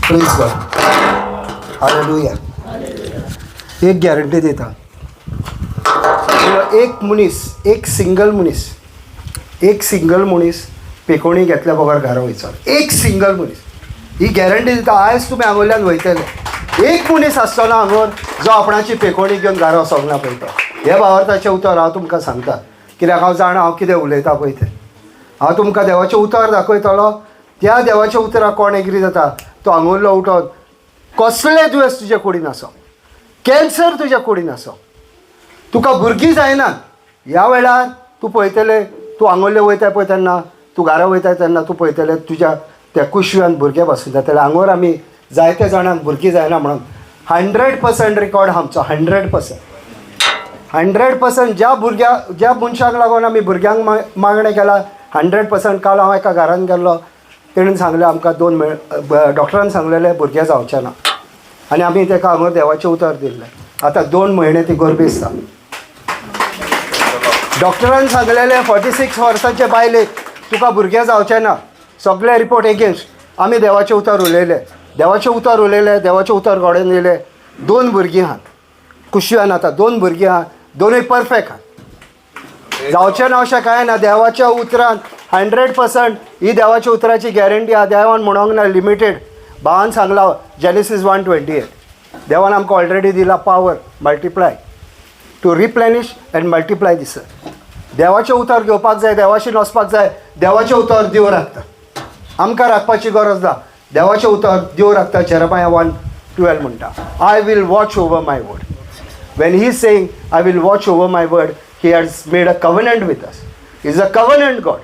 Praise God, hallelujah. एक guarantee दिता, एक मनीस, एक सिंगल मनीस, एक सिंगल मनीस पेकोणी घेतल्या बगर घरा वयचो, एक सिंगल मनीस ही गॅरंटी दिता. आयज तुमी हांगोरल्यान वयतले, एक मनीस आसचो ना हांगोर जो आपणाची पेकोणी घेवन घरा वचोंक ना पळय तो. हे भावार्थाचें उतर हांव तुमकां सांगता, कित्याक हांव जाणा हांव कितें उलयता पळय तें. हांव तुमकां देवाचें उतर दाखयतलो, त्या देवाच्या उतराक कोण एग्री जाता तो हांगुरलो उठोन कसलें दुयेंस तुज्या कुडीन आसो, कॅन्सर तुज्या कुडीन आसो, तुका भुरगीं जायना, ह्या वेळार तूं पळयतलें, तूं आंगोल्ले वयताय पळय तेन्ना, तूं घरा वयताय तेन्ना तूं पळयतलें तुज्या त्या कुशव्यान भुरगें बसून जातलें. हांगोर आमी जायते जाणांक भुरगीं जायना म्हणून 100% रिकॉर्ड आमचो, 100%, 100%. ज्या भुरग्या ज्या मनशाक लागून आमी भुरग्यांक मागणें केलां 100%. काल हांव एका घरान गेल्लो, तेणेन सांगलें आमकां 2 डॉक्टरान सांगलेलें भुरगें जावचें ना, आनी आमी तेका हांगा देवाचें उतर दिल्लें. आतां 2 म्हयने ती गर्भी आसता. डॉक्टरान सांगलेलें 46 वर्सांचे बायलेक तुका भुरगें जावचें ना, सगळे रिपोर्ट एगेन्स्ट. आमी देवाचें उतर उलयलें, देवाचें उतर उलयलें, देवाचें उतर घडोवन येयलें. 2 भुरगीं आहात कुशव्यान, आतां 2 भुरगीं आहा, दोनूय परफेक्ट आहात. जावचें ना अशें कांय ना, देवाच्या उतरान 100% ही देवाच्या उतराची गॅरंटी आहा. देवान म्हणोंक ना लिमिटेड, भावान सांगला जेनेसीस 1:28, देवान आमकां ऑलरेडी दिला power multiply, to replenish and multiply this. देवाचें उतर घेवपाक जाय, देवाशी वचपाक जाय, देवाचें उतर देव राखता, आमकां राखपाची गरज ना. देवाचें उतर देव राखता. जेरमाया 1:12 म्हणटा, I will watch over my word. When he saying I will watch over my word, he has made a covenant with us. Is a covenant God.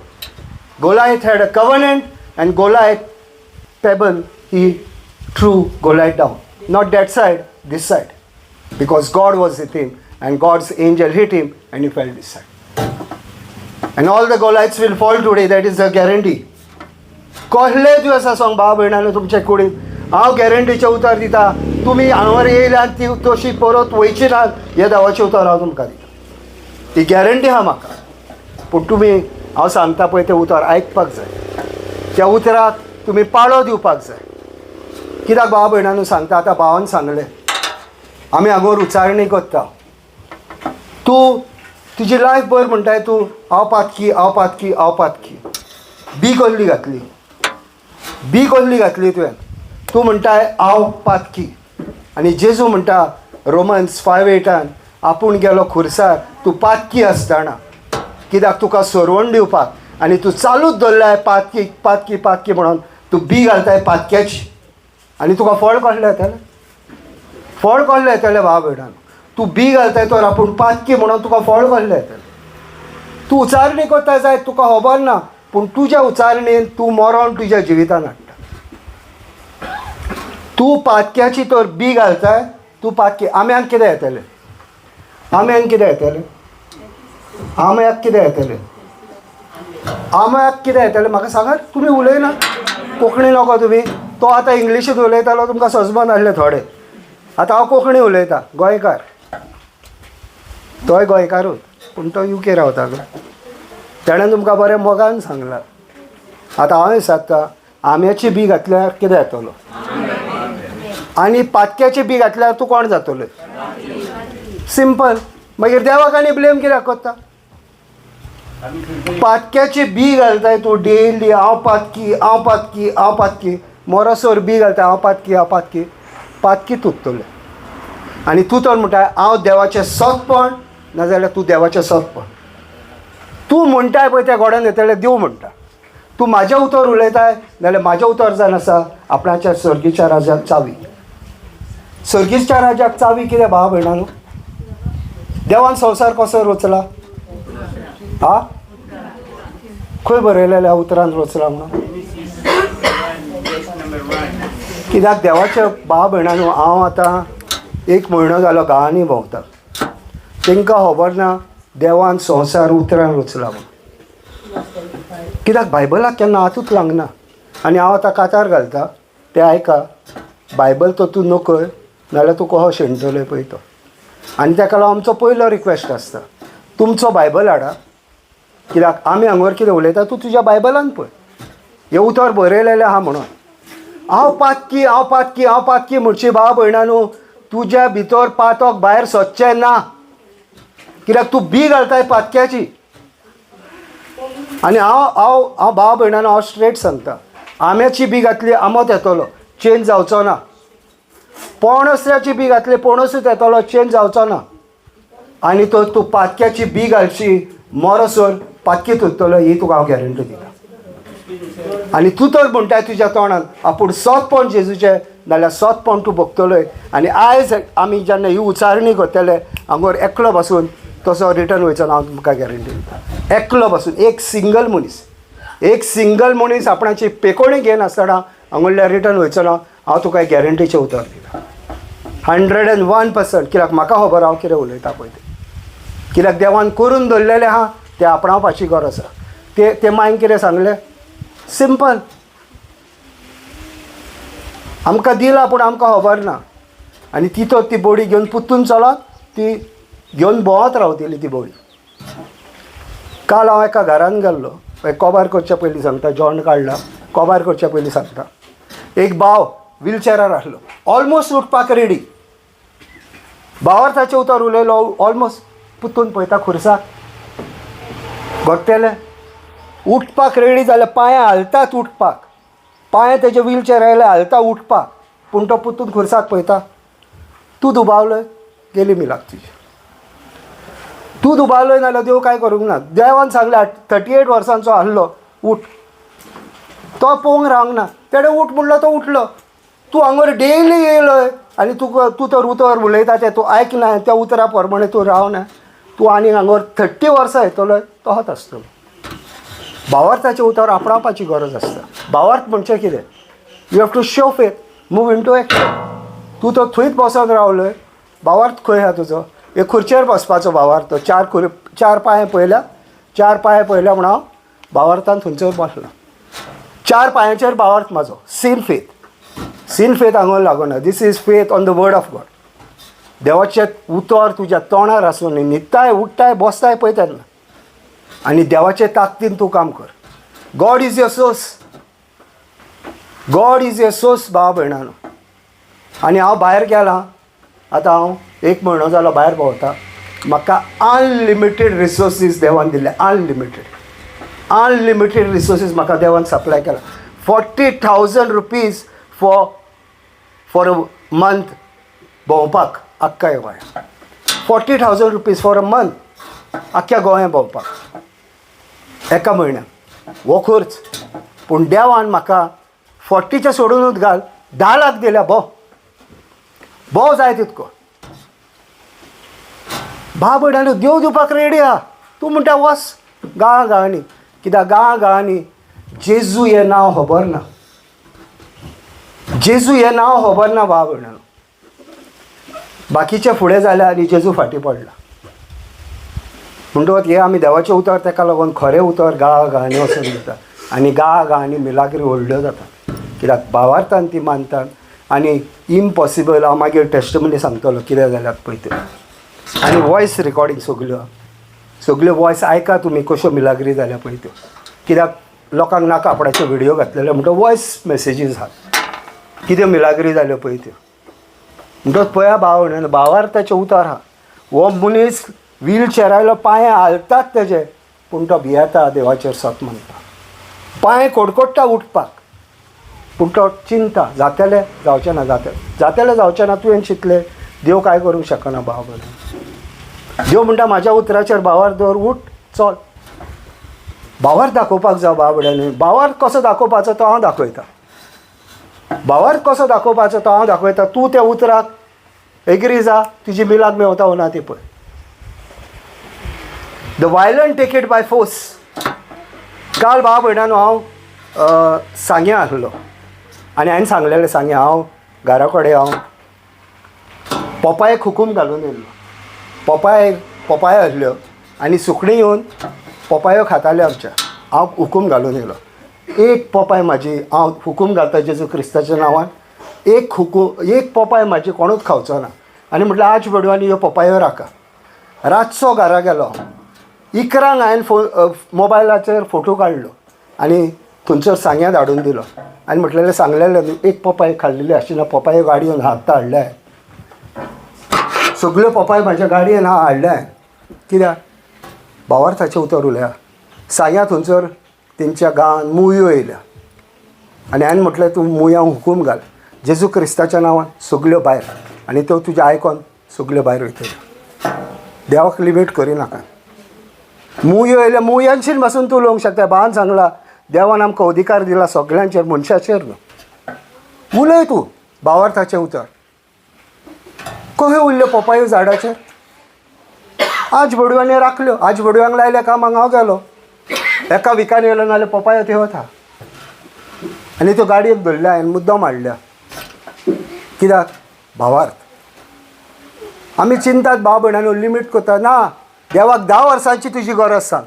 Goliath had a covenant and Goliath pebble he threw Goliath down. Not that side, this side. Because God was with him and God's angel hit him and he fell this side. And all the Goliaths will fall today, that is the guarantee. कसले दिवस आसोंक भाव भयणांनो तुमचे कुडीन हांव गॅरंटीचें उतर दिता, तुमी हांगार येयल्यार ती तशी परत वयची ना, हे देवाचें उतर हांव तुमकां दिता, ती गॅरंटी आहा म्हाका. पूण तुमी हांव सांगता पळय तें उतर आयकपाक जाय, त्या उतराक तुमी पाळो दिवपाक जाय. कित्याक भाव भयणांनो सांगता, आतां भावान सांगलें आमी हांगोर उच्चारणी करता, तूं तुजी लायफ भर म्हणटाय तूं हांव पातकी, हांव पातकी, हांव पातकी. बी कसली घातली, बी कसली घातली तुवें, तूं म्हणटाय हांव पातकी. आनी जेजू म्हणटा रोमन्स 5:8 आपूण गेलो खुर्सार, तूं पातकी आसतना कित्याक तुका सोरवण दिवपाक, आनी तूं चालूच दवरलाय पातकी पातकी पातकी म्हणून तूं बी घालताय पातक्याची, आनी तुका फळ कसलें येतलें, फळ कसलें येतलें भाव भयणान. तूं बी घालताय तर आपूण पातकी म्हणून तुका फळ कसलें येतलें. तूं उचारणी करता जायत तुका खबर ना, पूण तुज्या उचारणेन तूं मरण तुज्या जिवितान हाडटा. तूं पातक्याची तर बी घालताय, तूं पातकी. आम्याक कितें येतलें, आम्याक कितें येतलें, आम्याक कितें येतलें, आम्याक कितें येतलें म्हाका सांगात. तुमी उलयना कोंकणी नको तुमी, तो आतां इंग्लिशींत उलयतालो तुमकां सजबन आहलें थोडें, आतां हांव कोंकणी उलयतां. गोंयकार, तोय गोंयकारूच, पूण तो युके रावता न्हू, तेणें तुमकां बरें मोगान सांगलां. आतां हांव विचारता, आम्याची बी घातल्यार कितें येतलो आनी पातक्याची बी घातल्यार तूं कोण जातलो? सिंपल. मागीर देवाक आनी ब्लेम कित्याक करता? पातक्याची बी घालताय तूं डेली, हांव पातकी, हांव पातकी, हांव पातकी, मोरोसोर बी घालता, हांव पातकी, हांव पातकी, पातकी तुत्तलें. आनी तूं तर म्हणटा हांव देवाचें सतपण, नाजाल्यार तूं देवाचें सतपण. तूं म्हणटाय पळय तें घोड्यान येतलें. देव म्हणटा तूं म्हाजें उतर उलयताय जाल्यार म्हाजें उतर जावन आसा आपणाच्या सर्गीच्या राजाक चावी. सर्गीच्या राजाक चावी कितें भाव भयणांनो? देवान संवसार कसो रचला? हा, खंय बरयलेल्या उतरान रचला म्हणून? कित्याक देवाच्या भाव भयणांनो, हांव आतां 1 म्हयनो जालो गांवांनी भोंवता, तांकां खबर ना देवान संवसार उतरान रचला म्हणून. कित्याक बायबलाक केन्ना हातूच लागना. आनी हांव आतां कातार घालता तें आयका, बायबल तो तूं नकय नाल्यार तूं कसो शेणटलो पळय तो. आनी ताका लागून आमचो पयलो रिक्वेस्ट आसता, तुमचो बायबल हाडा, कित्याक आमी हांगार कितें उलयता तूं तुज्या बायबलान पळय, हें उतर बरयलेलें आहा म्हणून. हांव पातकी, हांव पातकी, हांव पातकी म्हणशी भाव भयणानू, तुज्या भितर पातक भायर सदचें ना, कित्याक तूं बी घालताय पातक्याची. आनी हांव हांव हांव भाव भयणानो, हांव स्ट्रेट सांगता, आंब्याची बी घातली आंबोच येतलो, चेंज जावचो ना. पणसाची बी घातली पणसूच येतलो, चेंज जावचो ना. आनी तो तूं पातक्याची बी घालशी मरोसर पातकीत उरतलो, ही तुका हांव गॅरंटी दिता. आनी तूं तर म्हणटाय तुज्या तोंडान आपूण सतपण जेजूचें, नाल्यार सतपण तूं भोगतलोय. आनी आयज आमी जेन्ना ही उचारणी करतले हांगोर एकलो बसून तसो रिटर्न वयचो ना, हांव तुमकां गॅरंटी दिता. एकलो बसून, एक सिंगल मनीस, एक सिंगल मनीस आपणाची पेकोणी घेयनासतना हांगुल्ल्या रिटर्न वयचो ना, हांव तुका गॅरंटीचें उतर दिता, 101%. कित्याक म्हाका खबर हांव कितें उलयता पळय तें, कित्याक देवान करून दवरलेलें आहा तें आपणावपाची गरज आसा. ते ते मायन कितें सांगलें, सिंपल, आमकां दिलां पूण आमकां खबर ना. आनी ती तर ती बडी घेवन पुत्तून चलत, ती घेवन भोंवत रावतली ती बडी. काल हांव एका घरान गेल्लो, कोबार करच्या पयलीं सांगता, जेवण काडलां, कोबार करच्या पयलीं सांगता. एक भाव व्हीलचेरार आसलो, ऑलमोस्ट उठपाक रेडी. भावार्थाचें उतर उलयलो, ऑलमोस्ट पुत्तून पळयता खुर्साक घडटेलें, उठपाक रेडी जाल्यार पांय हालतात उठपाक, पांय तेजे व्हीलचेर आयले हालता उठपाक, पूण तो पुत्तून खुर्साक पळयता. तूं दुबावलोय, गेली मिलाक तुजी. तूं दुबावलोय नाल्यार देव कांय करूंक ना. देवान सांगलें 38 वर्सांचो आहलो उठ, तो पळोवंक रावंक ना, तेणें उठ म्हणलो तो उठलो. तूं हांगर डेली येयलोय आनी तुका तूं तर उतर उलयता तें तूं आयकना, त्या उतरा प्रमाणे तूं रावना, तूं आनी हांगर 30 वर्सां येतलोय तोच आसतलो. भावार्थाचें उतर आपणावपाची गरज आसता. भावार्थ म्हणचें कितें, you have to show faith, move into action. तूं तर थंयच बसोन रावलोय, भावार्थ खंय आहा तुजो? एक खुर्चेर बसपाचो भावार्थ, चार पांय पळयल्या, चार पांय पळयल्या म्हण हांव भावार्थान थंयसर बसला. चार पांयांचेर भावार्थ म्हाजो, सीन फेथ, सीन फेथ हांगा लागना. This is faith on the word of God. देवाचें उतर तुज्या तोंडार आसून न्हिदताय उठताय बसताय पळय तेन्ना, आनी देवाचे ताकदीन तूं काम कर. God is your source, God is your source भाव भयणानो. आनी हांव भायर गेलां, आतां हांव एक म्हयनो जालो भायर भोंवता, म्हाका अनलिमिटेड रिसोर्सीस देवान दिल्ले, अनलिमिटेड, अनलिमिटेड रिसोर्सीस म्हाका देवान सप्लाय केला. 40,000 rupees for a month भोंवपाक आख्खा गोंया, 40,000 rupees for a month आख्ख्या गोंया भोंवपाक एका म्हयन्याक हो खर्च. पूण देवान म्हाका 40चें सोडूनच घाल, 10 लाख दिल्या. भोव भोव जाय तितको भाव भयणानो, देव दिवपाक रेडी आहा. तूं म्हणटा वच गांवा गांवांनी, कित्याक गांवा गांवांनी जेजू हें नांव खबर ना, जेजू हें नांव खबर ना भाव भयणानो. बाकीचे फुडें जाले आनी जेजू फाटीं पडला. म्हणटकच हें आमी देवाचें उतर तेका लागून खरें उतर गांवा गांवांनी वचून दिता आनी गांवा गांवांनी मिलाग्री व्हडल्यो जाता, कित्याक भावार्थान ती मानतात. आनी इम्पॉसिबल, हांव मागीर टेस्टमनी सांगतलो कितें जाल्यार पळय तें. आनी वॉयस रिकॉर्डींग सगल्यो, सगल्यो वॉयस आयका तुमी कश्यो मिलाग्री जाल्या पळय त्यो, कित्याक लोकांक नाका आपणाचे व्हिडियो घातलेले, म्हणटकच वॉयस मॅसेजीस आहात कितें मिलाग्री जाल्यो पळय त्यो. म्हणटकच पळया भाव भयणानो, भावार्थाचें उतर आहा. हो मनीस व्हीलचेरायलो पांय हालतात तेजे, पूण तो भियेता, देवाचेर सत मानता. पांय कडकडटा उठपाक, पूण तो चिंता जातलें जावचें ना, जातलें जातलें जावचें ना. तुवें चिंतलें देव कांय करूंक शकना भाव भयणानो. देव म्हणटा म्हाज्या उतराचेर भावार्थ दवर, उठ चल. भावार्थ दाखोवपाक जाय भाव भयणांनी. भावार्थ कसो दाखोवपाचो तो हांव दाखयता, भावार्थ कसो दाखोवपाचो तो हांव दाखयता. तूं त्या उतराक एग्री जा, तुजी मिलाग मेवता ना ती पळय. The violent take it by force. काल भाव भयणानो हांव सांग्यां आसलो आनी हांवें सांगलेलें सांग्यां हांव घरा कडेन हांव पोपायेक हुकूम घालून येयल्लो. पोपायो आसल्यो आनी सुकणीं येवन पोपायो खाताल्यो आमच्या. हांव हुकूम घालून येयलो, एक पोपाय म्हाजी हांव हुकूम घालता जेजू क्रिस्ताच्या नांवान, एक हुकूम, एक पोपाय म्हाजी कोणूच खावचो ना. आनी म्हटल्यार आज बडवांनी ह्यो पोपायो राखा. रातचो घरा गेलो, 11 हांवें मोबायलाचेर फोटो काडलो आनी थंयसर सांग्यां धाडून दिलो. आनी म्हटलेलें सांगलेलें न्हू, एक पोपाय खाल्लेली आशिल्ली, पोपाय गाडयेन हाडटा हाडल्या, सगल्यो पोपाय म्हाज्या गाडयेन हा हाडल्या. कित्याक? भावार्थाचें उतर उलया. सांग्या थंयसर तेंच्या गांवान मुयो येयल्या आनी हांवें म्हटलें तूं मुयांक हुकूम घाल जेजू क्रिस्ताच्या नांवान सगल्यो भायर, आनी त्यो तुजें आयकोन सगल्यो भायर वयतल्यो. देवाक लिमीट करिनाका. मुयो येयल्या, मुयांशीन पासून तूं उलोवंक शकता. बाबान सांगला देवान आमकां अधिकार दिला सगल्यांचेर, मनशाचेर न्हू. उलय तूं भावार्थाचें उतर. कशें उरल्यो पोपायो झाडाचेर? आज बडव्यांनी राखल्यो, आज बडव्यांक लायल्या कामाक हांव गेलो, एका विकान येयलो नाल्यार पोपायो थंय वता. आनी त्यो गाडयेक धरल्या हांवें, मुद्दम हाडल्या. कित्याक? भावार्थ. आमी चिंतात भाव भयणांनो, लिमीट करता ना. देवाक 10 वर्सांची तुजी गरज सांग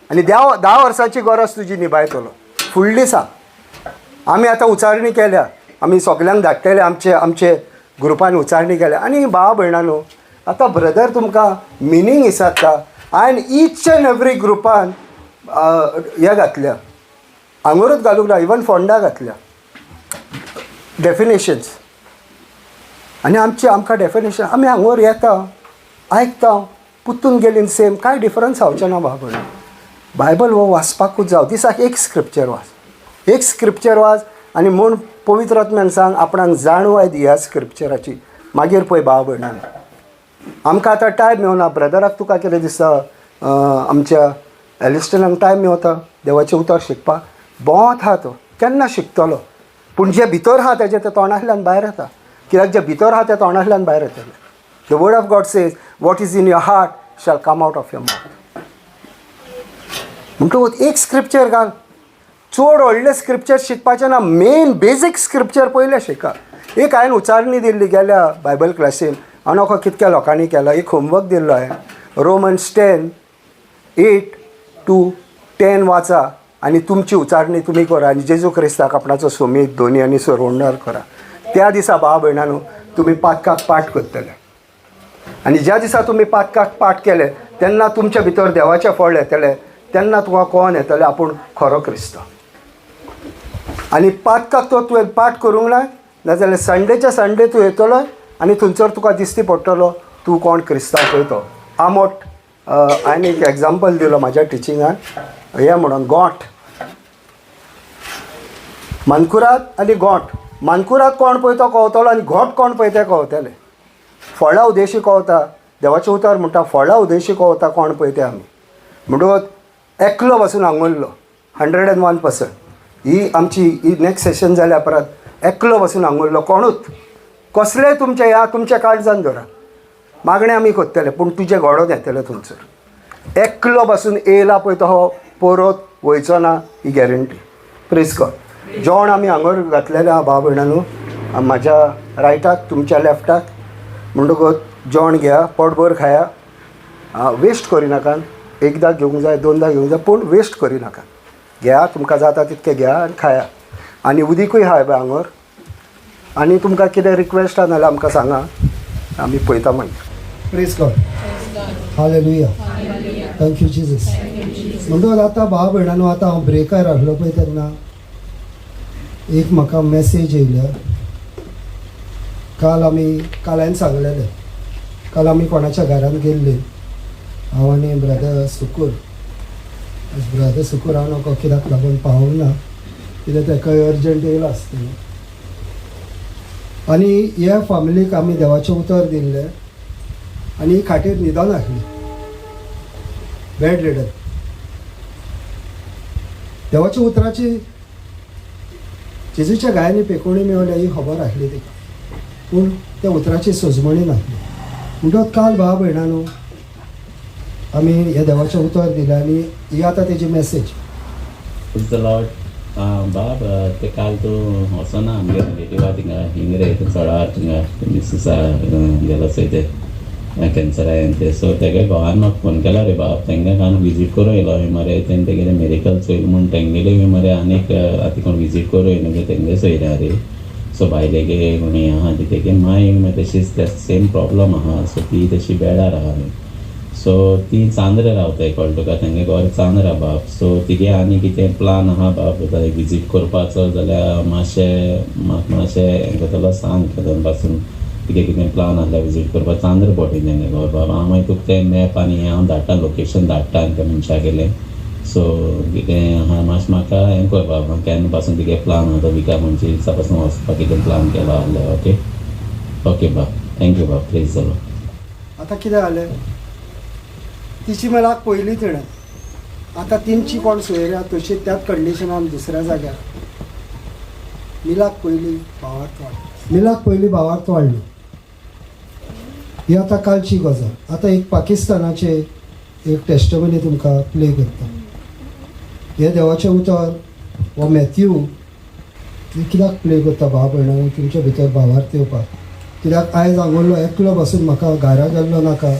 आनी देव 10 वर्सांची गरज तुजी निभायतलो. फुडली सांग. आमी आतां उचारणी केल्या, आमी सगल्यांक धाडटले, आमचे आमचे ग्रुपान उचारणी केल्या. आनी भाव भयणांनो, आतां ब्रदर तुमकां मिनींग विचारता. हांवें इच एंड एवरी ग्रुपान हें घातल्या, आंगोरूच घालूंक ना, इवन फोंडा घातल्या डेफिनेशन्स. आनी आमचे आमकां डेफिनेशन आमी हांगोर येता आयकता पुत्तून गेलीं सेम, कांय डिफरन्स जावचें ना. भाव भयण, बायबल हो वाचपाकूच जाव. दिसाक एक स्क्रिप्चर वाच, एक स्क्रिप्चर वाच आनी म्हूण पवित्र आत्म्यान सांग आपणाक जाणवाय दी ह्या स्क्रिप्चराची. मागीर पळय भाव भयणान, आमकां आतां टायम मेवना. ब्रदराक तुका कितें दिसता, आमच्या एलिस्टनाक टायम मेवता देवाचें उतर शिकपाक? भोंवत आहा तो, केन्ना शिकतलो? पूण जें भितर आहा तेजें तें तोंडांतल्यान भायर येता. कित्याक जें भितर आहा तें तोंडांतल्यान भायर येतलें. The word of God says what is in your heart shall come out of your mouth. म्हणटकूच एक स्क्रिप्चर घाल, चड व्हडलें स्क्रिप्चर शिकपाचें ना, मेन बेजीक स्क्रिप्चर पयलें शिका. एक हांवें उचारणी दिल्ली गेल्या बायबल क्लासीन, हांव नोको कितक्या लोकांनी केला. एक होमवर्क दिल्लो हांवें, रोमन्स 10:8 to 10 वाचा आनी तुमची उचारणी तुमी करा आनी जेजू क्रिस्ताक आपणाचो सोमीत धोनी आनी सोरवणदार करा. त्या दिसा भाव भयणांनो तुमी पातकाक पाठ करतले आनी ज्या दिसा तुमी पातकाक पाठ केले तेन्ना तुमच्या भितर देवाचें फळ येतलें. तेन्ना तुका कोण येतलें आपूण खरो क्रिस्तांव. आनी पातकाक तो तुवें पाठ करूंक ना, नाजाल्यार संडेच्या संडे तूं येतलो आनी थंयसर तुका दिश्टी पडटलो तूं कोण क्रिस्तांव पळय तो. आमोट हांवें एक एग्जाम्पल दिलो म्हाज्या टिचिंगान हें म्हणून, गोंठ मानकुराद आनी गोंठ. मानकुराद कोण पळय तो कळतलो आनी घोट कोण पळय तें कळतलें. फळां उदेशी कळता. देवाचें उतर म्हणटा फळां उदेशी कळता कोण पळय तें आमी. म्हणटकूच एकलो बसून हांगुरलो 101%. ही आमची ही नेक्स्ट सेशन जाल्या परत एकलो बसून हांगुरलो कोणूच कसलेय तुमच्या ह्या तुमच्या काळजान धरा, मागणें आमी करतले पूण तुजें घडोवन येतलें. थंयसर एकलो बसून येयला पळय तो हो परत वयचो ना, ही गॅरंटी. प्रेज गॉड. जेवण आमी हांगर घातलेलें आहा भाव भयणांनो, म्हाज्या रायटाक तुमच्या लेफ्टाक. म्हणटकूच जेवण घेया, पोटभर खाया, वेस्ट करिनाका. एकदां घेवंक जाय, दोनदां घेवंक जाय, पूण वेस्ट करिनाका. घेया, तुमकां जाता तितकें घेया आनी खाया. आनी उदीकूय आहा पळय हांगर. आनी तुमकां कितें रिक्वेस्ट आहा जाल्यार आमकां सांगा, आमी पळयता मागीर. Praise God. Hallelujah. Thank you Jesus. म्हणटकच आतां भाव भयणांनो, आतां हांव ब्रेकार आसलो पळय तेन्ना एक म्हाका मॅसेज येयल्या. काल आमी, काल हांवें सांगलेलें, काल आमी कोणाच्या घरान गेल्ली, हांव आनी ब्रदर सुकूर. ब्रदर सुकूर हांव नको कित्याक लागून पावूंक ना, कित्याक तेका अर्जंट येयलो आसतलें. आनी ह्या फॅमिलीक आमी देवाचें उतर दिल्लें आनी ही खाटीर न्हिदोन आसली, बेड रिडन. देवाच्या उतराची, जेजूच्या गायांनी पेकोणी मेवल्या ही खबर आसली तिका, पूण त्या उतराची सजमणी नासली. म्हणटकच काल भाव भयणांनो आमी हे देवाचें उतर दिलें आनी ही आतां तेजी मॅसेज. प्रेज the Lord. बाब, ते काल तूं वचना आमगे रिलेटिवा थिंगा हिंगरे चडार थिंगा मिसीस गेलो चोय ते कॅन्सरा ते. सो तेगे घोवान म्हाका फोन केला रे बाब, तेंगे काल विजीट करूं येयलो हांवें मरे. तेणें तेगेलें मेडिकल चोयलें म्हूण तेंगेले बी मरे आनीक आतां कोण विजीट करूं येयलो तेंगे चोयल्या रे. सो बायलेगे कोणी आहा ती तेगे मांय मागीर तशीच ते सेम प्रॉब्लम आहा. सो ती तशी बेडार आहा न्ही. सो ती चांद्र रावताय कळ्ळें तुका, तेंगे घर चांद्रा बाब. सो तिगे आनी कितें प्लान आहा बाब विजीट करपाचो जाल्यार मातशें म्हाका मातशें हें करतलो सांग. केदोन पासून तिगे कितें प्लान आहल्यार विजीट करपाक, चांद्र बोटीन तेंगे घर बाब. हांव मागीर तुका तें मॅप आनी हें हांव धाडटा, लोकेशन धाडटा आनी त्या मनशा गेलें. सो कितें आहा मातशें म्हाका हें कर बाब, केन्ना पासून तिगे प्लान आहा तो विका म्हणचे दिसा पासून वचपाक कितें प्लान केलो आहल्यार. ओके ओके बाब, thank you बाब, प्रेज जालो. आतां कितें जालें, तिची मेलाक पयली तिणें आतां तेंची कोण सोयऱ्या तशी त्याच कंडिशनान दुसऱ्या जाग्यार मिलाक पयली भावार्थ वाडली, मिलाक पयली भावार्थ वाडली. ही आतां कालची गजाल. आतां एक पाकिस्तानाचे एक टेस्टमनी तुमकां प्ले करता. हें देवाचें उतर हो मॅथ्यू हे कित्याक प्ले करता भाव भयणां, तुमच्या भितर भावार्थ येवपाक. कित्याक आयज हांगुरलो एकलो बसून म्हाका घरा गेल्लो नाका,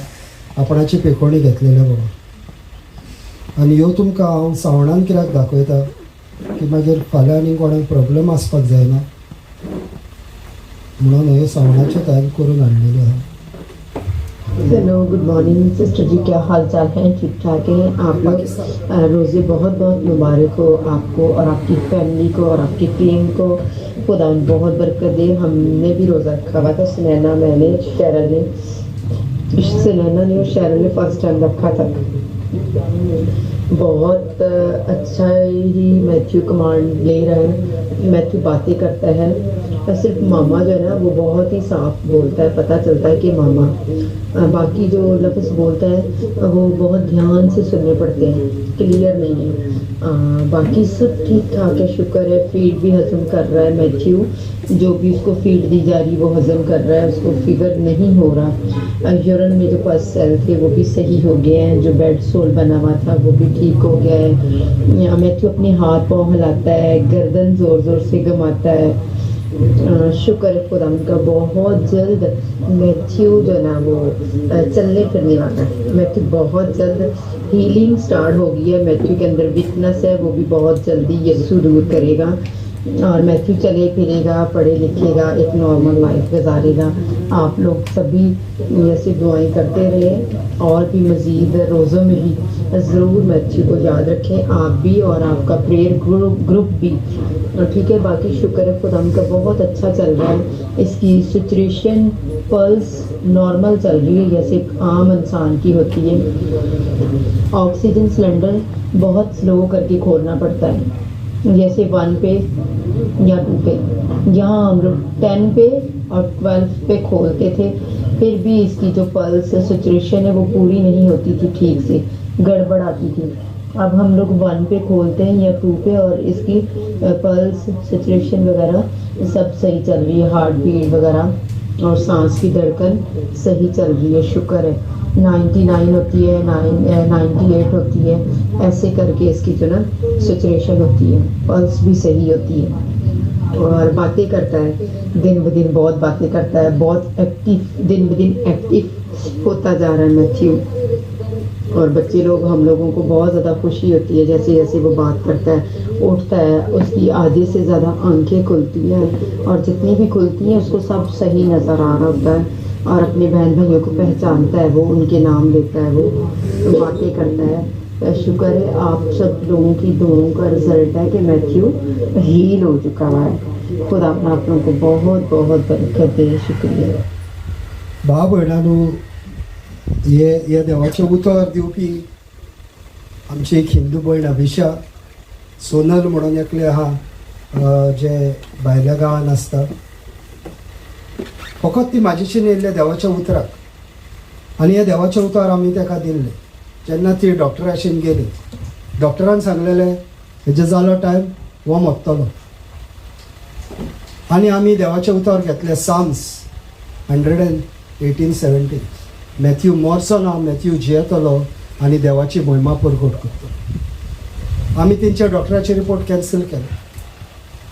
आपणाची पेखोणी घेतलेले बाबा. आनी ह्यो तुमकां हांव सवणान कित्याक दाखयता की मागीर फाल्यां आनी कोणाक प्रॉब्लम आसपाक जायना म्हणून ह्यो सवणाच्यो तयार करून हाडलेल्यो आहा. हेलो, गुड मॉर्निंग सिस्टर जी, क्या हाल चाल है? ठीक ठाक हैं आप लोग? रोज़े बहुत बहुत मुबारक हो आपको और आपकी फैमिली को और आपकी टीम को. खुदा बहुत बरकत दे. हमने भी रोज़ा रखा हुआ था, सुनैना, मैंने, शैरल ने. सुनैना ने और शैरल ने फर्स्ट टाइम रखा था. बहुत अच्छा ही मैथ्यू कमांड ले रहा है. मैथ्यू बातें करता है और सिर्फ मामा जो है ना, वो बहुत ही साफ बोलता है, पता चलता है कि मामा. बाकी जो लफ्ज़ बोलता है वो बहुत ध्यान से सुनने पड़ते हैं, क्लियर नहीं है. बाकी सब ठीक ठाक है, शुक्र है. फीड भी हजम कर रहा है मैथ्यू. जो भी उसको फीड दी जा रही है वो हजम कर रहा है, उसको फीवर नहीं हो रहा. यूरिन में जो पस सेल थे वो भी सही हो गए हैं. जो बेड सोर बना हुआ था वो भी ठीक हो गया है. या मैथ्यू अपने हाथ पाँव हिलाता है, गर्दन ज़ोर ज़ोर से घुमाता है. शुक्र है खुदा का. बहुत जल्द मैथ्यू जो है ना वो चलने फिरने वाला है. मैथ्यू बहुत जल्द हीलिंग स्टार्ट हो गई है. मैथ्यू के अंदर वीकनेस है, वो भी बहुत जल्दी यीशु दूर करेगा और मैथ्यू चले फिरेगा, पढ़े लिखेगा, एक नॉर्मल लाइफ गुजारेगा. आप लोग सभी ऐसी दुआएं करते रहे और भी मज़ीद रोज़ों में भी ज़रूर मैथ्यू को याद रखें, आप भी और आपका प्रेयर ग्रुप ग्रुप भी. और ठीक है, बाकी शुक्र है खुदा का, बहुत अच्छा चल रहा है. इसकी सैचुरेशन, पल्स नॉर्मल चल रही है, जैसे एक आम इंसान की होती है. ऑक्सीजन सिलेंडर बहुत स्लो करके खोलना पड़ता है, जैसे 1 पे या 2 पे. यहाँ हम लोग 10 पे और 12 पे खोलते थे, फिर भी इसकी जो पल्स सैचुरेशन है वो पूरी नहीं होती थी ठीक से, गड़बड़ आती थी. अब हम लोग 1 पे खोलते हैं या 2 पे और इसकी पल्स, सैचुरेशन वगैरह सब सही चल रही है. हार्ट बीट वगैरह और सांस की धड़कन सही चल रही है, शुक्र है. 99 होती है, 9 98 होती है, ऐसे करके इसकी जो ना सैचुरेशन होती है. पल्स भी सही होती है और बातें करता है. दिन ब दिन बहुत बातें करता है, बहुत एक्टिव, दिन ब दिन एक्टिव होता जा रहा है मैथ्यू. और बच्चे लोग, हम लोगों को बहुत ज़्यादा खुशी होती है जैसे जैसे वो बात करता है. उठता है, उसकी आधे से ज़्यादा आंखें खुलती हैं और जितनी भी खुलती हैं उसको सब सही नज़र आ रहा होता है और अपने बहन भाइयों को पहचानता है वो, उनके नाम लेता है, वो बातें करता है. शुक्र है, आप सब लोगों की दुआओं का रिजल्ट है कि मैथ्यू हील हो चुका हुआ है. खुदा अपना आप लोगों को बहुत बहुत बरकत दे. शुक्रिया. भाव भयणांनो, हे हे देवाचें उतर दिवपी आमची एक हिंदू भयण अभिशा सोनल म्हणून एकलें आहा, जे भायल्या गांवान आसता. फकत ती म्हाजेशीन येयल्ले देवाच्या उतराक आनी हे देवाचें उतर आमी ताका दिल्लें. जेन्ना ती डॉक्टराशीन गेली, डॉक्टरान सांगलेलें हेजे जालो टायम, हो मरतलो. आनी आमी देवाचें उतर घेतलें, Psalms 118:17, Matthew मरचो ना, मॅथ्यू जियेतलो आनी देवाची मोहिमा परगट करतलो. आमी तेंच्या डॉक्टराचे रिपोर्ट कॅन्सल केले.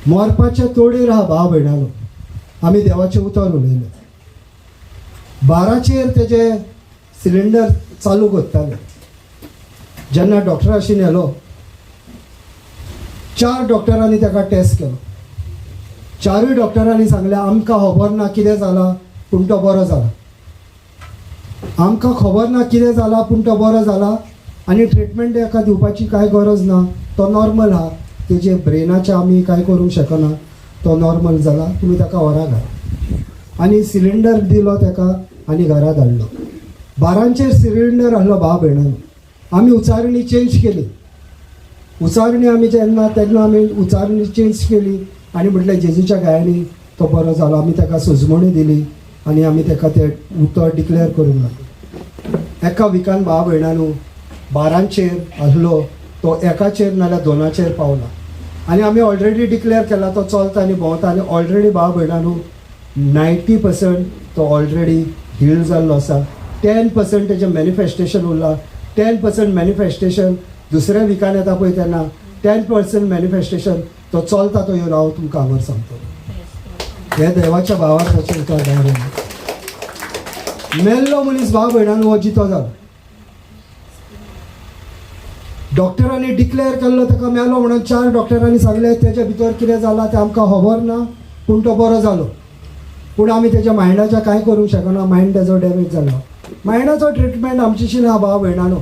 मरपाच्या तोडीर आहा भाव भयणालो, आमी देवाचें उतर उलयलें. 12चेर तेजे सिलिंडर चालू करताले. जेन्ना डॉक्टराशी व्हेलो, चार डॉक्टरांनी ताका टेस्ट केलो. चारूय डॉक्टरांनी सांगलें, आमकां खबर ना कितें जालां, पूण तो बरो जाला. आमकां खबर ना कितें जालां, पूण तो बरो जाला आनी ट्रिटमेंट ताका दिवपाची कांय गरज ना, तो नॉर्मल आहा, तेजे ब्रेनाचें आमी कांय करूंक शकना, तो नॉर्मल जाला, तुमी ताका व्हरा घरा. आनी सिलिंडर दिलो ताका आनी घरा धाडलो. 12ंचेर सिलिंडर आहलो भाव भयणांनो. आमी उचारणी चेंज केली. उचारणी आमी जेन्ना तेन्ना आमी उचारणी चेंज केली आनी म्हटलें जेजूच्या गायांनी तो बरो जालो. आमी ताका सुजमणी दिली आनी आमी ताका तें उतर डिक्लेअर करूंक लागले. एका विकान भाव भयणांनो 12ंचेर आहलो तो 1चेर नाल्यार 2चेर पावला आनी आमी ऑलरेडी डिक्लेअर केला तो चलता आनी भोंवता आनी ऑलरेडी भाव भयणांनो 90% तो ऑलरेडी हील जाल्लो आसा. 10% तेजें मॅनिफेस्टेशन उरलां. 10% मॅनिफेस्टेशन दुसऱ्या विकान येता पळय तेन्ना 10% मॅनिफेस्टेशन तो चलता तो येवन हांव तुमकां हांगर सांगतलो. हे देवाच्या भावार्थाचें उतर भाव भयणांनो. मेल्लो मनीस भाव भयणांनो हो जितो जालो. डॉक्टरांनी डिक्लेअर केल्लो ताका मेलो म्हणून. 4 डॉक्टरांनी सांगलें तेच्या भितर कितें जालां तें आमकां खबर ना, पूण तो बरो जालो. पूण आमी तेच्या मायंडाच्या कांय करूंक शकना, मायंड तेजो डॅमेज जालो. मायंडाचो ट्रिटमेंट आमचेशी ना भाव भयणांनो.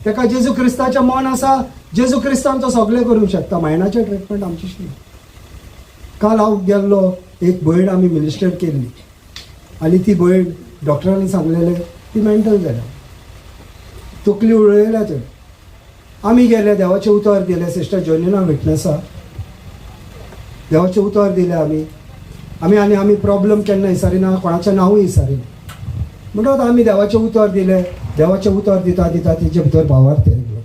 ताका जेजू क्रिस्ताचें मन आसा, जेजू क्रिस्तान तो सगळें करूंक शकता. मायंडाचें ट्रिटमेंट आमचेशी ना. काल हांव गेल्लो, एक भयण आमी मिनिस्टर केल्ली आनी ती भयण डॉक्टरांनी सांगलेलें ती मेंटल जाल्या, तकली उडयल्या तेणें. आमी गेले, देवाचें उतर दिलें, सिस्टर जोनिना विटनसा देवाचें उतर दिलें आमी. आमी आनी आमी प्रॉब्लम केन्ना विसारिना, कोणाचें नांवूय विसारिना. म्हणटकच आमी देवाचें उतर दिलें. देवाचें उतर दिता दिता तेजे भितर भावार्थ येयलो.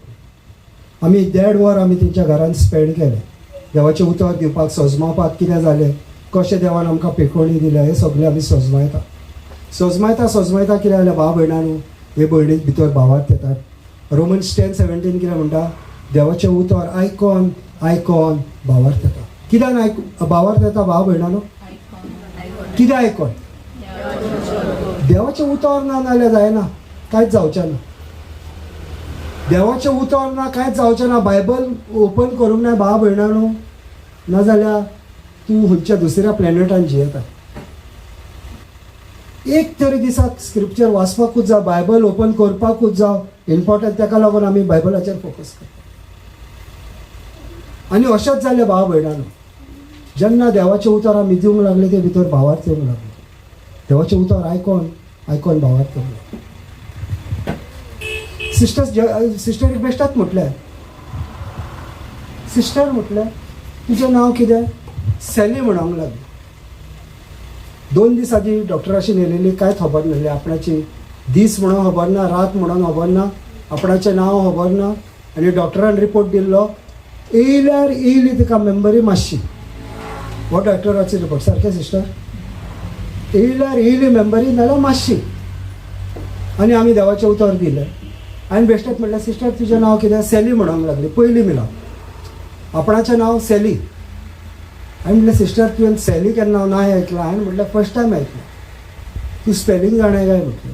आमी 1.5 वर आमी तेंच्या घरान स्पेंड केलें देवाचें उतर दिवपाक, सजमावपाक कितें जालें, कशें देवान आमकां पेकोवणी दिल्या, हें सगळें आमी सजमायता सजमायता सजमायता. कितें जालें भाव भयणांनो, हे भयणीक भितर भावार्थ येतात. रोमन्स 10:17 कितें म्हणटा, देवाचें उतर आयकोन आयकोन भावार्थ येता. कित्यान आयक भावार्थ येता भाव भयणांनो? कितें आयकोन? देवाचें उतर ना नाल्यार जायना, कांयच जावचें ना. देवाचें उतर ना कांयच जावचें ना. बायबल ओपन करूंक ना भाव भयणांनो, नाजाल्यार तूं खंयच्या दुसऱ्या प्लॅनेटान जियेता. एक तरी दिसाक स्क्रिप्चर वाचपाकूच जाय, बायबल ओपन करपाकूच जाय, इम्पॉर्टंट. ताका लागून आमी बायबलाचेर फोकस करता. आनी अशेंच जालें भाव भयणांनो, जेन्ना देवाचें उतर आमी दिवंक लागले ते भितर भावार्थ येवंक लागले. देवाचें उतर आयकोन आयकोन भावार्थ येवंक लागले. सिस्टर सिस्टर बेश्टात म्हटलें, सिस्टर म्हटलें तुजें नांव कितें? सॅली म्हणूंक लागली. 2 दीस आदीं डॉक्टराशी नेलेली, कांयच खबर नासली आपणाची, दीस म्हणून खबर ना, रात म्हणून खबर ना, आपणाचें नांव खबर ना. आनी डॉक्टरान रिपोर्ट दिल्लो, येयल्यार येयली तिका मेमरी मातशी. हो डॉक्टराचो रिपोर्ट सारकें सिस्टर, येयल्यार येयली मेमरी नाल्यार मातशी. आनी आमी देवाचें उतर दिलें. आनी बेश्टेच म्हणलें सिस्टर तुजें नांव कितें? सॅली म्हणूंक लागली. पयली मिलाव आपणाचें नांव सॅली. हांवें म्हणलें सिस्टर तुवें सॅली केन्ना नाय आयकलां? हांवें म्हटलें फर्स्ट टायम आयकलां. तूं स्पेलिंग जाणाय काय म्हटलें.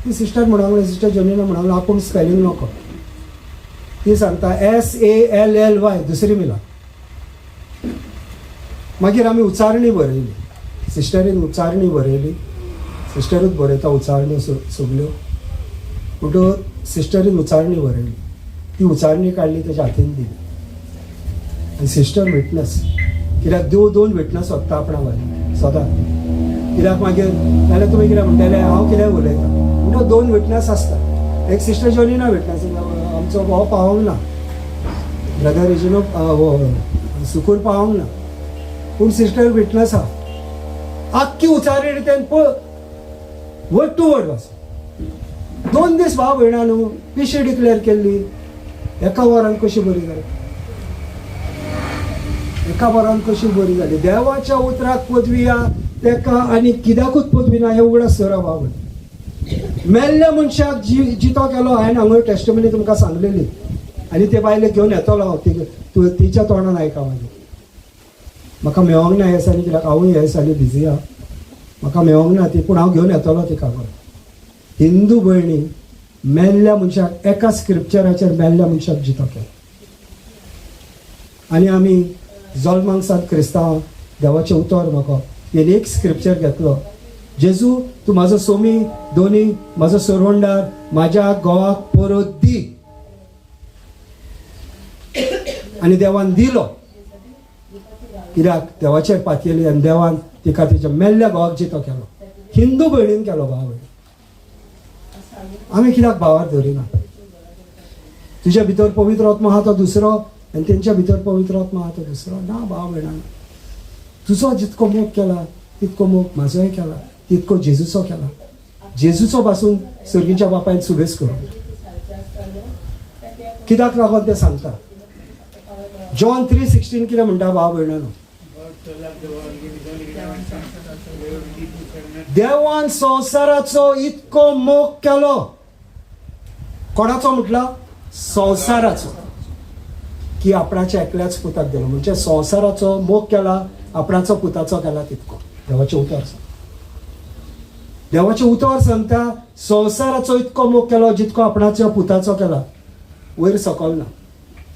ती सिस्टर म्हणूंक लागली, सिस्टर जोनिना म्हणूंक लागली आपूण स्पेलिंग नको. ती सांगता SALLY, दुसरी मिला. मागीर आमी उच्चारणी बरयली, सिस्टरीन उच्चारणी बरयली, सिस्टरूच बरयता उच्चारण्यो सगल्यो. म्हणटकच सिस्टरीन उच्चारणी बरयली, ती उच्चारणी काडली, तेच्या हातीन दिली. आनी सिस्टर विटनस, कित्याक देव 2 विटनस सोदता आपणा भायर सदां. कित्याक मागीर नाल्यार तुमी कितें म्हणटले, हांव कितें उलयता. म्हणटकच 2 विटनस आसता. एक सिस्टर जोनिना विटनस, आमचो हो पावोंक ना, ब्रदर रेजिनो हो सुकूर पावोंक ना, पूण सिस्टर विटनस आहा. आख्खी उच्चारणी तें वर्ड टू वर्ड वाच. 2 दीस भाव भयणा न्हू पिशी डिक्लेअर केल्ली, एका वरान कशी बरी जाली, एका वरान कशी बरी जाली. देवाच्या उतराक पदवी या तेका आनी कित्याकूच पदवी ना, हें उगडास दवरा भाव. मेल्ल्या मनशाक जितो केलो. हांवें हांगा टेस्टमनी तुमकां सांगलेली आनी ते बायलेक घेवन येतलो हांव, तूं तिच्या तोंडान आयका. मागीर म्हाका मेळोंक ना हे दिसांनी, कित्याक हांवूय हे दिसांनी बिजी आहा, म्हाका मेळोंक ना ती, पूण हांव घेवन येतलो तिका. हिंदू भयणी मेल्ल्या मनशाक एका स्क्रिप्चराचेर मेल्ल्या मनशाक जितो केलो. आनी आमी जल्मांक सात क्रिस्तांव देवाचें उतर म्हाका तेणी एक स्क्रिप्चर घेतलो जेजू तूं म्हाजो सोमी दोनी, म्हाजो सरवंडार, म्हाज्या घोवाक परत दी. आनी देवान दिलो. कित्याक देवाचेर पातयेली आनी देवान तिका तिच्या मेल्ल्या घोवाक जितो केलो. हिंदू भयणीन केलो. भाव भयणी, आमी कित्याक भावार धरिना? तुज्या भितर पवित्र आत्मा आहा तो दुसरो आनी तेंच्या भितर पवित्र आत्मा आहा तो दुसरो ना. भाव भयणां, तुजो जितको मोग केला तितको मोग म्हाजोय केला, तितको जेजूचो केला. जेजूचो पासून सर्गीच्या बापायन सुबेस करूं. कित्याक लागून तें सांगता? जॉन 3:16 कितें म्हणटा भाव भयणांनो? देवान संवसाराचो इतको मोग केलो. कोणाचो म्हटला? संवसाराचो, की आपणाच्या एकल्याच पुताक दिलो. म्हणजे संवसाराचो मोग केला, आपणाचो पुताचो केला तितको. देवाचें उतर सांग, देवाचें उतर सांगता संवसाराचो इतको मोग केलो जितको आपणाच्या पुताचो केला. वयर सकल ना,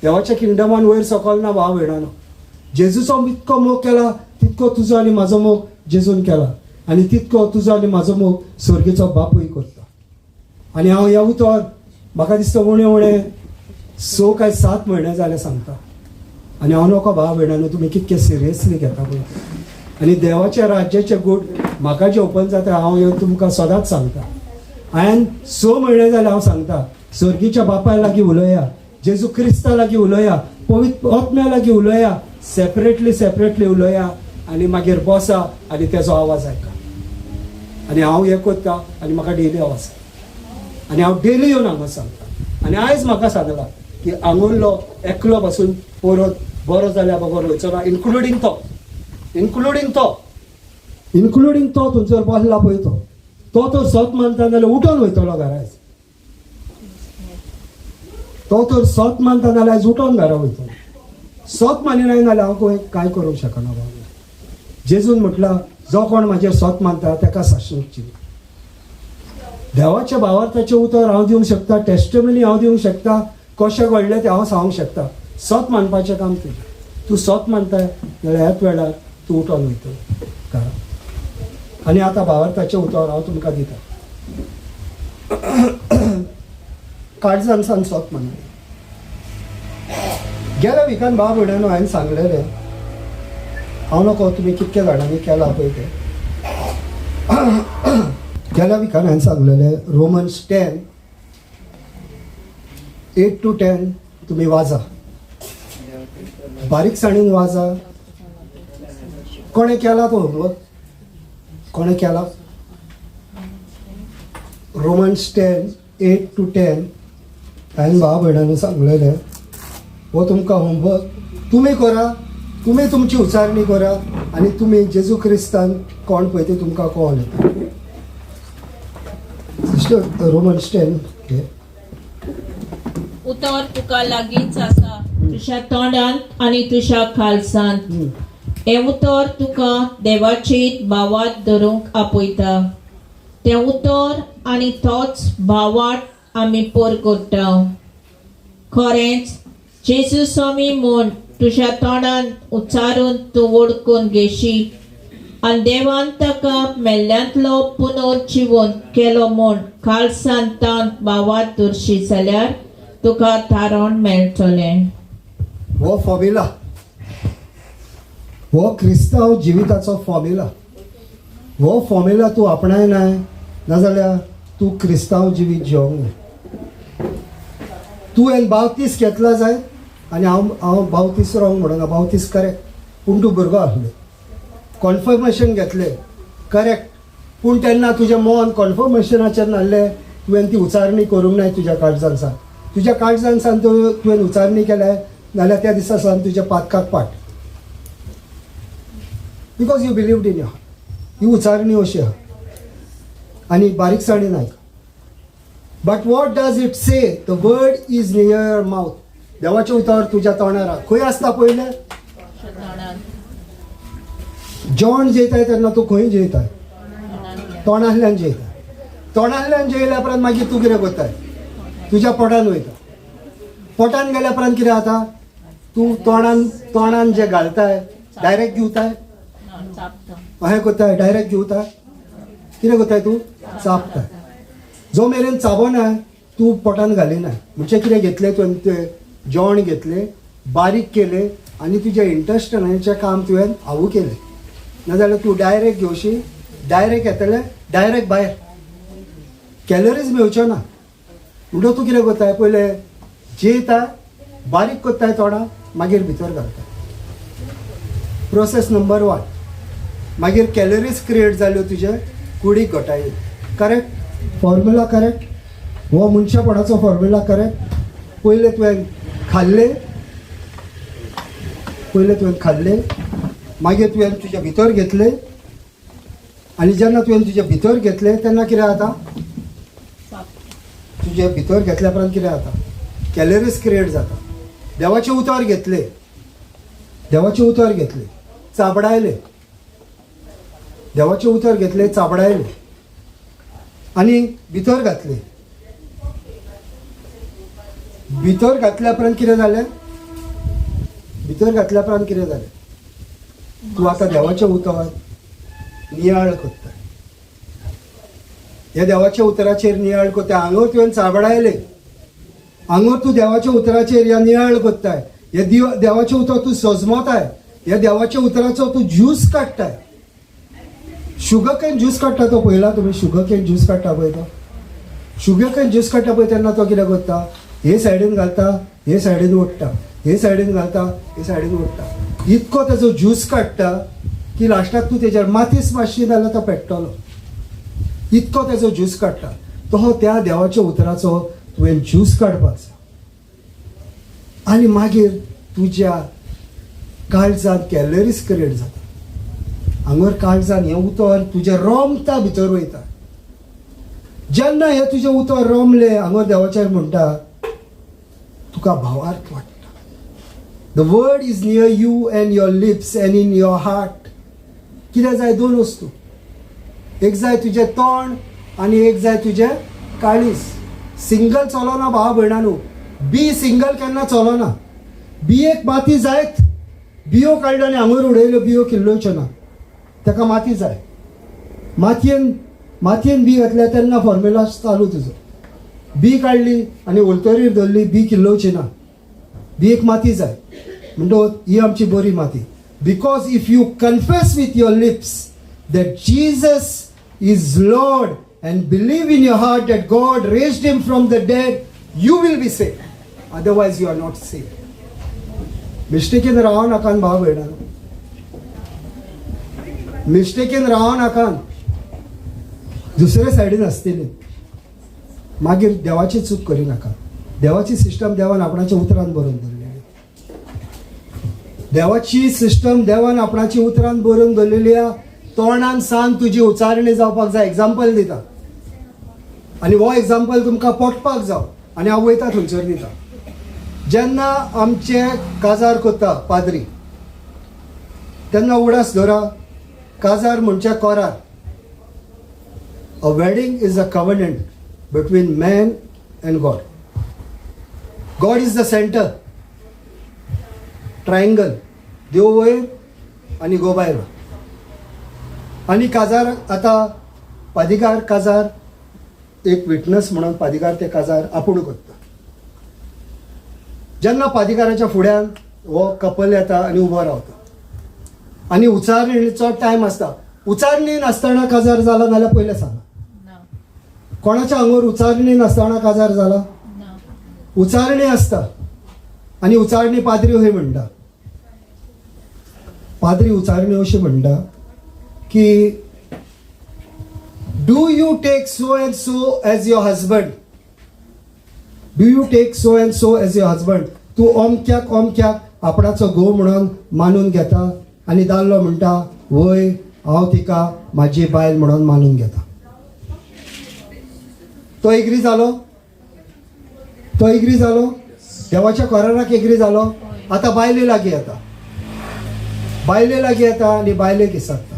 देवाच्या किंगडमान वयर सकल ना. भाव भयणांनो, जेजूचो इतको मोग केला तितको तुजो आनी म्हाजो मोग जेजून केला, आनी तितको तुजो आनी म्हाजो मोग स्वर्गीचो बापूय करता. आनी हांव ह्या उतर म्हाका दिसता उणें उणें 6 काय 7 म्हयने जाले सांगता. आनी हांव नको भाव भयणांनो तुमी कितके सिरियसली घेता पळय. आनी देवाच्या राज्याचे गूट म्हाका जें ओपन जाता हांव येवन तुमकां सदांच सांगता. हांवें 6 म्हयने जाले हांव सांगता, स्वर्गीच्या बापाय लागीं उलया, जेजू क्रिस्ता लागीं उलया, पवित्र आत्म्या लागीं उलया, सेपरेटली सेपरेटली उलया, आनी मागीर बसा आनी तेजो आवाज आयका. आनी हांव हें करता आनी म्हाका डेली आवाज, आनी हांव डेली येवन हांगा सांगता. आनी आयज म्हाका सांगला की आंगुरलो एकलो बसून परत बरो जाल्या बगर वयचो ना, इन्क्लुडींग तो, इन्क्लुडींग तो, इन्क्लुडींग तो थंयसर बसला पळय तो, तो तर सत मानता जाल्यार उठोन वयतलो घरा आयज. तो तर सत मानता जाल्यार आयज उठोन घरा वयतलो. सत मानिना जाल्यार हांव कांय करूंक शकना बाबा. जेजून म्हटलां जो कोण म्हाजेर सत मानता ताका शाश्वत. देवाच्या भावार्थाचें उतर हांव दिवंक शकता, टेस्टमनी हांव दिवंक शकता, कशें घडलें तें हांव सांगूंक शकता. सत मानपाचें काम तुजें. तूं सत मानताय जाल्यार ह्याच वेळार तूं उठोन वयतलो घरा. आनी आतां भावार्थाचें उतर हांव तुमकां दिता. काळजान सान सत मानलें. गेल्या विकान भाव भयणांनो हांवें सांगलेलें, हांव नको तुमी कितके जाणांनी केलां पळय तें. गेल्या विकान हांवें सांगलेलें रोमन्स 10, 8 to 10 तुमी वाजा, बारीकसाणीन वाजा. कोणें केला तो होमवर्क? कोणें केला? रोमन्स 10, 8 to 10 हांवें भाव भयणांनी सांगलेलें हो तुमकां होमवर्क तुमी करा, तुमी तुमची उच्चारणी करा, आनी तुमी जेजू क्रिस्तान कोण पळय ते तुमकां कळोन येता. सिस्टर रोमन्स 10 घे. उतर तुका लागींच आसा, तुज्या तोंडांत आनी तुज्या खालसांत. हें उतर तुका देवाचे भावात धरूंक आपयता. तें उतर आनी तोच भावाट आमी पोर करता. खरेंच जेजू स्वामी म्हूण तुज्या तोंडान उच्चारून तूं वळखून घेशी आनी देवान ताका मेल्ल्यांतलो पुनर्जिवन केलो म्हूण कालसान तान भावात धरशी जाल्यार तुका तारण मेळटलें. हो फॉर्म्युला, हो क्रिस्तांव जिविताचो फॉर्म्युला. हो फॉर्म्युला तूं आपणायनाय नाजाल्यार तूं क्रिस्तांव जिवीत जिवंक जाय. तुवें बावतीस घेतला जाय, आनी हांव हांव बावतीस रोंग म्हणना, बावतीस करेक्ट, पूण तूं भुरगो आसलो, कॉन्फर्मेशन घेतलें करेक्ट, पूण तेन्ना तुजें मन कॉन्फर्मेशनाचेर नासलें, तुवें ती उच्चारणी करूंक नाय तुज्या काळजान सान. तुज्या काळजान सान तुवें उच्चारणी केल्या जाल्यार त्या दिसा सान तुज्या पातकाक पाट, because you believed in your. ही उच्चारणी अशी आहा आनी बारीकसाणीन आयक. But what does it say? The word is near your mouth. देवाचें उतर तुज्या तोंडार आहा. खंय आसता पयलें? जेवण जेयताय तेन्ना तूं खंय जेयताय? तोंडांतल्यान जेयता. तोंडांतल्यान जेयल्या उपरांत मागीर तूं कितें करताय? तुज्या पोटान वयता. पोटान गेल्या उपरांत कितें जाता? तूं तोंडान तोंडान जें घालताय डायरेक्ट दिवताय, अशें करताय, डायरेक्ट दिवताय. कितें करताय तूं? चाबताय. जो मेरेन चाबना तूं पोटान घालिना. म्हणजे कितें घेतलें तुवें? तें जेवण घेतलें, बारीक केलें आनी तुज्या इंटस्टनाचें काम तुवें हावू केलें. नाजाल्यार तूं डायरेक्ट घेवशी, डायरेक्ट येतलें, डायरेक्ट भायर, कॅलरीज मेळच्यो ना. म्हणटकच तूं कितें करताय? पयलें जेयता, बारीक करताय तोंडाक, मागीर भितर घालता. Process number 1. मागीर कॅलरीज क्रिएट जाल्यो तुजे कुडीक घटाय. करेक्ट? Formula correct? हो मनशापणाचो फॉर्म्युला करेक्ट? पयलें तुवें खाल्लें, पयलें तुवें खाल्लें, मागीर तुवें तुज्या भितर घेतलें आनी जेन्ना तुवें तुज्या भितर घेतलें तेन्ना कितें जाता? तुजे भितर घेतल्या उपरांत कितें जाता? कॅलरीज क्रिएट जाता. देवाचें उतर घेतलें, देवाचें उतर घेतलें, चाबडायलें, देवाचें उतर घेतलें, चाबडायलें आनी भितर घातलें. भितर घातल्या उपरांत कितें जालें? भितर घातल्या उपरांत कितें जालें? तूं आतां देवाचें उतर नियाळ करता. ह्या देवाच्या उतराचेर नियाळ करता. हांगा तुवें चाबडायलें, हांगा तूं देवाच्या उतराचेर ह्या नियाळ करताय. हे देवाचें उतर तूं सजमताय. ह्या देवाच्या उतराचो तूं ज्यूस काडटाय. शुगर can juice काडटा तो पळयला तुमी? शुगर can juice काडटा पळय तो. शुगर can juice काडटा पळय तेन्ना तो कितें करता? हे सायडीन घालता, हे सायडीन ओडटा, हे सायडीन घालता, हे सायडीन ओडटा. इतको तेजो ज्यूस काडटा की लास्टाक तूं तेजेर मातीस मातशी जाल्यार तो पेट्टलो. इतको तेजो ज्यूस काडटा. तो त्या देवाच्या उतराचो तुवें ज्यूस काडपाक जाय आनी मागीर तुज्या काळजांत कॅलरीज क्रिएट जाता. हांगर काळजान हें उतर तुजें रोमता, भितर वयता. जेन्ना हें तुजें उतर रोमलें, हांगर देवाचेर म्हणटा तुका भावार्थ वाडटा. The word is near you and your lips and in your heart. कितें जाय? दोन वस्तू. एक जाय तुजें तोंड आनी एक जाय तुजें काळीज. सिंगल चलोना भावा भयणानू. बी सिंगल केन्ना चलोना. बियेक माती जायत. बियो काडल्यो आनी हांगर उडयल्यो, बियो किल्लोवच्यो ना. ताका माती जाय. मातयेन मातयेन बी घातल्या तेन्ना फॉर्म्युला चालू तुजो. बी काडली आनी ओलतरीर धरली, बी किल्लोवची ना. बियेक माती जाय. म्हणटकच ही आमची बरी माती. Because if you confess with your lips that Jesus is Lord and believe in your heart that God raised him from the dead, you will be saved. Otherwise you are not saved. मिस्टेकीन राव नाकान भाव भयणां, मिस्टेकीन राव नाकान. दुसरे सायडीन आसतली मागीर देवाची चूक करिनाका. देवाची system देवान आपणाच्या उतरान बरोवन दवरलेली. देवाची सिस्टम देवान आपणाची उतरान बरोवन दवरलेली आहा. तोंडान सांग, तुजी उच्चारणी जावपाक जाय. एग्जाम्पल दिता आनी हो एग्जाम्पल तुमकां पटपाक जाव आनी हांव वयता थंयसर दिता. जेन्ना आमचे काजार करता पाद्री तेन्ना उगडास दवरा, काजार म्हणजे कोरार. A wedding is a covenant between man and God. God is the center. Triangle. देव वयर आनी गो बायल. आनी काजार आतां पादिकार काजार एक विटनस म्हणून पादिकार ते काजार आपूण करता. जेन्ना पादिकाराच्या फुड्यान हो कपल येता आनी उबो रावता आनी उचारणीचो टायम आसता. उचारणी नासतना काजार जाला जाल्यार पयलें सांगा. ना. कोणाच्या आंगार उचारणी नासतना काजार जाला? ना. उचारणी आसता आनी उचारणी पाद्री हय म्हणटा. पाद्री उचारणी अशी म्हणटा की, "Do you take so and so as your husband? Do you take so and so as your husband?" तूं अमक्याक अमक्याक आपणाचो घोव म्हणून मानून घेता? आनी दादलो म्हणटा, वय, हांव तिका म्हाजी बायल म्हणून मानून घेता. तो एग्री जालो? तो एग्री जालो? देवाच्या कोराराक एग्री जालो? आतां बायले लागीं येता, बायले लागीं येता आनी बायलेक विचारता,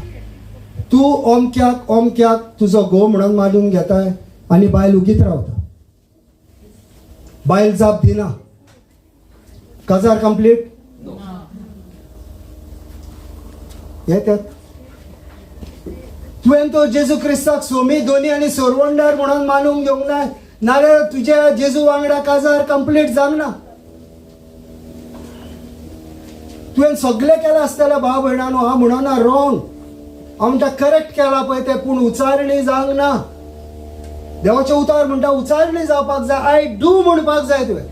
तूं अमक्याक अमक्याक तुजो घोव म्हणून मानून घेताय? आनी बायल उगीत रावता. बायल जाप दिना. काजार कंप्लीट? ना. येतात. तुवें तुवें तो जेजू क्रिस्ताक सोमी दोनी आनी सोरवंडार म्हणून मानूंक घेवंक ना, नाल्यार तुज्या जेजू वांगडा काजार कंप्लीट जावंक ना. तुवें सगळें केलां आसतलें भाव भयणानो, हांव म्हणना रॉंग, हांव म्हणटा करेक्ट केलां पळय तें, पूण उचारणी जावंक ना. देवाचें उतार म्हणटा उचारणी जावपाक जाय, I do म्हणपाक जाय तुवें.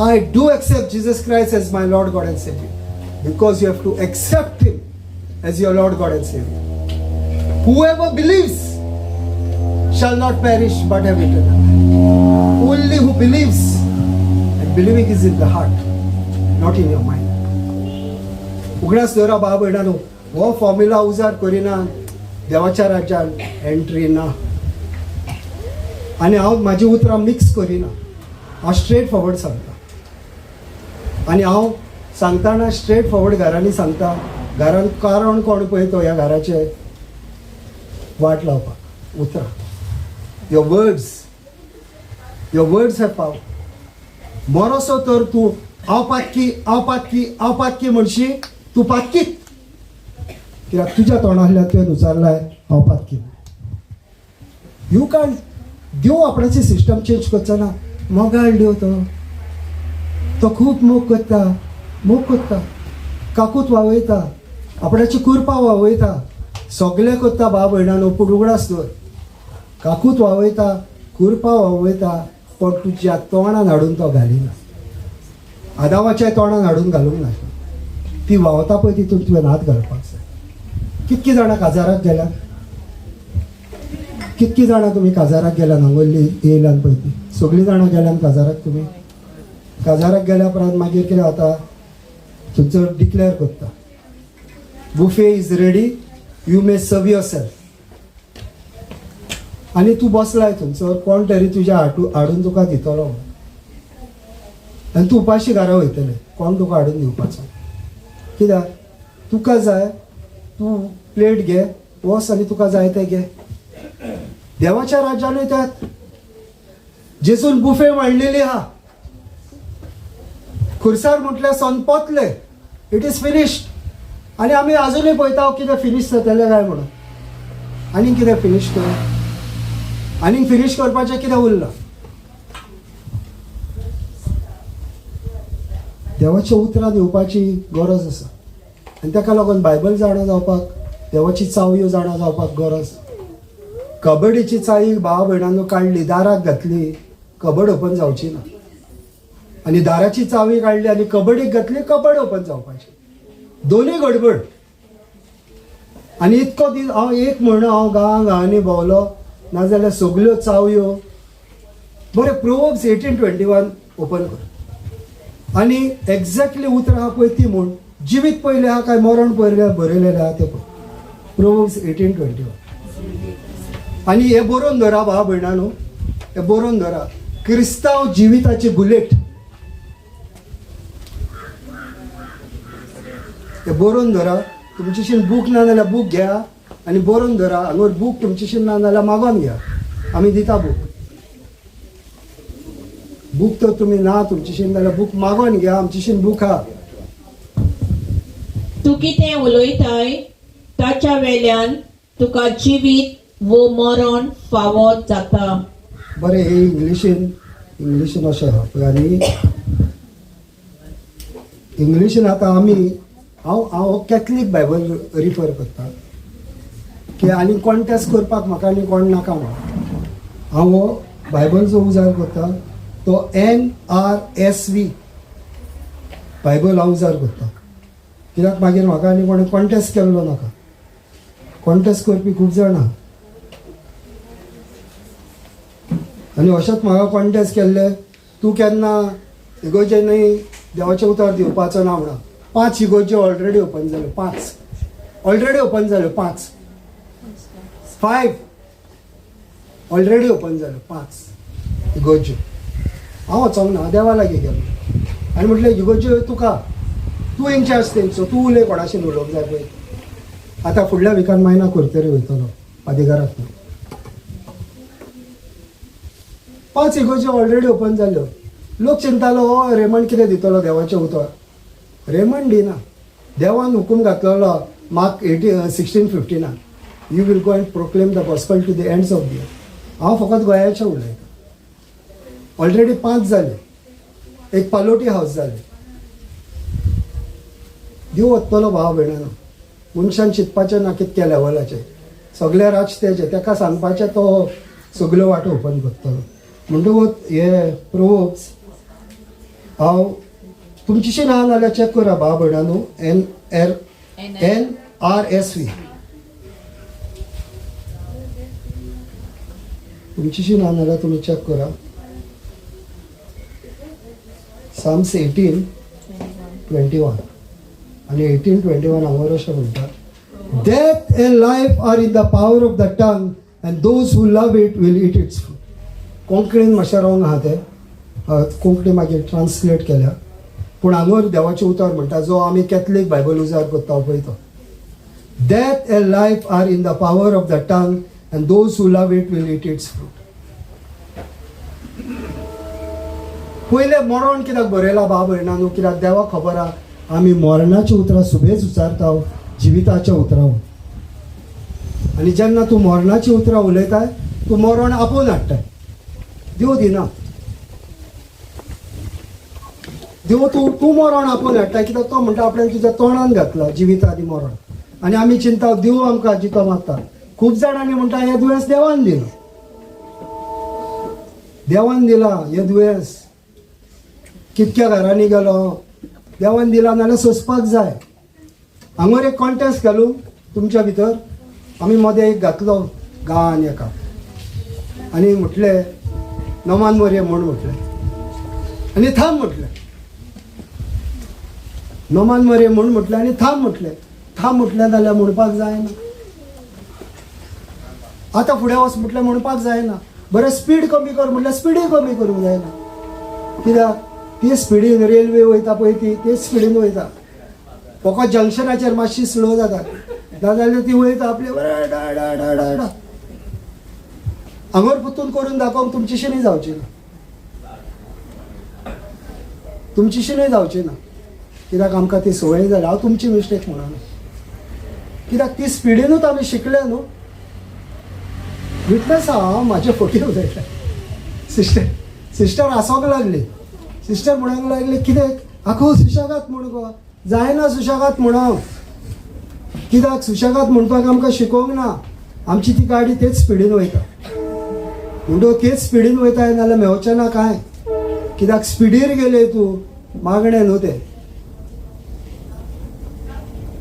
I do accept Jesus Christ as my Lord God and Savior, because you have to accept Him as your Lord God and Savior. Whoever believes shall not perish but have eternal life. Only who believes, and believing is in the heart, not in your mind. उगडास दवरा भाव भयणानो, हो formula उजार करिना देवाच्या राज्यान entry ना. आनी हांव म्हाजी उतरां मिक्स करिना, हांव स्ट्रेट फॉरवर्ड सांगता. आनी हांव सांगतना स्ट्रेट फॉरवर्ड घरांनी सांगता. घरान कारण कोण पळय तो ह्या घराचे वाट लावपाक उतरां. Your words, your words have power. बरोसो तर तूं हांव पातकी, हांव पातकी, हांव पातकी म्हणशी, तूं पातकीत, कित्याक तुज्या तोंडांतल्यान तुवें उचारलाय हांव पातकी. You can't. देव आपणाची सिस्टम चेंज करचो ना. मोगाळ देव तो, तो खूब मोग करता, मोग करता, काकूत वावयता, आपणाची कुरपा वावयता, सगळें करता भाव भयणानो, पूण उगडास दवर, काकूत वावयता, कुरपा वावयता, पण तुज्या तोंडान हाडून तो घालिना. आदावाच्या तोंडान हाडून घालूंक ना. ती व्हांवता पळय तितून तुवें हात घालपाक जाय. कितकी जाणां काजाराक गेल्यात? कितकी जाणां तुमी काजाराक गेल्यात? हांगोल्ली येयल्यान पळय ती सगळीं जाणां गेल्यान काजाराक. तुमी काजाराक गेल्या उपरांत मागीर कितें जाता? थंयसर डिक्लेअर करता, "Buffet is ready, you may serve yourself." आनी तूं बसलाय थंयसर, कोण तरी तुज्या हाटू हाडून तुका दितलो आनी तूं उपाशी घरा वयतले. कोण तुका हाडून दिवपाचो? कित्याक तुका जाय, तूं प्लेट घे, वच आनी तुका जाय तें घे. देवाच्या राज्यानूय त्यात जेजून बुफे मांडलेली आहा. खुर्सार म्हटल्यार संपतले, it is finished. आनी आमी आजुनूय पळयता कितें फिनीश जातलें काय म्हणून. आनीक कितें फिनीश कर, आनीक फिनीश करपाचें कितें उरलां? देवाच्या उतरां दिवपाची गरज आसा आनी ताका लागून बायबल जाणा जावपाक, देवाची चावयो जाणा जावपाक गरज. कबड्डीची चावी भाव भयणांनो काडली, दाराक घातली, कबड ओपन जावची ना. आनी दाराची चावी काडली आनी कबड्डीक घातली, कबड ओपन जावपाची. दोनूय गडबड. आनी इतको दीस हांव, एक म्हयनो हांव गांवा गांवांनी भोंवलो, नाजाल्यार सगल्यो चावयो. बरें, प्रोवर्ब्स 18:21 ओपन कर आनी एक्झॅक्टली उतरां आहा पळय ती म्हूण जिवीत पयलें आहा काय मरण पयलें बरयलेलें आहा तें पळय. प्रोवर्ब्स 18:21. आनी हें बरोवन धरा भाव भयणानो, हें बरोवन धरा, क्रिस्तांव जिविताची बुलेट. हें बरोवन धरा. तुमचेशीन बूक ना जाल्यार बूक घेया आनी बरोवन धरा. हांगर बूक तुमचेशीन ना जाल्यार मागोन घ्या, आमी दिता बूक. बूक तर तुमी ना तुमचेशीन जाल्यार बूक मागोन घ्या, आमचेशीन बूक आहा. तूं कितें उलयताय ताच्या वेल्यान तुका जिवीत वो मरण फावो जाता. बरें, हे इंग्लिशीन, इंग्लिशीन अशें आहा पळय. आनी इंग्लिशीन आतां आमी हांव हांव कॅथलीक बायबल रिफर करता की आनी कॉन्टेस्ट करपाक म्हाका आनी कोण नाका म्हणून. हांव हो बायबल जो उजार करता तो NRSV Bible हांव उजार करता, कित्याक मागीर म्हाका आनी कोणें कॉन्टेस्ट केल्लो नाका. कॉन्टेस्ट करपी खूब जाणां आनी अशेंच म्हाका कॉन्टेस्ट केल्ले, तूं केन्ना इगोर्जे न्हय देवाचें उतर दिवपाचो ना म्हणून. 5 इगोर्ज्यो ऑलरेडी ओपन जाल्यो, 5 ऑलरेडी ओपन जाल्यो, 5 5 ऑलरेडी ओपन जाल्यो, 5 इगोर्ज्यो. हांव वचोंक ना, देवा लागीं गेलो आनी म्हटलें इगोर्ज्यो तुका, तूं इनचार्ज तेंचो, तूं उलय कोणाशीन उलोवंक जाय पळय. आतां फुडल्या विकान मायना करतरी वयतलो पादिगाराक. 5 इगोर्ज्यो ऑलरेडी ओपन जाल्यो. लोक चिंतालो हो रेमंड कितें दितलो देवाचें उतर. रेमंड दिना, देवान हुकूम घातलेलो mark 16:15 you will go and proclaim the gospel to the ends of the earth. हांव फकत गोंयाचें उलयतां. ऑलरेडी 5 जाले, एक पालोटी हावस जालें. देव वतलो भाव भयणानो, मनशान चिंतपाचें ना कितक्या लेवलाचें, सगळें राज तेजें, ताका सांगपाचें तो सगल्यो वाटो ओपन करतलो. म्हणटकूच हे प्रोवोब्स हांव तुमचीशी ना जाल्यार चॅक करा भाव भयणानो, NRSV तुमचीशी ना जाल्यार तुमी चॅक करा. साम्स 18:21 आनी 18:21 हांगा अशें म्हणटा, death and life are in the power of the tongue and those who love it will eat its fruit. कोंकणीन मातशें रॉंग आहा तें, कोंकणी मागीर ट्रान्सलेट केल्या, पूण हांगर देवाचें उतर म्हणटा, जो आमी कॅथलीक बायबल उजार करता पळय तो, death and life are in the power of the tongue and those who love it will eat its fruit. पयलें मरण कित्याक बरयलां भाव भयणा न्हू, कित्याक देवाक खबर आहा आमी मरणाची उतरां सुबेज उचारता जिविताच्या उतरां. आनी जेन्ना तूं मरणाची उतरां उलयताय तूं मरण आपोवन हाडटाय. देव दिना, देव तूं तूं मरण आपोवन हाडटाय, कित्याक तो म्हणटा आपल्यान तुज्या तोंडान घातला जिवीत आनी मरण. आनी आमी चिंता देव आमकां जितो मारता. खूब जाणांनी म्हणटा हें दुयेंस देवान दिलां, देवान दिलां हें दुयेंस, कितक्या घरांनी गेलो देवान दिला, नाल्यार सोंसपाक जाय. हांगर एक कॉन्टेस्ट घालूं तुमच्या भितर, आमी मदें एक घातलो गांवान एका, आनी म्हटलें नमान मोरये म्हूण म्हटलें आनी थांब म्हटलें, नमान मोरये म्हूण म्हटलें आनी थांब म्हटलें. थांब म्हटलें जाल्यार म्हणपाक जायना, आतां फुडें वच म्हटलें म्हणपाक जायना, बरें स्पीड कमी कर म्हटल्यार स्पिडूय कमी करूंक जायना, कित्याक ती स्पिडीन रेल्वे वयता पळय ती तेच स्पिडीन वयता, फकत जंक्शनाचेर मातशी स्लो जाता, नाजाल्यार ती वयता आपली बरें डा डा डा डा डा. हांगर परतून करून दाखोवंक तुमचीशी न्ही जावची ना, तुमचीशी न्ही जावची ना, कित्याक आमकां ती संवय जाल्या. हांव तुमची मिस्टेक म्हणना, कित्याक ती स्पिडीनूच आमी शिकले न्हू. विटनस आहा हांव, म्हाजे फोटी उलयता. सिस्टर सिस्टर हांसोंक लागली, सिस्टर म्हणूंक लागली कितें आखो सुशेगाद म्हण गो, जायना सुशेगाद म्हणप, कित्याक सुशेगाद म्हणपाक आमकां शिकोवंक ना. आमची ती गाडी तेच स्पिडीन वयता, म्हणटकूच तेच स्पिडीन वयता नाल्यार मेवचें ना कांय, कित्याक स्पिडीर गेले तूं, मागणें न्हू तें.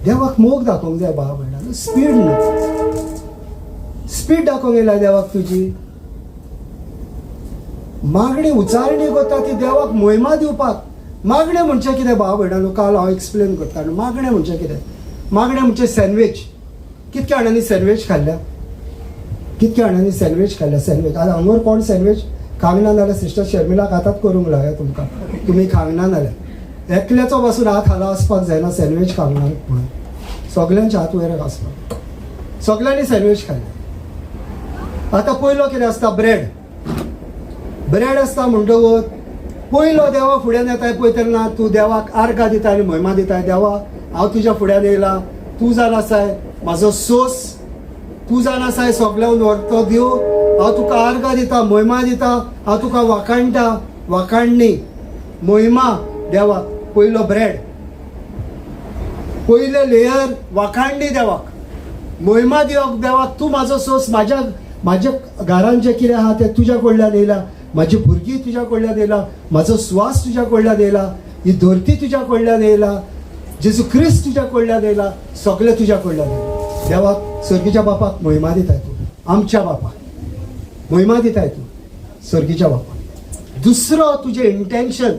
देवाक मोग दाखोवंक जाय भाव भयणां, स्पीड न्हू, स्पीड दाखोवंक येयला देवाक तुजी. मागणी उचारणी करता ती देवाक मोहिमा दिवपाक. मागणें म्हणचें कितें भाव भयणां, काल हांव एक्सप्लेन करता. मागणें म्हणचें कितें, मागणें म्हणचें सँडवीच. कितक्या जाणांनी सँडवीच खाल्ल्या, कितक्या जाणांनी सँडवीच खाल्ल्या? सँडवीच आतां हांगर कोण सँडवीच खांक ना जाल्यार सिस्टर शर्मिलाक हातात करूंक लाया तुमकां, तुमी खांक ना जाल्यार एकल्याचो पासून हात हाला आसपाक जायना सँडवीच खांक ना म्हणून, सगल्यांचे हात वयर आसपाक, सगल्यांनी सँडवीच खाल्ले. आतां पयलो कितें आसता, ब्रेड. ब्रेड आसता म्हणटकूच पयलो देवा फुड्यान येताय पळय तेन्ना तूं देवाक आर्गां दिता आनी म्हयमा दिताय, देवा हांव तुज्या फुड्यान येयला, तूं जाण आसाय म्हाजो सोस, तूं जाण आसाय सगळ्यांक व्हरतो देव, हांव तुका आर्गां दिता, म्हयमा दिता, हांव तुका वाखाणटा, वाखाणणी म्हयमा देवाक. पयलो ब्रेड, पयले लेयर वाखाणणी देवाक, म्हयमा दिवप देवाक, तूं म्हाजो सोस, म्हाज्या म्हाज्या घरान जें कितें आहा तें तुज्या कडल्यान येयला, म्हाजी भुरगीं तुज्या कडल्यान येयला, म्हाजो स्वास तुज्या कडल्यान येयला, ही धरती तुज्या कडल्यान येयला, जेजू क्रिस्त तुज्या कडल्यान येयला, सगळें तुज्या कडल्यान येयला. देवाक सर्गीच्या बापाक म्हयमा दिताय तूं, आमच्या बापाक म्हयमा दिताय तूं सर्गीच्या बापाक. दुसरो तुजें इंटेन्शन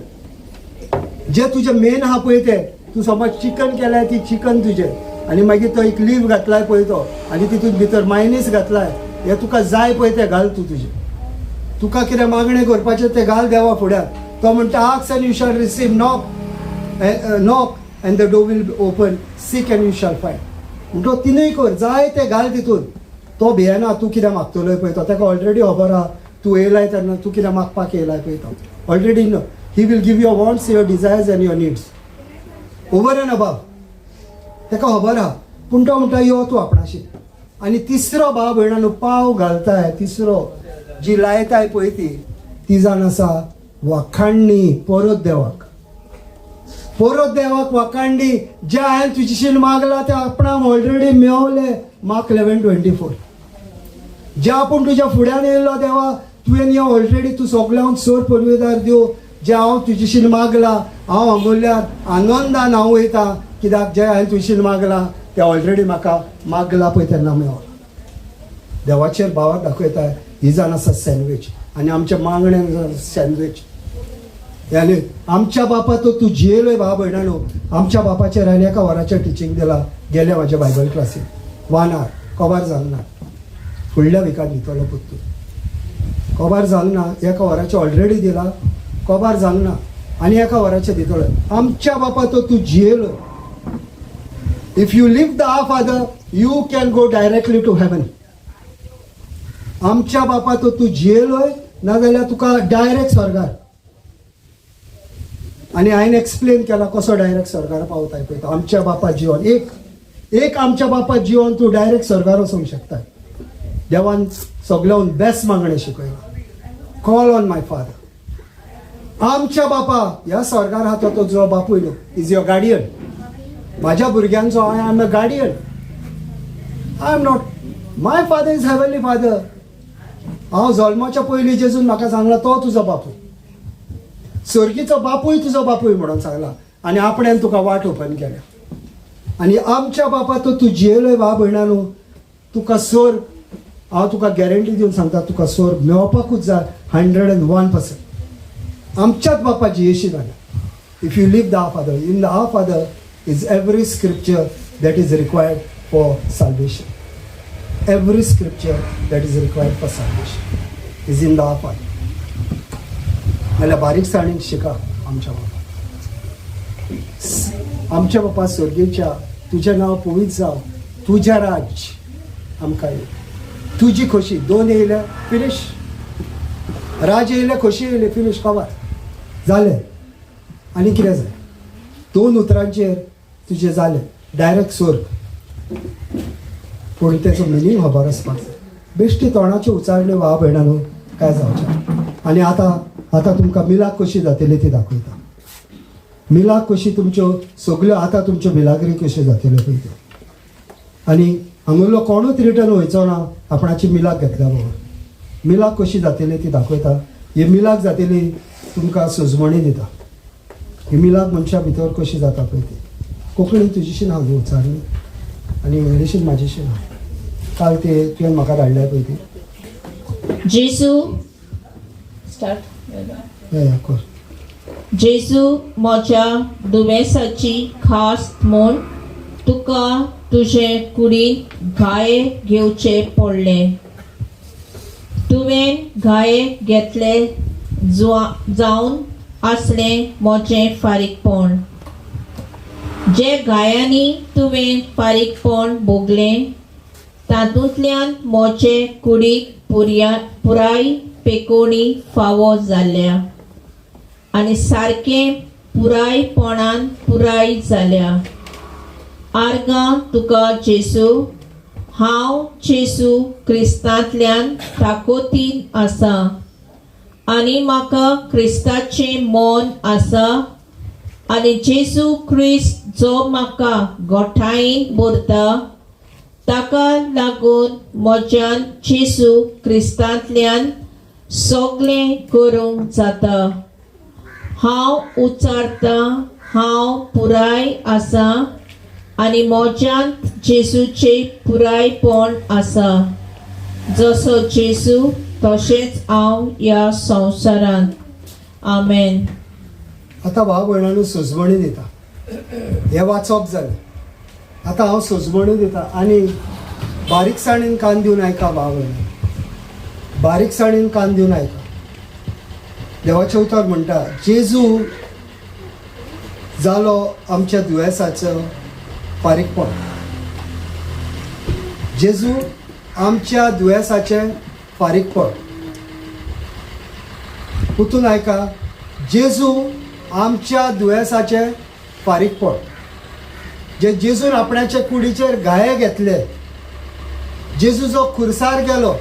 जे तुजें मेन आहा पळय तें, तूं समज चिकन केलाय ती चिकन तुजें, आनी मागीर तो एक लीव घातलाय पळय तो, आनी तितून भितर मायनीस घातलाय, हें तुका जाय पळय तें घाल तूं तुजें, तुका कितें मागणें करपाचें तें घाल देवा फुड्यान. तो म्हणटा ask and you shall receive, knock knock and the door will be open, seek and you shall find. म्हणटो तिनूय कर, जाय तें घाल तितून. तो भियेना तूं कितें मागतलोय पळय तो, ताका ऑलरेडी खबर आहा तूं येयलाय तेन्ना तूं कितें मागपाक येयलाय पळय तो already know. He will give your wants, your desires and your needs over and above. ताका खबर आहा. पूण तो म्हणटा यो तूं आपणाशी. आनी तिसरो भाव भयणांनो पाव घालताय, तिसरो जी लायताय पळय ती ती जावन आसा वाखाणणी परत देवाक, परत देवाक वाखाणणी. जे हांवें तुजेशीन मागला ते आपणाक ऑलरेडी मेवले. मार्क 11:24. जे आपूण तुज्या फुड्यान येयल्लो देवा, तुवें हें ऑलरेडी तूं सगल्यांक सोर पदवेदार दिव. जे हांव तुजेशीन मागला, हांव हांगुरल्यार आनंदान हांव वयता, कित्याक जे हांवें तुजेशीन मागला ते ऑलरेडी म्हाका मागला पळय तेन्ना मेवला. देवाचेर भावाक दाखयता. ही जावन आसा सँडवीच आनी आमच्या मागण्यान सँडवीच. आनी आमच्या बापा तो तूं जियेलोय. भाव भयणानो, आमच्या बापाचेर हांवें एका वराचें टिचींग दिलां गेले म्हाज्या बायबल क्लासीन. वन आवर कबार जावंक ना. फुडल्या विकान दितलो पुत्तून. कबार जावंक ना. एका वराचें ऑलरेडी दिलां, कबार जावंक ना आनी एका वराचें दितलो. आमच्या बापा तो तूं जियेलो. If you live the Our Father, you can go directly to heaven. आमच्या बापा तो तूं जियेलोय, नाजाल्यार तुका डायरेक्ट स्वर्गार. आनी हांवें एक्सप्लेन केला कसो डायरेक्ट स्वर्गार पावताय पळय तो. आमच्या बापा जिवन एक एक आमच्या बापा जिवन तूं डायरेक्ट स्वर्गार वचूंक शकता. देवान सगळ्याहून बेस्ट मागणें शिकयलां, कॉल ऑन my father. आमच्या बापा ह्या स्वर्गार आहा तो तुजो बापूय न्हू, is your guardian. माझ्या भुरग्यांचो I am a guardian. I am not, my father is heavenly Father. हांव जल्माच्या पयलीं जेजून म्हाका सांगला, तो तुजो बापूय, स्वर्गीचो बापूय तुजो बापूय म्हणून सांगला आनी आपणेन तुका वाट ओपन केल्या. आनी आमच्या बापा तो तूं जियेलोय. भाव भयणानो, तुका सोर हांव तुका गॅरंटी दिवन सांगता, तुका सोर मेळपाकूच जाय, 101%. आमच्याच बापा जियेशी जाल्यार, if you live the Our Father, in the Our Father is every scripture that is required for salvation. Every scripture that is required for salvation is in the Our Father. नाल्यार बारीकसाणीन शिका. आमच्या बापा, आमच्या बापा स्वर्गीच्या, तुजें नांव पवित्र जावं, तुजें राज्य आमकां येवं, तुजी खोशी. दोन येयल्या, फिनीश. राज येयले, खोशी येयली, फिनीश, कवर जालें. आनी कितें जाय? दोन उतरांचेर तुजें जालें, डायरेक्ट स्वर्ग. पूण तेचो मिनींग खबर आसपाक जाय. बेश्टी तोंडाच्यो उचारण्यो भाव भयणानो काय जावचें. आनी आतां आतां तुमकां मिलाक कशी जातली ती दाखयता. मिलाक कशी तुमच्यो सगल्यो, आतां तुमच्यो मिलाग्री कश्यो जातल्यो पळय त्यो. आनी हांगुरलो कोणूच रिटर्न वयचो ना आपणाची मिलाक घेतल्या बगर. मिलाक कशी जातली ती दाखयता. ही मिलाक जातली, तुमकां सुजवणी दिता. ही मिलाक मनशा भितर कशी जाता पळय ती. कोंकणी तुजीशी ना न्हू उच्चारणी आनी इंग्लिशीन म्हाजीशी ना. काल ते तुवें म्हाका धाडल्या पळय ती. जेजू स्टार्ट. या या कर. जेजू, म्हज्या दुयेंसाची खास्त म्हूण तुका तुजे कुडींत घाये घेवचे पडले. तुवें घाये घेतले जावन आसलें म्हजें फारीकपण. जे घायांनी तुवें फारीकपण भोगलें तातूंतल्यान म्हजे कुडीक पुराय पेकोणी फावो जाल्या आनी सारकें पुरायपणान पुराय जाल्या. आर्गां तुका जेजू. हांव जेजू क्रिस्तांतल्यान ताकोतीन आसा आनी म्हाका क्रिस्ताचें मन आसा आनी जेजू क्रिस्त जो म्हाका गोठायेन भरता ताका लागून म्हज्यान जेजू क्रिस्तांतल्यान सगळें करूंक जाता. हांव उच्चारतां, हांव पुराय आसा आनी म्हज्यांत जेजूचें पुरायपण आसा. जसो जेजू तशेंच हांव ह्या संवसारांत. आमेन. आतां भाव भयणांनो सुजवणी दिता. हें वाचप जालें, आतां हांव सुजवणी दिता आनी बारीकसाणीन कान दिवन आयका. भाव भयणां, बारीकसाणीन कान दिवन आयका. देवाचें उतर म्हणटा, जेजू जालो आमच्या दुयेंसाचो फारीकपण. जेजू आमच्या दुयेंसाचें फारीकपण. पुतून आयका, जेजू आमच्या दुयेंसाचें फारीकपण. जे जेजून आपणाचे कुडीचेर घाये घेतले, जेजू जो खुर्सार गेलो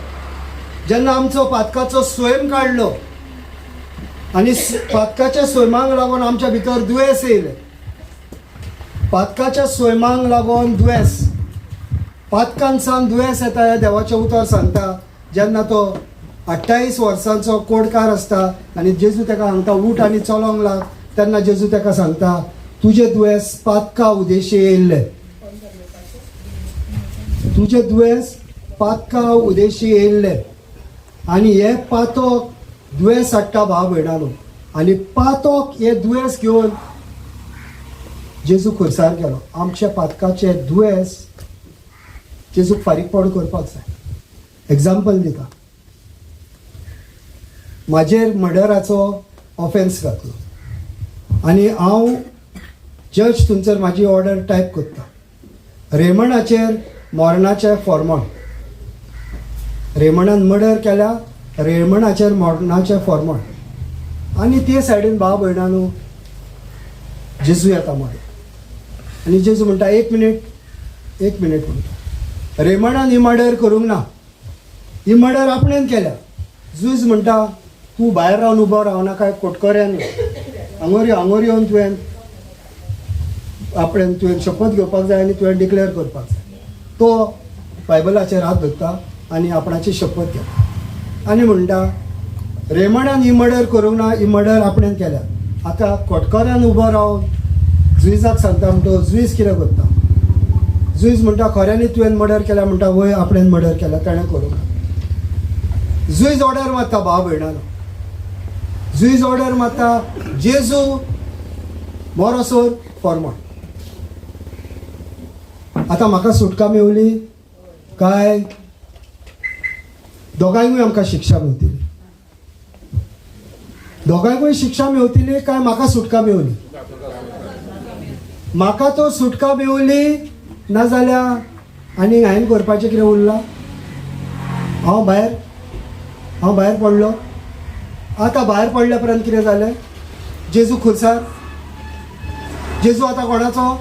जेन्ना आमचो पातकाचो स्वयं काडलो आनी पातकाच्या स्वयमाक लागून आमच्या भितर दुयेंस येयलें. पातकाच्या स्वयमाक लागून दुयेंस, पातकान सावन दुयेंस येता हें देवाचें उतर सांगता. जेन्ना तो 28 वर्सांचो कोडकार आसता आनी जेजू ताका सांगता उठ आनी चलोंक लाग, तेन्ना जेजू ताका सांगता तुजें दुयेंस पातका उदेशी येयल्लें, तुजें दुयेंस पातका उदेशी येयल्लें आनी हें पातक दुयेंस हाडटा भाव भयणानो. आनी पातक हें दुयेंस घेवन जेजू खुर्सार गेलो. आमच्या पातकाचें दुयेंस जेजूक फारीकपण करपाक जाय. एग्जाम्पल दिता, म्हाजेर मर्डराचो ऑफेन्स घातलो आनी हांव जज थंयसर म्हाजी ऑर्डर टायप करता, रेमणाचेर मरणाचें फॉर्मण, रेमणान मर्डर केल्या, रेमणाचेर मरणाचें फॉर्मण. आनी ते सायडीन भाव भयणानो जेजू येता मरे आनी जेजू म्हणटा एक मिनीट, एक मिनीट म्हणटा, रेमणान ही मर्डर करूंक ना, ही मर्डर आपणेन केल्या. जुज म्हणटा तूं भायर रावन उबो रावना काय कोटकऱ्यान हांगोर यो, हांगोर येवन तुवें आपणेन तुवें शपथ घेवपाक जाय आनी तुवें डिक्लेअर करपाक जाय. तो बायबलाचेर हात धरता आनी आपणाची शपथ घेता आनी म्हणटा रेमणान ही मर्डर करूंक ना, ही मर्डर आपणेन केल्या. आतां कोटकऱ्यान उबो रावन जुईजाक सांगता, म्हणटा जुईज कितें करता? जुईज म्हणटा खऱ्यांनी तुवें मर्डर केल्या? म्हणटा वय आपणेन मर्डर केल्या, ताणें करूंक ना. जुईज ऑर्डर मारता भाव भयणानो, जुईज ऑर्डर मारता जेजू मोरोसोर फॉर्मण. आतां म्हाका सुटका मेवली काय दोगांयकूय आमकां शिक्षा मेवतली? दोगांयकूय शिक्षा मेवतली काय म्हाका सुटका मेवली? म्हाका तो सुटका मेवली नाजाल्यार आनी हांवें करपाचें कितें उरलां? हांव भायर पडलो. आतां भायर पडल्या उपरांत कितें जालें? जेजू खुर्सार, जेजू आतां कोणाचो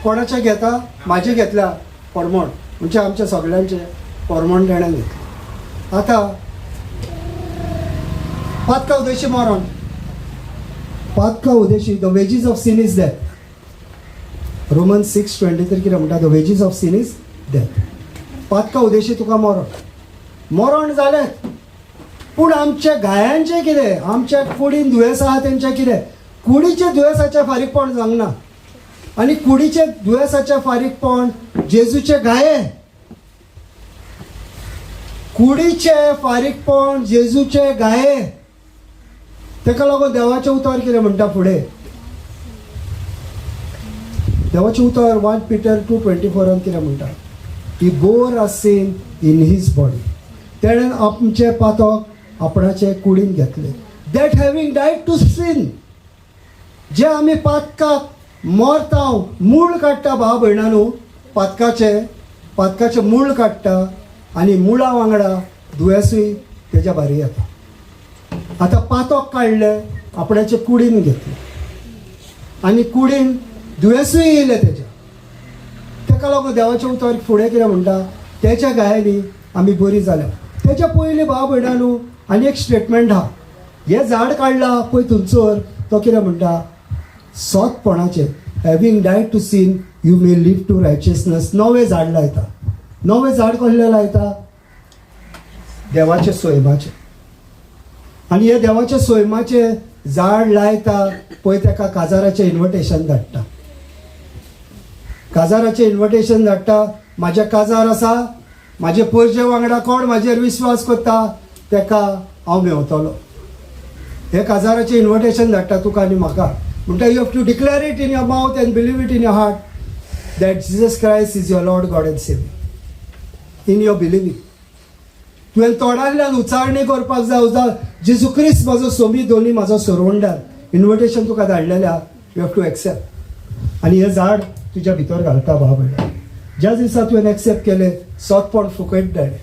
कोणाचें घेता? म्हाजें घेतल्या फॉर्मण, म्हणजे आमच्या सगळ्यांचें फॉर्मण ताणें घेतलें. आतां पातका उदेशी मरण, Patkai Udeshi, the wages of sin is death. Roman 6:23 कितें म्हणटा? The wages of sin is death. Patkai Udeshi तुका मरण, मरण जालें. पूण आमच्या घायांचें कितें? आमच्या कुडीन दुयेंस आहा तेंचें कितें? कुडीच्या दुयेंसाचें फारीकपण जावंक ना आनी कुडीच्या दुयेंसाचें फारीकपण जेजूचे घाये, कुडीचे फारीकपण जेजूचे घाये. ताका लागून देवाचें उतर कितें म्हणटा फुडें? देवाचें उतर 1 पिटर 2:24 कितें म्हणटा? He bore our sin in his body. तेणें आमचें पातक आपणाचे कुडीन घेतलें. That having died to sin, जे आमी पातकाक मरता, मूळ काडटा भाव भयणानू, पातकाचे पातकाचें मूळ काडटा आनी मुळा वांगडा दुयेंसूय तेज्या भारी येता. आतां पातक काडलें, आपणाचे कुडीन घेतलें आनी कुडीन दुयेंसूय येयलें तेज्या. ताका लागून देवाचें उतर फुडें कितें म्हणटा? तेच्या घायांनी आमी बरी जाल्या. तेच्या पयलीं भाव भयणानू आनी एक स्टेटमेंट आहा. हें झाड काडलां पळय थंयसर तो कितें म्हणटा? सोतपणाचें, having died to sin you may live to righteousness. नवें झाड लायता. नवें झाड कसलें लायता? देवाचें सैमाचें. आनी हे देवाच्या सैमाचें झाड लायता पळय, ताका काजाराचें इन्विटेशन धाडटा, काजाराचें इन्विटेशन धाडटा. म्हाजें काजार आसा, म्हाजे परजे वांगडा कोण म्हाजेर विश्वास करता ताका हांव मेवतलो. हे काजाराचें इन्विटेशन धाडटा तुका आनी म्हाका. म्हणटा you have to declare it in your mouth and believe it in your heart that Jesus Christ is your Lord, God and Saviour. In your believing तुवें तोंडांतल्यान उच्चारणी करपाक जाय, जावं जेजू क्रिस्त म्हाजो सोमी दोनी, म्हाजो सोरवंडार. इन्विटेशन तुका धाडलेलें आहा, you have to accept. आनी हें झाड तुज्या भितर घालता भाव भयणा. ज्या दिसा तुवें एक्सेप्ट केलें, सोतपण फुकट धाडलें.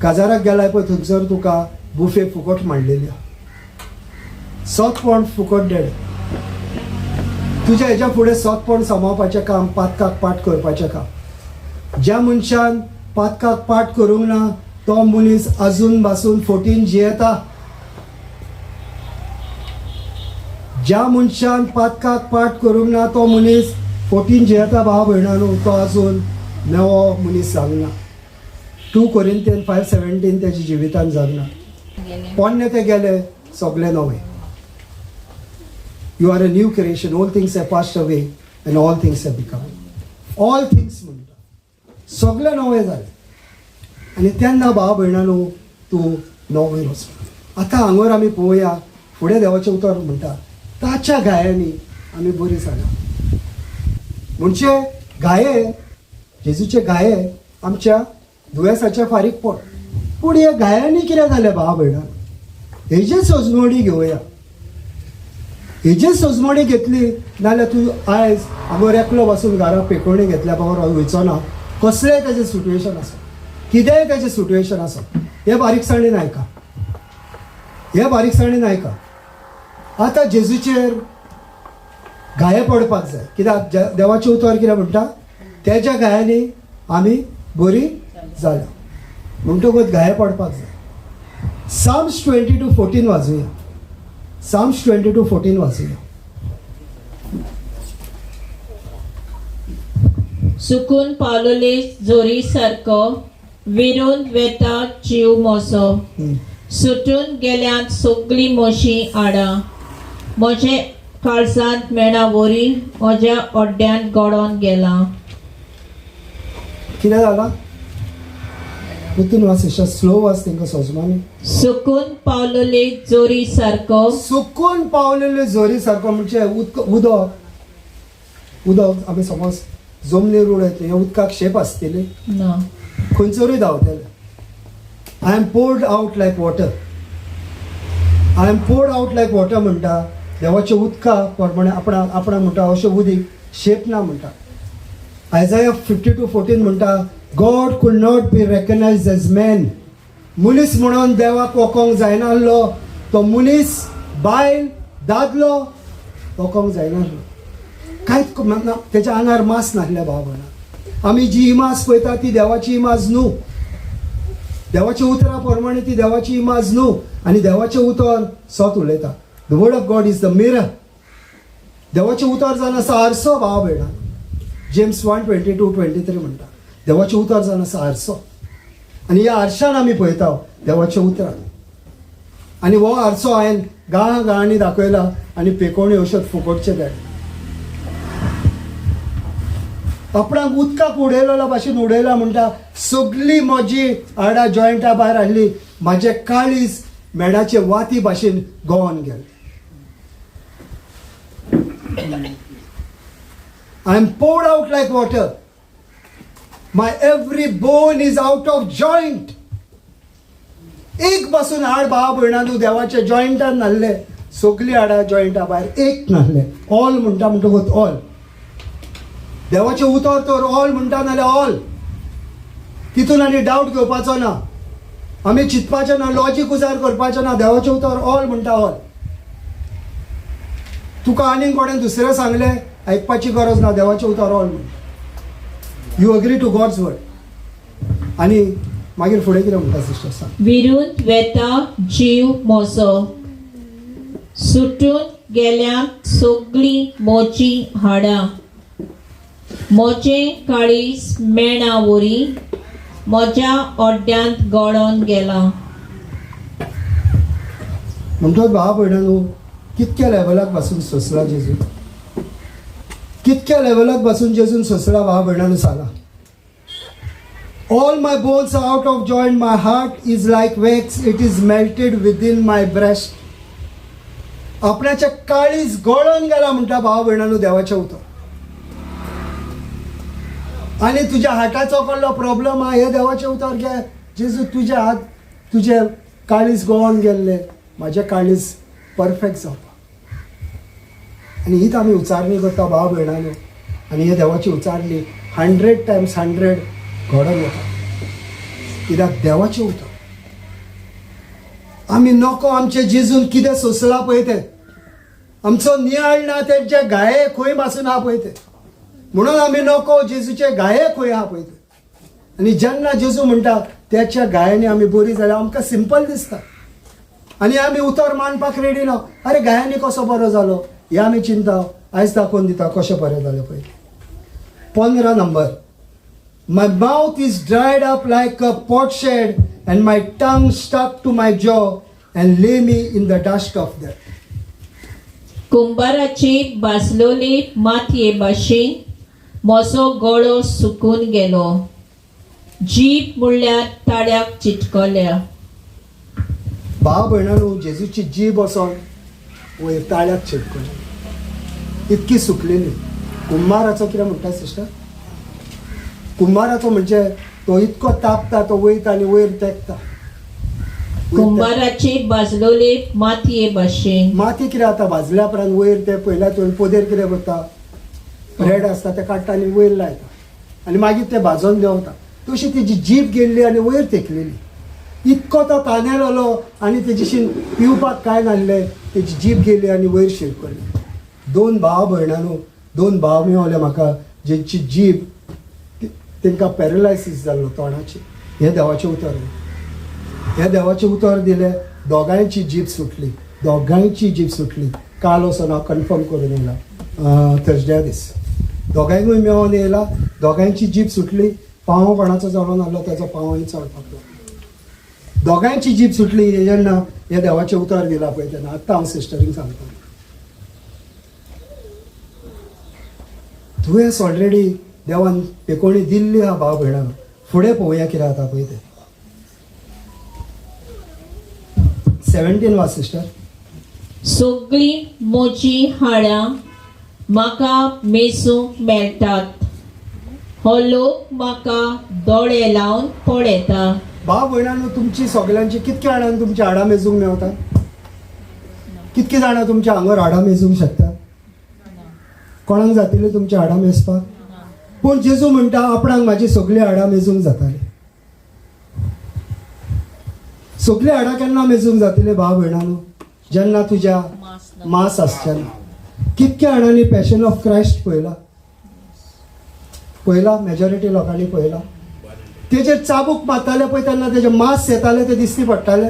काजाराक गेलाय पळय, थंयसर तुका बुफे फुकट मांडलेली आहा. सोतपण फुकट धाडलें. तुज्या हेज्या फुडें सोतपण सांबाळपाचें काम, पातकाक पाठ करपाचें काम. ज्या मनशान पातकाक पाठ करूंक ना तो मनीस आजून बासून फोटीन जियेता. ज्या मनशान पातकाक पाठ करूंक ना तो मनीस फोटीन जियेता. भाव भयणांनो, तो आजून नवो मनीस जावंक ना. 2 Corinthians 5:17 तेच्या जिवितान जावंक ना. पोन्ने ते गेले, सगळे नवे. You are a new creation. All things have passed away and all things have become. All things म्हणटा, सगळे नवे जाले. आनी तेन्ना भाव भयणांनो तूं नवे वच. आतां हांगर आमी पळोवया फुडें देवाचें उतर म्हणटा ताच्या घायांनी आमी बरी जाल्या. म्हणजे घाये, जेजूचे घाये आमच्या दुयेंसाच्या फारीक पड. पूण ह्या घायांनी कितें जालें भाव भयणां? हेजी सजमणी घेवया. हेजी सजमणी घेतली नाल्यार तूं आयज हांगर एकलो बसून घरा पेकोवणी घेतल्या बगर वयचो ना. कसलेंय ताजें सिट्युएशन आसा, कितेंय ताजें सिट्युएशन आसा, हें बारीकसाणेन आयका, हें बारीकसाणेन आयका. आतां जेजूचेर घाये पडपाक जाय. कित्याक देवाचें उतर कितें म्हणटा? तेज्या घायांनी आमी बरी जाल्या. म्हणटकूच घाये पडपाक जाय. Psalms 22:14 वाचुया. Psalms 22:14 वाचुया. सुकून पावलोले जोरी सारको विरून वेता जीव मोसो, सुटून गेल्यात सगळीं मोशी आडां, म्हजे काळजांत मेणा वरी म्हज्या ओड्ड्यांत गळोन गेला. कितें जालां? परतून वाच सिस्टर, स्लो वाच, तांकां सजमानी. सुकून पावलोले जोरी सारको, सुकून पावलेले झरी सारको म्हणजे उदक, उदक उदक आमी समज जमनीर उडयतले, ह्या उदकाक शेप आसतली? ना. खंयसरूय धांवतले. I am poured out like water. I am poured out like water म्हणटा देवाच्या उदका प्रमाणे आपणा आपणाक म्हणटा अशें उदीक शेप ना म्हणटा. आयजाया 52:14 म्हणटा, God could not be recognized as man. मनीस म्हणून देवाक वळखोंक जायना आहलो. तो मनीस, बायल, दादलो वळखोंक जायना आहलो. कांयच ना, तेच्या आंगार मास नासलें. भाव भयणां, आमी जी इमाज पळयता ती देवाची इमाज न्हू. देवाच्या उतरा प्रमाणे ती देवाची इमाज न्हू. आनी देवाचें उतर सत उलयता. The word of God is the mirror. देवाचें उतर जावन आसा आरसो. भाव भयणां, जेम्स 1:22-23 म्हणटा, देवाचें उतर जावन आसा आरसो. आनी ह्या आरशान आमी पळयता देवाच्या उतरान. आनी हो आरसो हांवें गांवा गांवांनी दाखयला आनी पेकोवणी औषध फुकटचें मेळटा. आपणाक उदकाक उडयलेलो भाशेन उडयला म्हणटा. सगळी म्हजी हाडां जॉयंटा भायर हाडली, म्हाजें काळीज मेणाचे वाती भाशेन गळोन गेलें. I am poured out like water. My every bone is out of joint. एक पासून हाड भाव भयणांनो देवाच्या जॉयंटान नासले. सगळीं हाडां जॉयंटा भायर एक नासले. ऑल म्हणटा म्हणटकूच ऑल. देवाचें उतर तर ऑल म्हणटा नाल्यार ऑल. तितून आनी डावट घेवपाचो ना, आमी चिंतपाचें ना, लॉजीक उजार करपाचें ना. देवाचें उतर ऑल म्हणटा ऑल. तुका आनीक कोणें दुसरें सांगलें आयकपाची गरज ना. देवाचें उतर ऑल म्हणटा. You agree to God's word. आनी मागीर फुडें कितें म्हणटा सिस्टर, सांग. विरून वेता जीव मोसो, सुटून गेल्यात सगळीं मोची हाडां, मोचें काळीज मेणा वरी म्हज्या ओड्ड्यांत गळोन गेला. म्हणटोच भाव भयणांनो, कितक्या लेवलाक पासून सोंसला जेजू, कितक्या लेवलाक पासून जेजून सोंसला भाव भयणांनो सांगा. All my bones are out of joint, my heart is like wax, it is melted within my breast. आपणाच्या काळीज गळोन गेला म्हणटा भाव भयणांनो देवाचें उतर. आनी तुज्या हार्टाचो कसलो प्रॉब्लम आहा, हे देवाचें उतर घे. जेजू तुजे हात, तुजें काळीज गळोन गेल्लें, म्हाजें काळीज परफेक्ट जावपाक. आनी हीच आमी उचारणी करता भाव भयणांनो. आनी हे देवाची उचारणी 100 टायम्स 100 घडोवन वता. कित्याक देवाचें उतर. आमी नको आमचे जेजून कितें सोंसलां पळय तें, आमचो नियाळ ना तेजे गाये खंय बासून आहा पळय ते, म्हणून आमी नको जेजूचे गाये खंय आहा पळय ते. आनी जेन्ना जेजू म्हणटा त्याच्या गायांनी आमी बरी जाल्या, आमकां सिंपल दिसता आनी आमी उतर मानपाक रेडी ना. अरे गायांनी कसो बरो जालो हें आमी चिंता. आयज दाखोवन दिता कशें बरें जालें पळय. 15 number, my mouth is dried up like a potsherd and my tongue stuck to my jaw and lay me in the dust of death. कुंभाराची भाजलोली मातये भाशेन म्हजो गळो सुकून गेलो, जीब म्हणल्यार ताळ्याक चिटकल्या. भाव भयणांनो, जेजूची जीब वचोन वयर ताळ्याक चिटकली, इतकी सुकलेली. कुंभाराचो कितें म्हणटा सिस्टर, कुंभाराचो म्हणजे तो इतको तापता, तो वयता आनी वयर तेंकता. कुंभाराची भाजलोली मातये भाशेन. माती कितें जाता भाजल्या उपरांत वयर ते पयल्या तुवें पोदेर कितें करता, रेड आसता ते काडटा आनी वयर लायता आनी मागीर ते भाजोन देंवता. तशी तेजी जीब गेल्ली आनी वयर तेंकलेली. इतको तो तानेलेलो आनी तेजीशी पिवपाक कांय नासलें, तेजी जीब गेली आनी वयर शिरकली. दोन भाव भयणांनो, दोन भाव मेवले म्हाका जेंची जीब तेंकां पॅरलायसीस जाल्लो तोंडाची. हें देवाचें उतर, हें देवाचें उतर दिलें, दोगांयची जीब सुटली, दोगांयची जीब सुटली. काल वचोन हांव कन्फर्म करून येयला, थर्सड्या दीस दोगांयकूय मेळोन येयला, दोगांयची जीब सुटली. पांव कोणाचो जालो नासलो, ताचो पांवूय चडपाक लागलो. दोगांयची जीब सुटली. हे जेन्ना हे देवाचें उतर दिलां पळय तेन्ना आत्तां हांव सिस्टरींक सांगता, दुयेंस ऑलरेडी देवान पेकोणी दिल्ली आहा भाव भयणांक. फुडें पळोवया कितें जाता पळय तें. 17 वाच सिस्टर. सगळीं म्हजीं हाडां म्हाका मेजूंक मेळटात, हो लोक म्हाका दोळे लावन पळयता. भाव भयणांनो, तुमची सगळ्यांची कितक्या जाणांक तुमची हाडां मेजूंक मेवता? कितकी जाणां तुमच्या आंगार हाडां मेजूंक शकता? कोणाक जातली तुमची हाडां मेजपाक? पूण जेजू म्हणटा आपणाक म्हाजी सगळीं हाडां मेजूंक जाताली. सगळीं हाडां केन्ना मेजूंक जातली भाव भयणांनो? जेन्ना तुज्या मास आसचें ना. कितक्या जाणांनी पॅशन ऑफ क्रायस्ट पळयला? पळयला? मेजॉरिटी लोकांनी पळयला. तेजेर चाबूक मारताले पळय तेन्ना तेजे मास येताले ते दिसती पडटाले,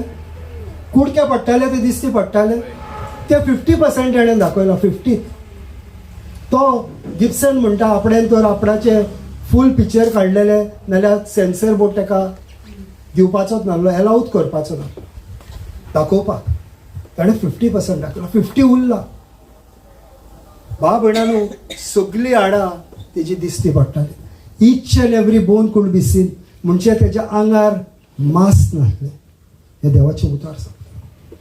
कुडके पडटाले ते दिसती पडटाले. ते 50% तेणें दाखयला, 50. तो गिब्सन म्हणटा आपणें तर आपणाचें फूल पिक्चर काडलेलें नाल्यार सेन्सर बोर्ड ताका दिवपाचोच नासलो, एलावूच करपाचो ना दाखोवपाक. ताणें 50% दाखयला, 50 उरला. भाव भयणांनो, सगळीं हाडां तेजी दिसती पडटाली. Each and every bone could be seen. म्हणजे तेज्या आंगार मास नासलें. हें देवाचें उतर सांगता.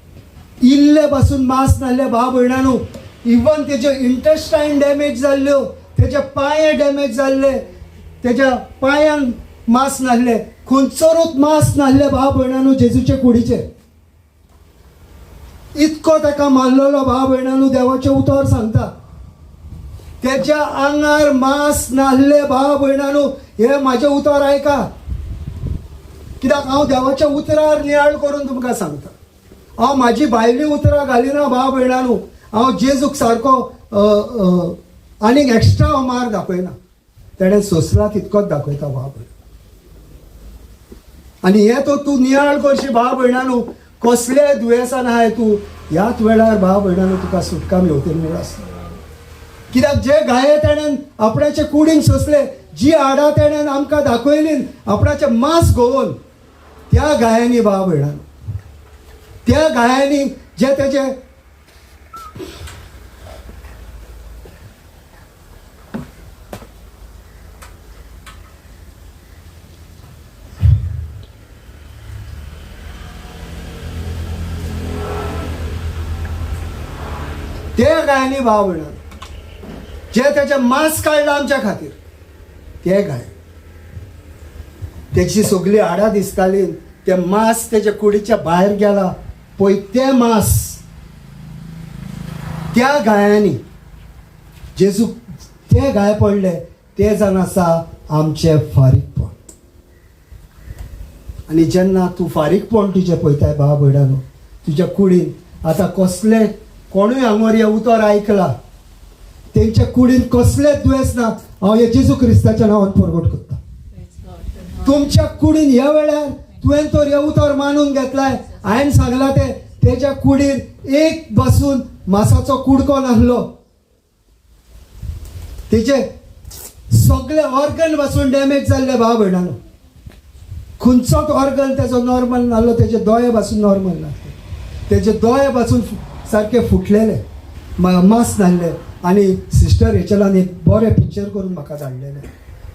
इल्ले पासून मास नासलें भाव भयणांनो. इवन तेजे इंटेस्टायन डॅमेज जाल्ल्यो, तेजे पांये डॅमेज जाल्ले, तेज्या पांयांक मास नासलें, खंयसरूच मास नासलें भाव भयणांनो जेजूचे कुडीचेर. इतको ताका मारलेलो भाव भयणांनो, देवाचें उतर सांगता तेज्या आंगार मास नासले भाव भयणांनो. हे म्हाजें उतर आयका, कित्याक हांव देवाच्या उतरार नियाळ करून तुमकां सांगता. हांव म्हाजी भायली उतरां घालिना भाव भयणांनो. हांव जेजूक सारको आनीक एक्स्ट्रा हांव मार दाखयना, तेणें सोंसला तितकोच दाखयता भाव भयण. आनी हें तो तूं नियाळ करशी भाव भयणांनो, कसल्याय दुयेंसान आहाय तूं ह्याच वेळार भाव भयणांनो तुका सुटका मेवतली म्हूण आसता. कित्याक जे गाये तेणेन आपणाचे कुडीन सोंसले, जी हाडां तेणेन आमकां दाखयली आपणाचे मास गोवन, त्या गायांनी भाव भयणांनो, त्या गायांनी जे तेजे त्या गायांनी भाव भयणांनो जे तेचे मास काडला आमच्या खातीर, ते गाय तेची सगळी हाडां दिसताली, ते मास तेच्या कुडीच्या भायर गेला पळय, ते मास त्या गायांनी जेजू ते गाय पडले ते जावन आसा आमचें फारीकपण. आनी जेन्ना तूं फारीकपण तुजें पळयताय भाव भयणांनो, तुज्या कुडीन आतां कसले कोणूय हांगर हें उतर आयकला तेंच्या कुडीन कसलेच दुयेंस ना, हांव हे जेजू क्रिस्ताच्या नांवान परगट करता. तुमच्या कुडीन ह्या वेळार तुवें तर हें उतर मानून घेतलाय. हांवें सांगलां तें तेज्या कुडीर एक बसून मासाचो कुडको नासलो, तेजे सगळे ऑर्गन बसून डॅमेज जाल्ले भाव भयणानो. खंयचोच ऑर्गन तेजो नॉर्मल नासलो, तेजे दोळे पासून नॉर्मल नासले, तेजे दोळे पासून सारके फुटलेले, मास नासले. आनी सिस्टर हेचेलान एक बरें पिक्चर करून म्हाका धाडलेलें,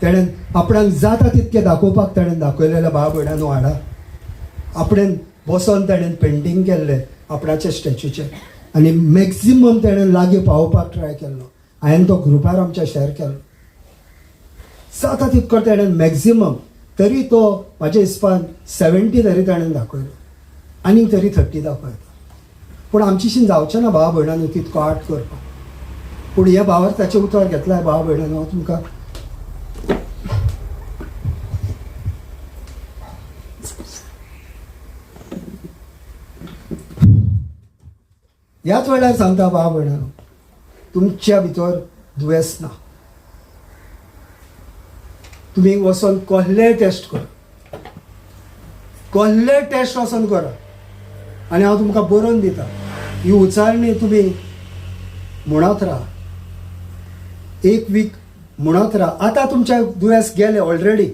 तेणेन आपणाक जाता तितकें दाखोवपाक तेणेन दाखयलेलें. भाव भयणानो हाडा आपणेन बसोन तेणेन पेंटींग केल्लें आपणाच्या स्टॅच्यूचें आनी मॅक्झिमम तेणेन लागीं पावोवपाक ट्राय केल्लो. हांवें तो ग्रुपार आमच्या शेअर केलो, जाता तितको तेणेन मॅक्झिमम, तरी तो म्हाज्या हिसपान 70 तरी तेणेन दाखयलो, आनीक तरी 30 दाखयता. पूण आमचेशीन जावचें ना भाव भयणानो तितको आर्ट करपाक. पूण ह्या भावार ताचें उतर घेतलाय भाव भयणानो, हांव तुमकां ह्याच वेळार सांगता भाव भयणानो, तुमच्या भितर दुयेंस ना. तुमी वचोन कसलेय टेस्ट करा, कसलेय टेस्ट वचोन करा आनी हांव तुमकां बरोवन दिता. ही उचारणी तुमी म्हणत राहा, एक वीक म्हणत राहा. आतां तुमच्या दुयेंस गेले ऑलरेडी,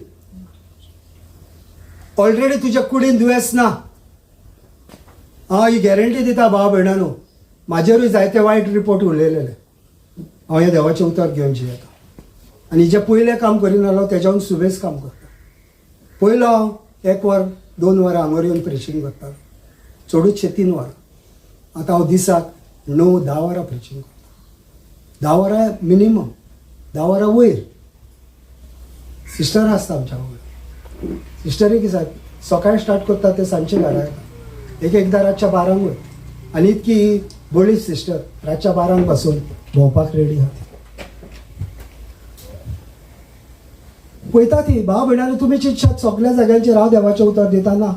ऑलरेडी तुज्या कुडीन दुयेंस ना. हांव ही गॅरंटी दिता भाव भयणानो, म्हाजेरूय जायते वायट रिपोर्ट उलयलेले. हांव हें देवाचें उतर घेवन जियेता आनी जें पयलें काम करिनासलो तेज्याहून सुबेज काम करता. पयलो हांव 1 वर 2 वरां हांगर येवन प्रिचींग करतालो, चडूचशें 3 वरां. आतां हांव दिसाक 9-10 वरां प्रिचींग करता, 10 वरां मिनिमम, 10 वरां वयर. सिस्टर आसता आमच्या वांगडा, सिस्टरूय कितें सकाळी स्टार्ट करता ते सांजचे घरा येता, एक एकदां रातच्या 12 वयर. आनी इतकी बळी सिस्टर रातच्या 12 पासून भोंवपाक रेडी आहा. पळयता ती भाव भयणांनो, तुमी चिंतशात सगल्या जाग्यांचेर हांव देवाचें उतर दिता ना,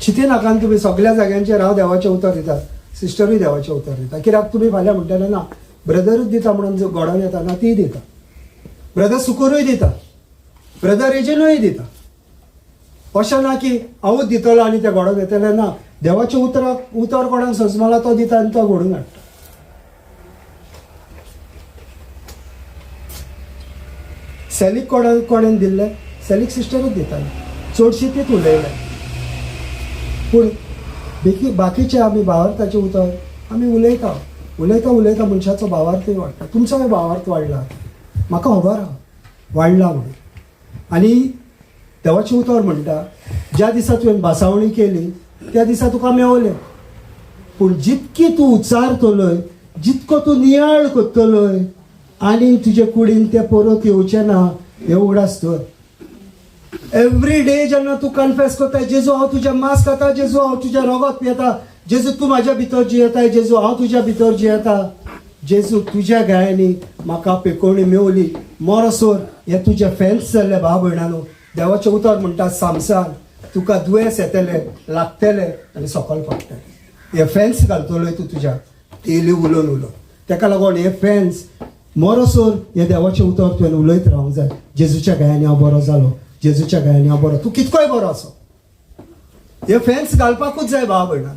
चिंतिनाका तुमी सगल्या जाग्यांचेर हांव देवाचें उतर दिता, सिस्टरूय देवाचें उतर दिता. कित्याक तुमी फाल्यां म्हणटले ना ब्रदरूच दिता म्हणून जो घडोवन येता ना, तीय दिता, ब्रदर सुकूरूय दिता, ब्रदर एजनूय दिता. अशें ना की हांवूच दितलो आनी तें घडोवन येतलें ना. देवाचें उतराक उतर कोणाक सजमला तो दिता आनी तो घडोवन हाडटा. सॅलीक कोणेन दिल्लें, सॅलीक सिस्टरूच दिताले, चडशी तीच उलयलें. पूण बाकीचे आमी भावार्थाचें उतर आमी उलयता उलयता उलयता मनशाचो भावार्थूय वाडटा. तुमचोय भावार्थ वाडला, म्हाका खबर आहा वाडला म्हणून. आनी देवाचें उतर म्हणटा ज्या दिसा तुवें भासावणी केली त्या दिसा तुका मेवलें. पूण जितकी तूं उच्चारतलोय, जितको तूं नियाळ करतलोय आनी तुजे कुडीन तें परत येवचें ना हें उगडास दवर. एवरी डे जेन्ना तूं कन्फेस करता, जेजू हांव तुजें मांस खाता, जेजू हांव तुजें रगत पियेता, जेजू तूं म्हाज्या भितर जियेता, जेजू हांव तुज्या भितर जियेता, जेजू तुज्या गायांनी म्हाका पेकोवणी मेवली, मरोसर हे तुजे फॅन्स जाल्ले भाव भयणानो. देवाचें उतर म्हणटा सामसान तुका दुयेंस येतलें, लागतलें आनी सकयल पडटलें. हे फॅन्स घालतलोय तूं तुज्या डेली उलोवन उलोवन. तेका लागून हे फॅन्स मरोसर हे देवाचें उतर तुवें उलयत रावंक जाय. जेजूच्या गायांनी हांव बरो जालो, जेजूच्या गायांनी हांव बरो, तूं कितकोय बरो आसो, हे फॅन्स घालपाकूच जाय भाव भयणान.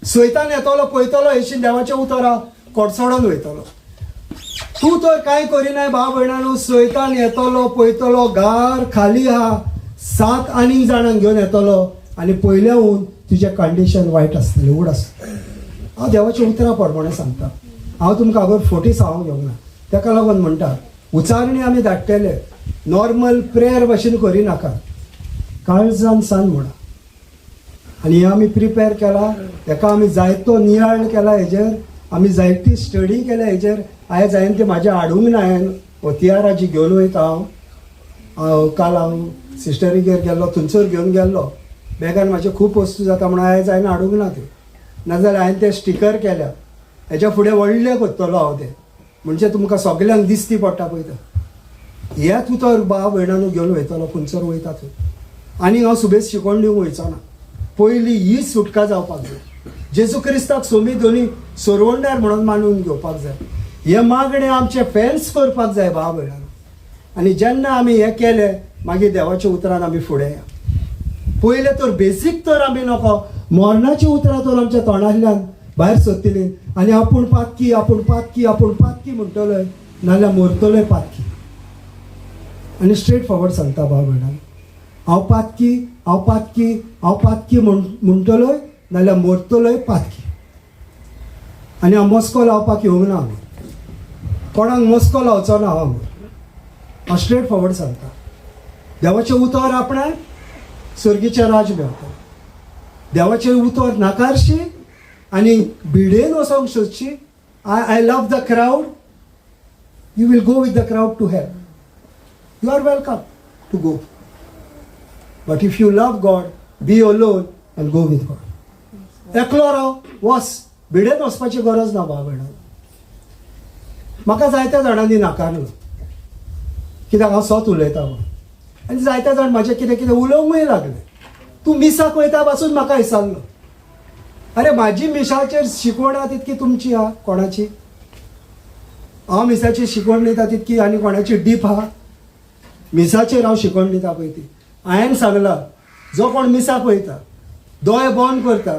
सैतान येतलो पळयतलो हेशीन देवाच्या उतरा कोडसोडोन वयतलो. तूं तर कांय करिनाय भाव भयणानू, सैतान येतलो पळयतलो गार खाली आहा, 7 आनीक जाणांक घेवन येतलो आनी पयल्याहून तुजें कंडिशन वायट आसतलें. उड आसतलें. हांव देवाच्या उतरा प्रमाणे सांगता, हांव तुमकां अगोर फोटी सांगूंक घेवंक ना. तेका लागून म्हणटा उचारणी आमी धाडटले, नॉर्मल प्रेयर भशेन करिनाका, काळजान सान म्हणा. आनी हें आमी प्रिपेर केला, तेका आमी जायतो नियाळ केला, हेजेर आमी जायती स्टडी केल्या हेजेर. आयज हांवें ती म्हाज्या हाडूंक ना, हांवें हतियारां जी घेवन वयता हांव. काल हांव सिस्टरीगेर गेल्लो, थंयसर घेवन गेल्लो, बॅगान म्हाजे खूब वस्तू जाता म्हणून आयज हांवें हाडूंक ना त्यो, नाजाल्यार हांवें ते स्टिकर केल्या. हेज्या फुडें व्हडलें करतलो हांव तें, म्हणजे तुमकां सगल्यांक दिसती पडटा पळय तें. हेच उतर भाव भयणानू घेवन वयतलो खंयसर वयता थंय. आनी हांव सुबेज शिकोवन दिवंक वयचो ना, पयलीं ही सुटका जावपाक जाय. जेजू क्रिस्ताक सोमी दोनी सोरवणदार म्हणून मानून घेवपाक जाय. हें मागणें आमचें फेन्स करपाक जाय भाव भयणांनो. आनी जेन्ना आमी हें केलें मागीर देवाच्या उतरान आमी फुडें या. पयलें तर बेसीक तर आमी नको मरणाची उतरां तर आमच्या तोंडांतल्यान भायर सोदतली आनी आपूण पातकी, आपूण पातकी, आपूण पातकी म्हणटलोय, नाजाल्यार मरतलोय पातकी. आनी स्ट्रेट फॉरवर्ड सांगता भाव भयणांनो, हांव पातकी, हांव पातकी, हांव पातकी म्हणटलोय, नाजाल्यार मरतलोय पातकी. आनी हांव मस्को लावपाक येवंक ना, हांव कोणाक मस्को लावचो ना. हांव हांव स्ट्रेट फॉरवर्ड सांगता, देवाचें उतर आपणाक सर्गीचें राज मेळटा. देवाचें उतर नाकारशी आनी भिडेन वचोंक सोदशी, I love the crowd, you will go with the crowd to hell. You are welcome to go, but if you love God, be alone and go with God. एकलो राव, वस, भिडेन वचपाची गरज ना. भाव भयणां, म्हाका जायत्या जाणांनी नाकारलो कित्याक हांव सत उलयता म्हणून. आनी जायते जाण म्हाजें कितें कितें उलोवंकूय लागले. तूं मिसाक वयता पासून म्हाका विचारलो. अरे, म्हाजी मिसाचेर शिकवण आहा तितकी तुमची आहा कोणाची? हांव मिसाची शिकवण दिता तितकी आनी कोणाची डीप आहा? मिसाचेर हांव शिकवण दिता पळय ती. हांवें सांगलां, जो कोण मिसाक वयता, दोळे बंद करता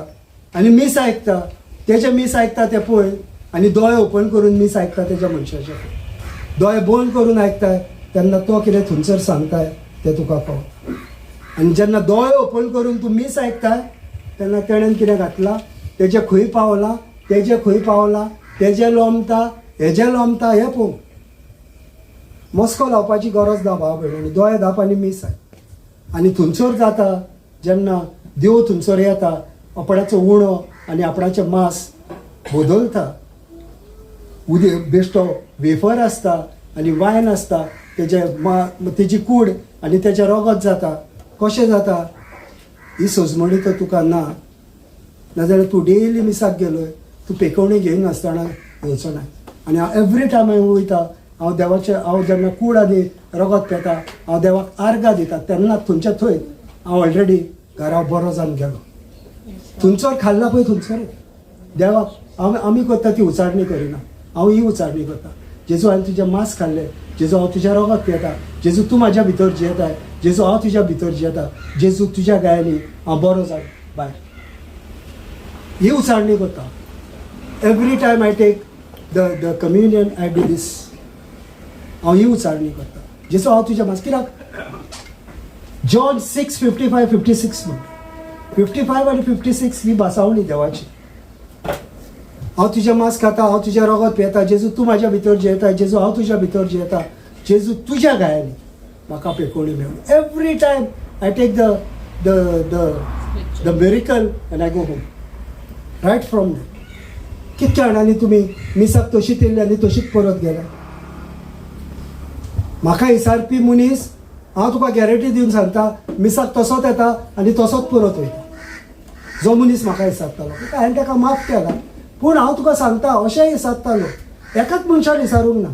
आनी मीस आयकता, तेजे मीस आयकता ते पळय, आनी दोळे ओपन करून मीस आयकता तेज्या मनशाचे पळय. दोळे बंद करून आयकताय तेन्ना तो कितें थंयसर सांगताय तें तुका कळटा. आनी जेन्ना दोळे ओपन करून तूं मीस आयकताय तेन्ना तेणेन कितें घातलां, तेजें खंय पावलां, तेजें खंय पावलां, तेजें लोंबता, हेजें लोंबता, हें पळोवंक मस्को लावपाची गरज ना भाव भयणांनी. दोळे धाप आनी मीस आयक. आनी थंयसर जाता, जेन्ना देव थंयसर येता, आपणाचो उणो आनी आपणाचें मांस बदलता. उदे बेश्टो वेफर आसता आनी वायन आसता, तेजे मा तेजी कूड आनी तेजें रगत जाता. कशें जाता ही सजमणी तर तुका ना. नाजाल्यार तूं डेली मिसाक गेलोय, तूं पेकोवणी घेयनासतना येवचो ना. आनी हांव एवरी टायम हांव वयता, हांव देवाचें, हांव जेन्ना कूड आनी रगत पेता, हांव देवाक आर्गां दिता, तेन्ना थंयच्या थंय हांव ऑलरेडी घरा बरो जावन गेलो. थंयसर खाल्ला पळय थंयसर देवाक हांव आमी करता ती उचारणी करिना. हांव ही उचारणी करता, जेजू, हांवें तुजें मांस खाल्लें, जेजू, हांव तुज्या रगत पियेता, जेजू, तूं म्हाज्या भितर जियेताय, जेजू, हांव तुज्या भितर जियेता, जेजू, तुज्या गायांनी हांव बरो जावन भायर. ही उचारणी करता. Every time I take the communion, I do this. हांव ही उचारणी करता, जेजू, हांव तुज्या मांस. कित्याक John 6:55 56 म्हणटा. 55 आनी 56 ही भासावणी देवाची. हांव तुजें मांस खाता, हांव तुजें रगत पियेता, जेजू, तूं म्हाज्या भितर जियेता, जेजू, हांव तुज्या भितर जियेता, जेजू, तुज्या गायांनी म्हाका पेकोवणी मेळूं. Every time I take the miracle and I go home right from there. कितक्या जाणांनी तुमी मिसाक तशीच येयल्ली आनी तशीच परत गेल्या? म्हाका विचारपी मनीस, हांव तुका गॅरंटी दिवन सांगता, मिसाक तसोच येता आनी तसोच परत वयता जो मनीस म्हाका विचारतालो. हांवें ताका माफ केला. पूण हांव तुका सांगता, अशेंय विचारतालो. एकाच मनशान विचारूंक ना,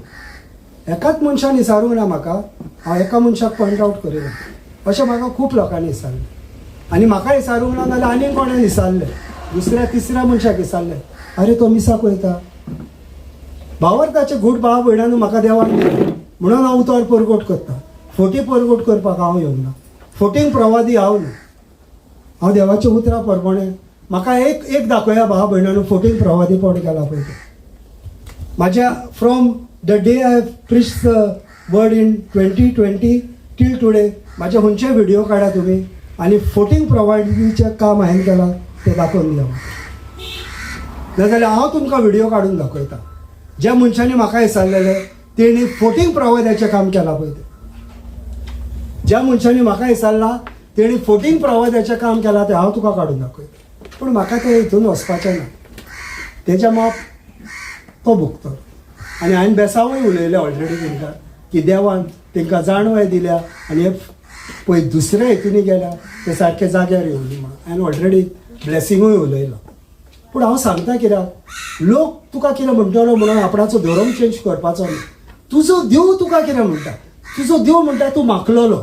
एकाच मनशान विचारूंक ना म्हाका. हांव एका मनशाक पॉयंट आवट करिना. अशें म्हाका खूब लोकांनी विचारलें आनी म्हाका विचारूंक ना जाल्यार आनीक कोणें विचारलें, दुसऱ्या तिसऱ्या मनशाक विचारलें, अरे, तो मिसाक वयता. भावार्थाचे घूट भाव भयणांनो म्हाका देवान दिले म्हणून हांव उतर परगट करता. फोटी परगट करपाक हांव येवंक ना. फोटींग प्रवादी हांव न्हू. हांव देवाच्या उतरा प्रमाणे. म्हाका एक एक दाखोवया भाव भयणांनो, फोटींग प्रवादीपण केला पळय तें. म्हाज्या from the day I preach the word in 2020 till today, म्हाजे खंयचे व्हिडिओ काडा तुमी आनी फोटींग प्रवादीचें काम हांवें केलां तें दाखोवन दिया म्हाका. नाजाल्यार हांव तुमकां व्हिडिओ काडून दाखयता, ज्या मनशांनी म्हाका विचारलेलें तेणी फोटींग प्रवाद्याचें काम केलां पळय तें. ज्या मनशांनी म्हाका विचारलां तेणी फोटींग प्रवाद्याचें काम केलां तें हांव तुका काडून दाखयता. पूण म्हाका तें हितून वचपाचें ना. तेज्या माप तो भोगतलो. आनी हांवें बेसांवूय उलयलें ऑलरेडी तांकां की देवान तांकां जाणवाय दिल्या आनी हे पळय दुसऱ्या हितूनी गेल्या ते सारके जाग्यार येवनी म्हणून हांवें ऑलरेडी ब्लेसिंगूय उलयलां. पूण हांव सांगता, कित्याक लोक तुका कितें म्हणटलो म्हणून आपणाचो धर्म चेंज करपाचो न्हू. तुजो देव तुका कितें म्हणटा? तुजो देव म्हणटा तूं माखलोलो.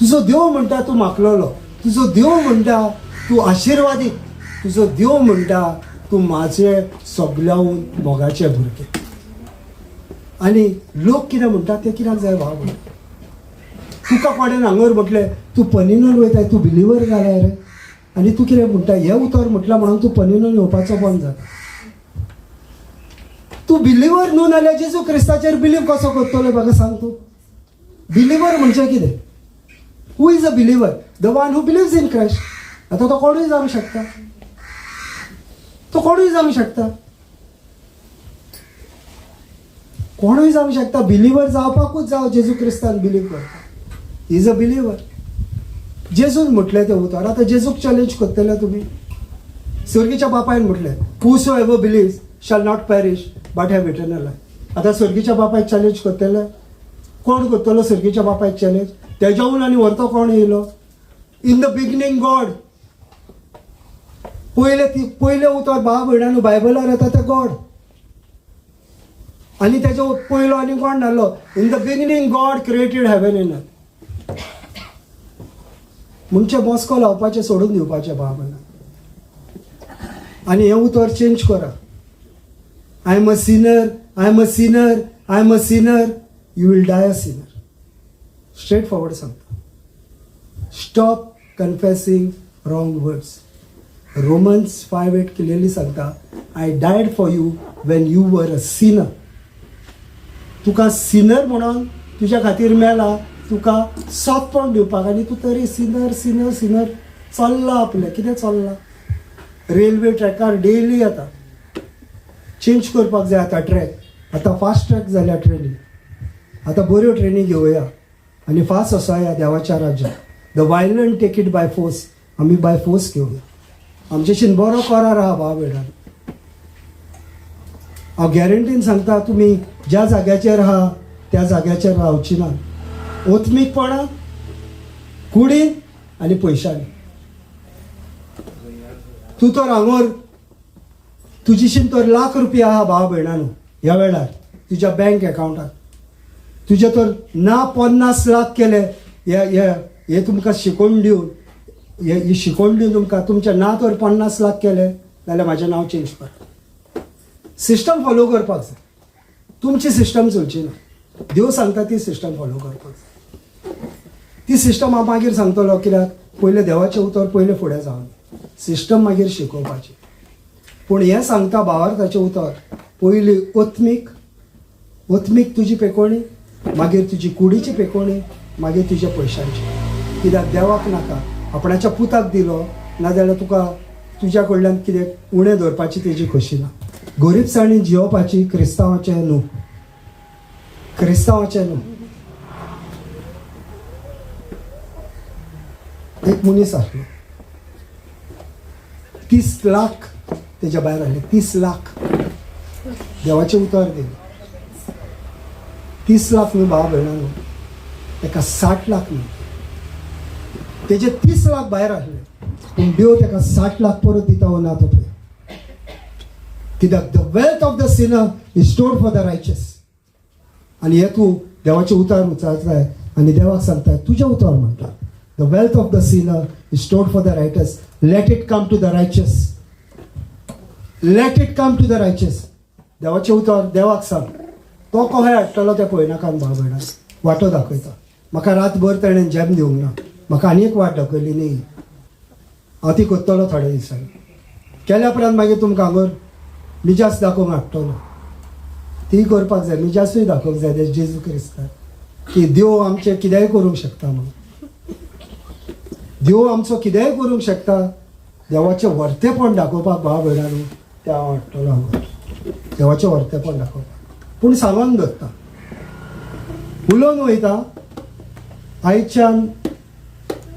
तुजो देव म्हणटा तूं माखलोलो. तुजो देव म्हणटा तूं आशिर्वादीत. तुजो देव म्हणटा तूं म्हाजे सगल्याहून मोगाचे भुरगे. आनी लोक कितें म्हणटा तें कित्याक जाय भाव म्हणटा. तुका कोणें हांगर म्हटलें तूं पनिनून वयताय, तूं बिलिवर जालाय रे, आनी तूं कितें म्हणटा हें उतर म्हटलां म्हणून तूं पनिनून येवपाचो बंद जाता. तूं बिलिवर न्हू नाल्यार जेजू क्रिस्ताचेर बिलीव कसो करतलो म्हाका सांग. तूं बिलिवर म्हणजे कितें? Who is a believer? The one who believes in Christ. आतां तो कोणूय जावंक शकता, तो कोणूय जावंक शकता, कोणूय जावंक शकता. बिलिवर जावपाकूच जाव जेजू क्रिस्तान बिलीव करता, is a believer. जेजून म्हटलें तें उतर. आतां जेजूक चॅलेंज करतले तुमी. स्वर्गीच्या बापायन म्हटलें whosoever believes shall not perish but have eternal life. आतां स्वर्गीच्या बापायक चॅलेंज करतले कोण करतलो? स्वर्गीच्या बापायक चॅलेंज तेज्याहून आनी व्हरतो कोण येयलो? In the beginning God. पयले ती पयलें उतर भाव भयणांनो बायबलार येता तें गॉड. आनी तेजो पयलो आनी कोण नासलो. In the beginning God created heaven and earth. म्हणचे मस्को लावपाचें सोडून दिवपाचें भाव भयणां. आनी हें उतर चेंज करा. I am a sinner, I am a sinner, I am a sinner. You will die a sinner. Straight forward सांगता. Stop confessing wrong words. Romans 5:8 clearly सांगता, I died for you when you were a sinner. तुका Sinner म्हणून तुज्या खातीर मेला, तुका सोंपण दिवपाक, आनी तूं तरी सिनर सिनर सिनर चल्ला आपलें कितें चल्लां. रेल्वे ट्रॅकार डेली येता, चेंज करपाक जाय आतां ट्रॅक. आतां फास्ट ट्रॅक जाल्या ट्रेनी, आतां बऱ्यो ट्रेनी घेवया आनी फास्ट वचोया देवाच्या राज्यात. The violent take it by force. आमी बाय फोर्स घेवया. आमच्याशीन बरो करार आहा भाव भयणान. हांव गॅरंटीन सांगता, तुमी ज्या जाग्याचेर आहा त्या जाग्याचेर रावची ना. ओतमीकपणान, कुडीन आनी पयशांनी. तूं तर हांगर तुजीशीन तर लाख रुपया आहा भाव भयणानो ह्या वेळार तुज्या बँक एकावंटार. तुजे तर ना 50 लाख केले हे हे हे तुमकां शिकोवन दिवन, हे ही शिकोवन दिवन तुमकां तुमचें ना तर 50 लाख केले जाल्यार म्हाजें नांव चेंज कर. सिस्टम फॉलो करपाक जाय. तुमची सिस्टम चलची ना. देव सांगता ती सिस्टम फॉलो करपाक जाय. ती सिस्टम हांव मागीर सांगतलो, कित्याक पयलें देवाचें उतर पयलें फुडें जावन सिस्टम मागीर शिकोवपाची. पूण हें सांगता भावार्थाचें उतर, पयली ओत्मीक, ओत्मीक तुजी पेकोणी, मागीर तुजी कुडीची पेकोणी, मागीर तुज्या पयशांची. कित्याक देवाक नाका आपणाच्या पुताक दिलो नाजाल्यार तुका तुज्या कडल्यान कितें उणें दवरपाची तेजी खोशी ना. गोरीबसाणी जियोवपाची क्रिस्तांवाचें न्हू, क्रिस्तांवाचें न्हू. एक मनीस आसलो, 30 लाख तेज्या भायर आसले, 30 लाख देवाचें उतर दिलें. 30 लाख न्हू भाव भयणा न्हू, तेका 60 लाख न्हू. तेजे 30 लाख भायर आसले, पूण देव तेका 60 लाख परत दिता वो ना तो पळय. कित्याक the wealth of the sinner is stored for the righteous. आनी हे तूं देवाचें उतर उचारताय आनी देवाक सांगताय तुजें उतर म्हणटा, the wealth of the sinner is stored for the righteous, let it come to the righteous, let it come to the righteous. देवाचें उतर देवाक सांग, तो कशें हाडटलो तें पळयनाका भाव भयणा. वाटो दाखयता म्हाका, रातभर तेणें जेम दिवंक ना, म्हाका आनी एक वाट दाखयली न्ही, हांव ती करतलो थोड्या दिसांनी. केल्या उपरांत मागीर तुमकां हांगर मिजास दाखोवंक हाडटलो, ती करपाक जाय. मिजासूय दाखोवंक जाय ते जेजू क्रिस्तान की देव आमचें कितेंय करूंक शकता म्हणून. देव आमचो कितेंय करूंक शकता. देवाचें व्हरतेपण दाखोवपाक भाव भयणा न्हू तें हांव हाडटलो हांगा, देवाचें व्हरतेपण दाखोवपाक. पूण सांगून दवरता, उलोवन वयता आयच्यान.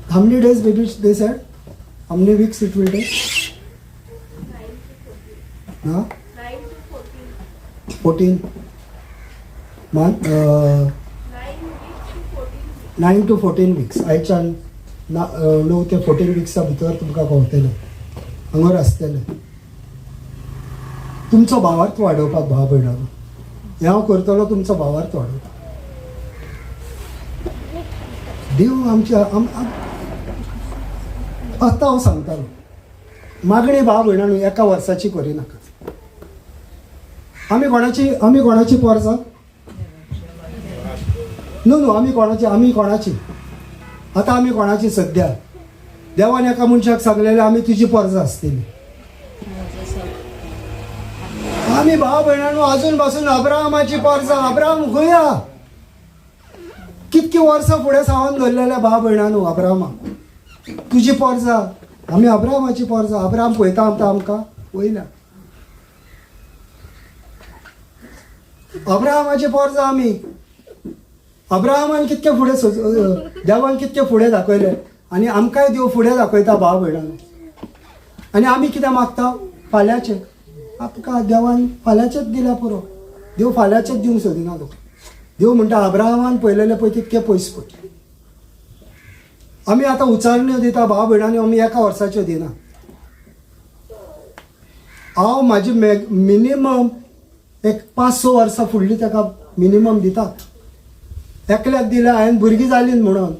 How many days baby they said? How many weeks it will take? Huh? 9 to 14. 14 month, 9 weeks to 14 weeks. 9 to 14 weeks. आयच्यान 9 ते 14 विक्सा भितर तुमकां कळटलें, हांगर आसतलें. तुमचो भावार्थ वाडोवपाक भाव भयणांनो हें हांव करतलो, तुमचो भावार्थ वाडोवपाक. देव आमच्या आतां हांव सांगतालो, मागणी भाव भयणांनो एका वर्साची करिनाका. आमी कोणाची, आमी कोणाची पोरसां न्हू न्हू, आमी कोणाची, आमी कोणाची आतां, आमी कोणाची सद्या? देवान एका मनशाक सांगलेलें, आमी तुजी पोरसां आसतली. आमी भाव भयणांनो अजून पासून अब्राहमाची पोरसां. अब्राहम खंय आहा? कितकी वर्सां फुडें सावन धरलेल्या भाव भयणांनो अब्राहमाक तुजी पोरसां. आमी अब्राहमाची पोरसां. अब्राहम पळयता आमकां, आमकां वयल्या अब्राहमाची पोरसां आमी. अब्राहमान कितके फुडें देवान कितके फुडें दाखयलें आनी आमकांय देव फुडें दाखयता भाव भयणांनो. आनी आमी कितें मागता? फाल्यांचें. आमकां देवान फाल्यांचेंच दिल्यार पुरो. देव फाल्यांचेंच दिवंक सोदिना तुका. देव म्हणटा अब्राहमान पळयलेलें पळय तितकें पयस पळय. आमी आतां उचारण्यो दिता भाव भयणांनी, आमी एका वर्साच्यो दिना. हांव म्हाजी मिनिमम एक 5-6 वर्सां फुडली ताका मिनिमम दिता. एकल्याक दिल्या हांवें, भुरगीं जालीं म्हणून,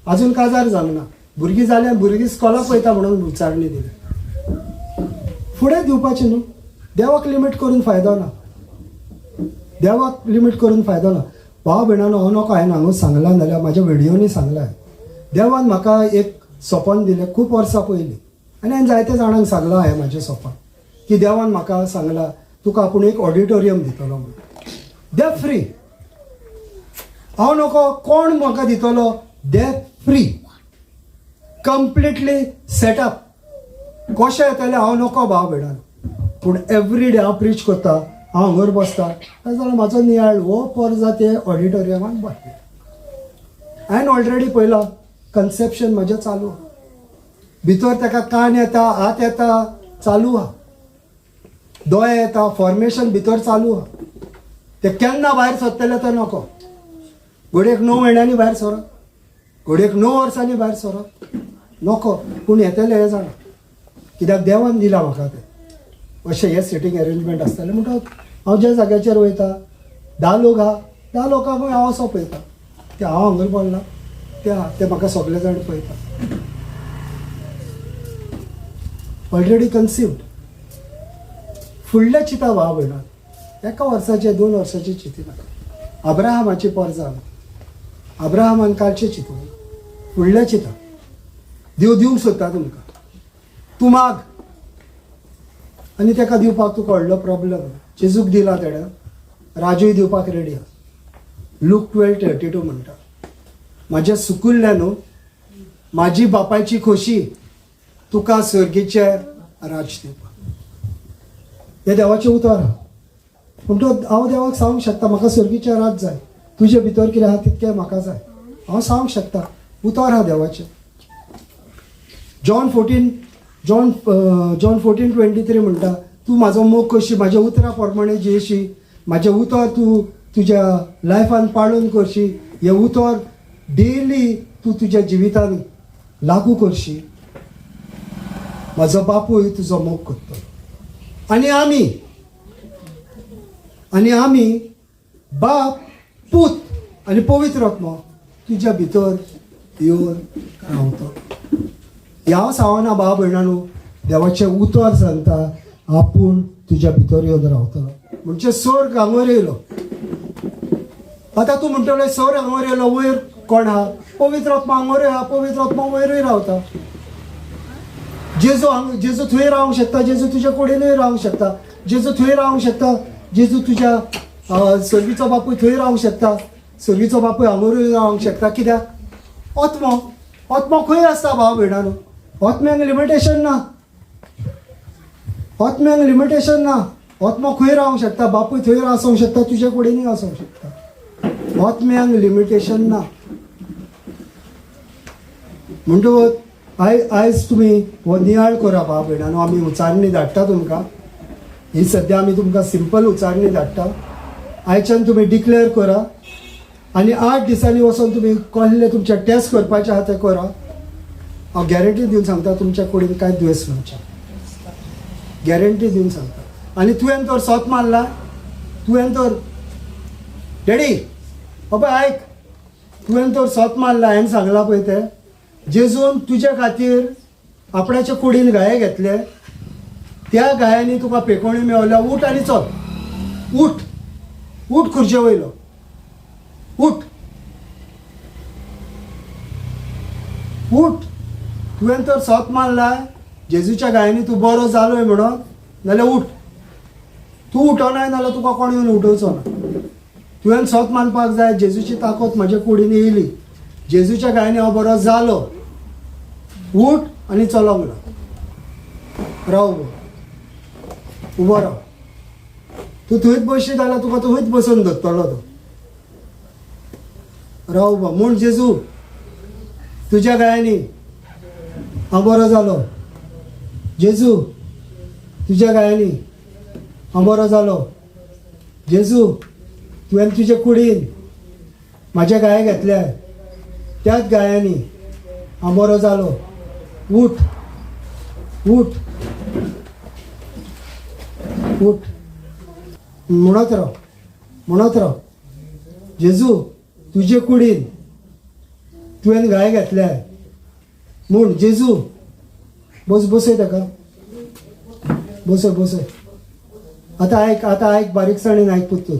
आजून काजार जावंक ना, भुरगीं जालीं, भुरगीं स्कॉलाक वयता म्हणून उचारणी दिली. फुडें दिवपाचें न्हू. देवाक लिमीट करून फायदो ना, देवाक लिमीट करून फायदो ना. भाव भयणांनो, हो नको हांवें हांगा सांगलां जाल्यार म्हाज्या व्हिडियोनी सांगलां. देवान म्हाका एक सपन दिलें खूब वर्सां पयलीं आनी हांवें जायते जाणांक सांगलां हांवें म्हाजें सपन की देवान म्हाका सांगलां तुका आपूण एक ऑडिटोरियम दितलो म्हणून. दे फ्री. हांव नको कोण म्हाका दितलो, दे फ्री कंप्लिटली सेटअप. कशें येतलें हांव नको भाव भयणांनो, पूण एवरी डे हांव प्रीच करता, हांव हांगर बसता जाल्यार म्हाजो नियाळ हो पोरजा ते ऑडिटोरियमान बसले. हांवें ऑलरेडी पळयलां कन्सेप्शन म्हजें चालू आहा, भितर ताका कान येता, हात येता, चालू आहा, दोळे येता, फॉर्मेशन भितर चालू आहा. ते केन्ना भायर सरतले ते नको. घडयेक 9 म्हयन्यांनी भायर सरत, घडयेक 9 वर्सांनी भायर सरत, नको, पूण येतले हें जाणा, कित्याक देवान दिलां म्हाका तें. अशें हें सिटींग एरेंजमेंट आसतालें. म्हणटा हांव ज्या जाग्याचेर वयता 10 लोक आहा, 10 लोकांकूय हांव असो पळयता, ते हांव हांगर पडला ते आहा, ते म्हाका सगळे जाण पळयता. Already conceived. फुडल्या चिंता भाव भयणां, एका वर्साचे 2 वर्साचे चिंतिनाका. अब्राहमाची पोरसां, अब्राहमान कालचें चिंतूं, फुडल्या चिंता. देव दिवंक सोदता तुमकां, तूं माग आनी ताका दिवपाक तुका व्हडलो प्रॉब्लम. जेजूक दिला तेणें, राजूय दिवपाक रेडी आसा. लूक 12:32 म्हणटा, म्हाज्या सुकुल्ल्या न्हू म्हाजी बापायची खोशी तुका सर्गीचें राज दिवपाक. हें देवाचें उतर आहा. पूण तो हांव देवाक सांगूंक शकता म्हाका सर्गीचें राज जाय, तुजे भितर कितें आहा तितकें म्हाका जाय, हांव सांगूंक शकता. उतर आहा देवाचें. जॉन 14:23 म्हणटा, तूं म्हाजो मोग करशी, म्हाज्या उतरा प्रमाणे जियेशी, म्हाजें उतर तूं तुज्या लायफान पाळून करशी, हें उतर डेली तूं तुज्या जिवितान लागू करशी, म्हाजो बापूय तुजो मोग करतलो. आनी आमी, आनी आमी बाप, पूत आनी पवित्र आत्मो तुज्या भितर येवन रावतो. ह्या सांगना भाव भयणांनो, देवाचें उतर सांगता आपूण तुज्या भितर येवन रावतलो. म्हणजे स्वर्ग हांगर येयलो. आतां तूं म्हणटलो स्वर्ग हांगर येयलो, वयर कोण आहा? पवित्र आत्मा हांगर आहा, पवित्र आत्मा वयरूय रावता. जेजू हांग, जेजू थंय रावंक शकता, जेजू तुज्या कुडीनूय रावंक शकता, जेजू थंय रावंक शकता, जेजू तुज्या सर्गीचो बापूय थंय रावंक शकता, सर्गीचो बापूय हांगरूय रावंक शकता. कित्याक? आत्मो, आत्मो खंय आसता भाव भयणांनो? आत्म्यांक लिमिटेशन ना, आत्म्यांक लिमिटेशन ना. आत्मो खंय रावंक शकता, बापूय थंय आसूंक शकता, तुज्या कुडीनूय आसूंक शकता. आत्म्यांक लिमिटेशन ना. म्हणटकच आयज तुमी हो नियाळ करा भाव भयणांनो. आमी उचारणी धाडटा तुमकां, ही सद्या आमी तुमकां सिंपल उचारणी धाडटा. आयच्यान तुमी डिक्लेअर करा आनी 8 दिसांनी वचोन तुमी कसले तुमचे टेस्ट करपाचे आहा ते करा. हांव गॅरंटी दिवन सांगता तुमच्या कुडीन कांय दुयेंस मेळचें, गॅरंटी दिवन सांगता. आनी तुवें तर सोत मारला, तुवें तर डॅडी बाबा आयक, तुवें तर सोत मारला. हांवें सांगलां पळय तें, जेजून तुज्या खातीर आपणाच्या कुडीन घाये घेतले त्या गायांनी तुका पेकोणी मेवल्या. उठ आनी चल, उठ, उठ खुर्चे वयलो, उठ, उठ. तुवें तर सोत मारलाय जेजूच्या गायांनी तूं बरो जालोय म्हणून, नाल्यार उठ. तूं उठोनाय नाल्यार तुका कोण येवन उठोवचो ना. तुवें सोत मानपाक जाय, जेजूची ताकद म्हज्या कुडीन येयली, जेजूच्या गायांनी हांव बरो जालो. उठ आनी चलोंक लाग. राव उबो, उबो राव. तूं थंयच बसशीत जाल्यार तुका थंयच बसून धरतलो तो. राव उबो. म्हूण जेजू तुज्या गायांनी हांव बरो जालो, जेजू तुज्या गायांनी हांव बरो जालो, जेजू तुवें तुजे कुडीन म्हाज्या गाये घेतल्या त्याच गायांनी हांव बरो जालो. उठ, उठ, उठ. म्हणत राव, म्हणत राव. जेजू तुजे कुडीन तुवें गाय घेतल्या म्हूण. जेजू बस, बसय ताका, बसय, बसय. आतां आयक, आतां आयक बारीकसाणेन आयक पुतून,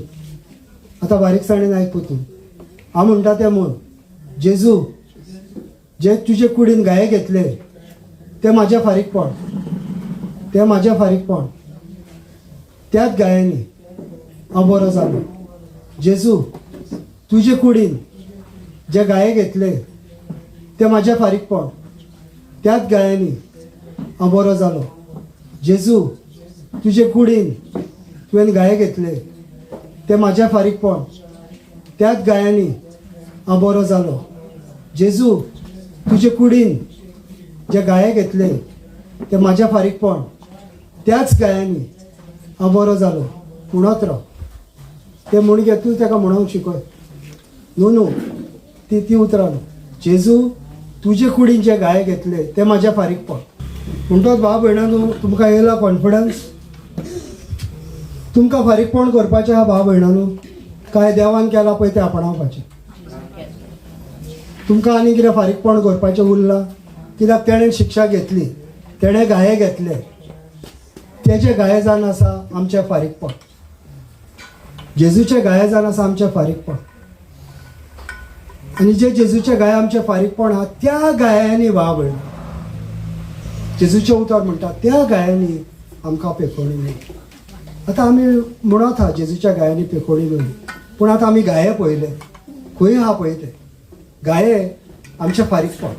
आतां बारीकसाणेन आयक पुतून. हांव म्हणटा तें म्हूण. जेजू जे तुजे कुडीन गाये घेतले ते म्हाज्या फारीकपण, ते म्हाज्या फारीकपण. त्याच गायांनी हांव बरो जालो. जेजू तुजे कुडीन जे गाये घेतले ते म्हाज्या फारीकपण, त्याच गायांनी हांव बरो जालो. जेजू तुजे कुडीन तुवें गाये घेतले ते म्हाज्या फारीकपण, त्याच गायांनी हांव बरो जालो. जेजू तुजे कुडीन जे गाये घेतले ते म्हाज्या फारीकपण, त्याच गायांनी हांव बरो जालो. म्हणत राव ते म्हूण घे. तूं ताका म्हणूंक शिकय. न्हू न्हू, ती ती उतरां न्हू. जेजू तुजे कुडीन जे गाये घेतले ते म्हाज्या फारीकपण. म्हणटोच भाव भयणां तुमकां येयला कॉन्फिडन्स? तुमकां फारीकपण करपाचें आहा भाव भयणांनो, काय देवान केलां पळय तें आपणावपाचें? तुमकां आनी कितें फारीकपण करपाचें उरलां? कित्याक तेणें शिक्षा घेतली, तेणें गाये घेतले, तेजे गाये जावन आसा आमचें फारीकपण. जेजूचे गाये जावन आसा आमचें फारीकपण. आनी जे जेजूचे गाये आमचें फारीकपण आहा त्या गायांनी भाव भयण, जेजूचें उतर म्हणटा त्या गायांनी आमकां पेखोणी मेळ्ळी. आतां आमी म्हणत आहा जेजूच्या गायांनी पेखोणी मेळ्ळी, पूण आतां आमी गाये पळयले खंय आहा पळय ते गाये आमचें फारीकपण.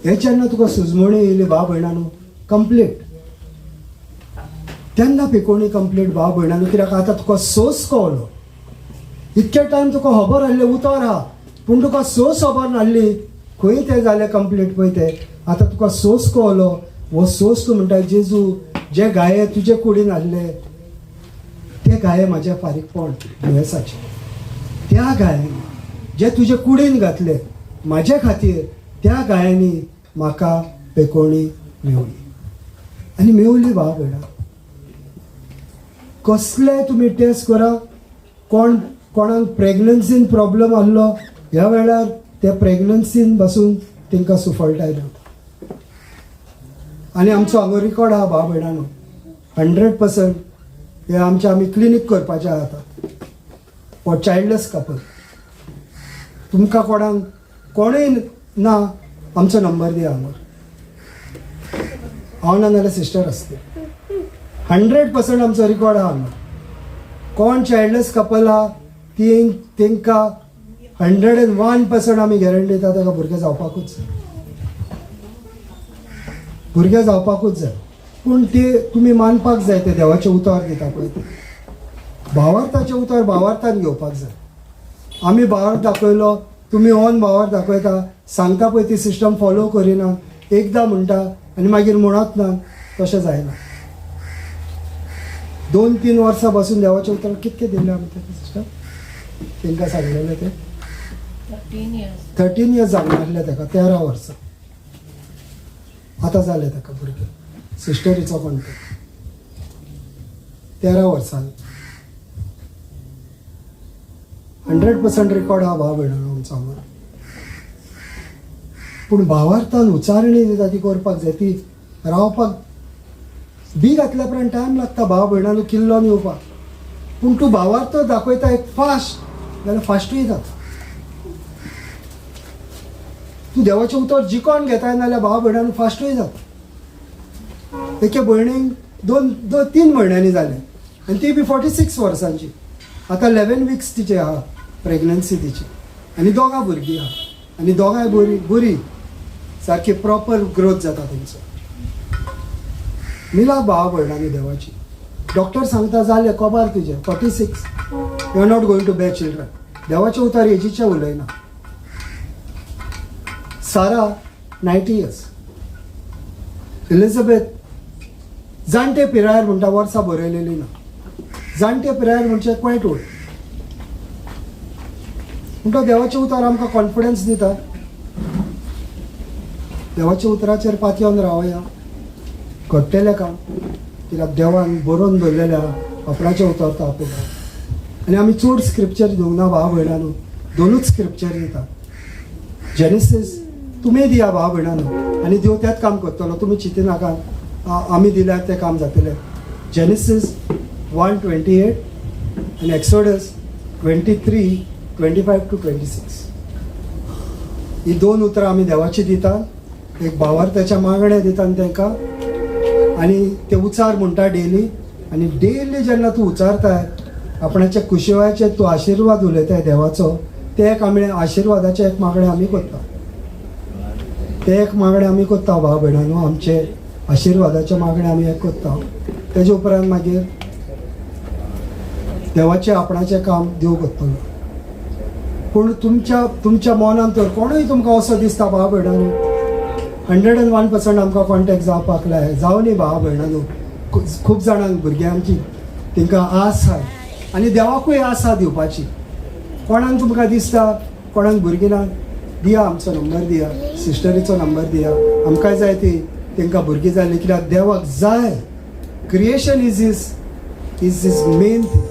हे जेन्ना तुका सुजमणी येयली भाव भयणांनो कंप्लीट, तेन्ना पेकोणी कंप्लीट भाव भयणांनो. कित्याक आतां तुका सोस कळ्ळो. इतके टायम तुका खबर आहलें उतर आहा, पूण तुका सोस खबर नासली खंय तें जालें कंप्लीट पळय तें. आतां तुका सोस कळ्ळो. हो सोस तूं म्हणटा जेजू जे गाये तुजे कुडीन आहले ते गाये म्हाज्या फारीकपण दुयेंसाचे, त्या गायांनी जे तुजे कुडीन घातले म्हाजे खातीर त्या गायांनी म्हाका पेकोणी मेवली. आनी मेवली भाव भयणा. कसलेय तुमी टेस्ट करा, कोण कोणाक प्रेग्नन्सीन प्रॉब्लम आहलो ह्या वेळार ते प्रेग्नन्सीन बसून तांकां सुफळटाय मेवता. आनी आमचो हांगा रिकॉर्ड आहा भाव भयणांनो 100%. हे आमचें आमी क्लिनीक करपाचें आहा आतां फॉर चायल्डलेस कपल. तुमकां कोणाक कोणूय ना आमचो नंबर दिया हांगा. हांव ना जाल्यार सिस्टर आसतली. 100% आमचो रिकॉर्ड आहा हांगा. कोण चायल्डलेस कपल आहा ती तांकां 101% आमी गॅरंटी दिता, ताका भुरगें जावपाकूच जाय, भुरगें जावपाकूच जाय. पूण ते तुमी मानपाक जाय ते देवाचें उतर दिता पळय तें भावार्थाचें उतर भावार्थान घेवपाक जाय. आमी भावार्थ दाखयलो, तुमी ऑन भावार्थ दाखयता, सांगता पळय ती सिस्टम फॉलो करिना. एकदां म्हणटा आनी मागीर म्हणत ना, तशें जायना. 2-3 वर्सां पासून देवाचें उतर कितकें दिल्लें आमी तें सिस्टम तांकां सांगलेलें तें? 13 years. 13 years जावंक नासलें ताका, 13 वर्सां आतां जालें ताका भुरगें. सिस्टरीचो कॉन्टेक्ट 13 वर्सांनी. 100% रिकॉर्ड आहा भाव भयणांनो आमचो हांगा. पूण भावार्थान उच्चारणी दिता ती करपाक जाय, ती रावपाक बी घातल्या उपरांत टायम लागता भाव भयणांनो किल्लोन येवपाक, पूण तूं भावार्थ दाखयता एक फास्ट जाल्यार फास्टूय जाता. तूं देवाचें उतर जिकोन घेताय नाल्यार भाव भयणांनो फास्टूय जाता. एके भयणीक दोन दोन तीन म्हयन्यांनी जालें आनी ती बी 46 वर्सांची. आतां 11 विक्स तिचे आहा प्रेगनन्सी तिची, आनी दोगां भुरगीं आहा, आनी दोगांय बरी बरी सारकी प्रॉपर ग्रोथ जाता तेंचो. मिला भाव भयणांनी देवाची. डॉक्टर सांगता जालें कोबार तुजें 46, you are not going to bear children. देवाचें उतर एजीचें उलयना. सारा 90 इयर्स, एलिझाबेथ जाणटे पिरायेर म्हणटा, वर्सां बरयलेली ना. जाणटे पिरायेर म्हणजे क्वायट ओल्ड. म्हणटा देवाचें उतर आमकां कॉन्फिडन्स दिता. देवाच्या उतराचेर पातयेवन रावया, घडटलें काम, कित्याक देवान बरोवन दवरलेलें आहा आपणाचें उतर तो आपूण. आनी आमी चड स्क्रिप्चर दिवंक ना भाव भयणांनो, दोनूच स्क्रिप्चर दिता. जेनेसीस तुमी दिया भाव भयणांनो, आनी देव तेंच काम करतलो. तुमी चिंतिनाका आमी दिल्यार तें काम जातलें. जेनेसीस 1:28 आनी एक्सोडस 23:25 to 26, ही दोन उतरां आमी देवाची दिता. एक भावार्थाच्या मागणें दिता आनी तांकां, आनी ते उचार म्हणटा डेली. आनी डेली जेन्ना तूं उचारताय आपणाच्या कुशिवाचेर तूं आशिर्वाद उलयताय देवाचो, ते एक आमी आशिर्वादाचें एक मागणें आमी करता, ते एक मागणें आमी करता भाव भयणांनो, आमचे आशिर्वादाचें मागणें आमी एक करता. तेजे उपरांत मागीर देवाचें आपणाचें काम देव करतलो. पूण तुमच्या तुमच्या मनान तर कोणूय तुमकां असो दिसता भाव भयणांनो, 101% आमकां कॉन्टेक्ट जावपाक लाय जावं न्ही भाव भयणांनो. खूब जाणांक भुरग्यांची तांकां आस आहा आनी देवाकूय आस आहा दिवपाची. कोणाक तुमकां दिसता कोणाक भुरगीं ना, दिया आमचो नंबर, दिया सिस्टरीचो नंबर दिया. आमकांय जाय ती तांकां भुरगीं जाली, कित्याक देवाक जाय. Creation is his main thing.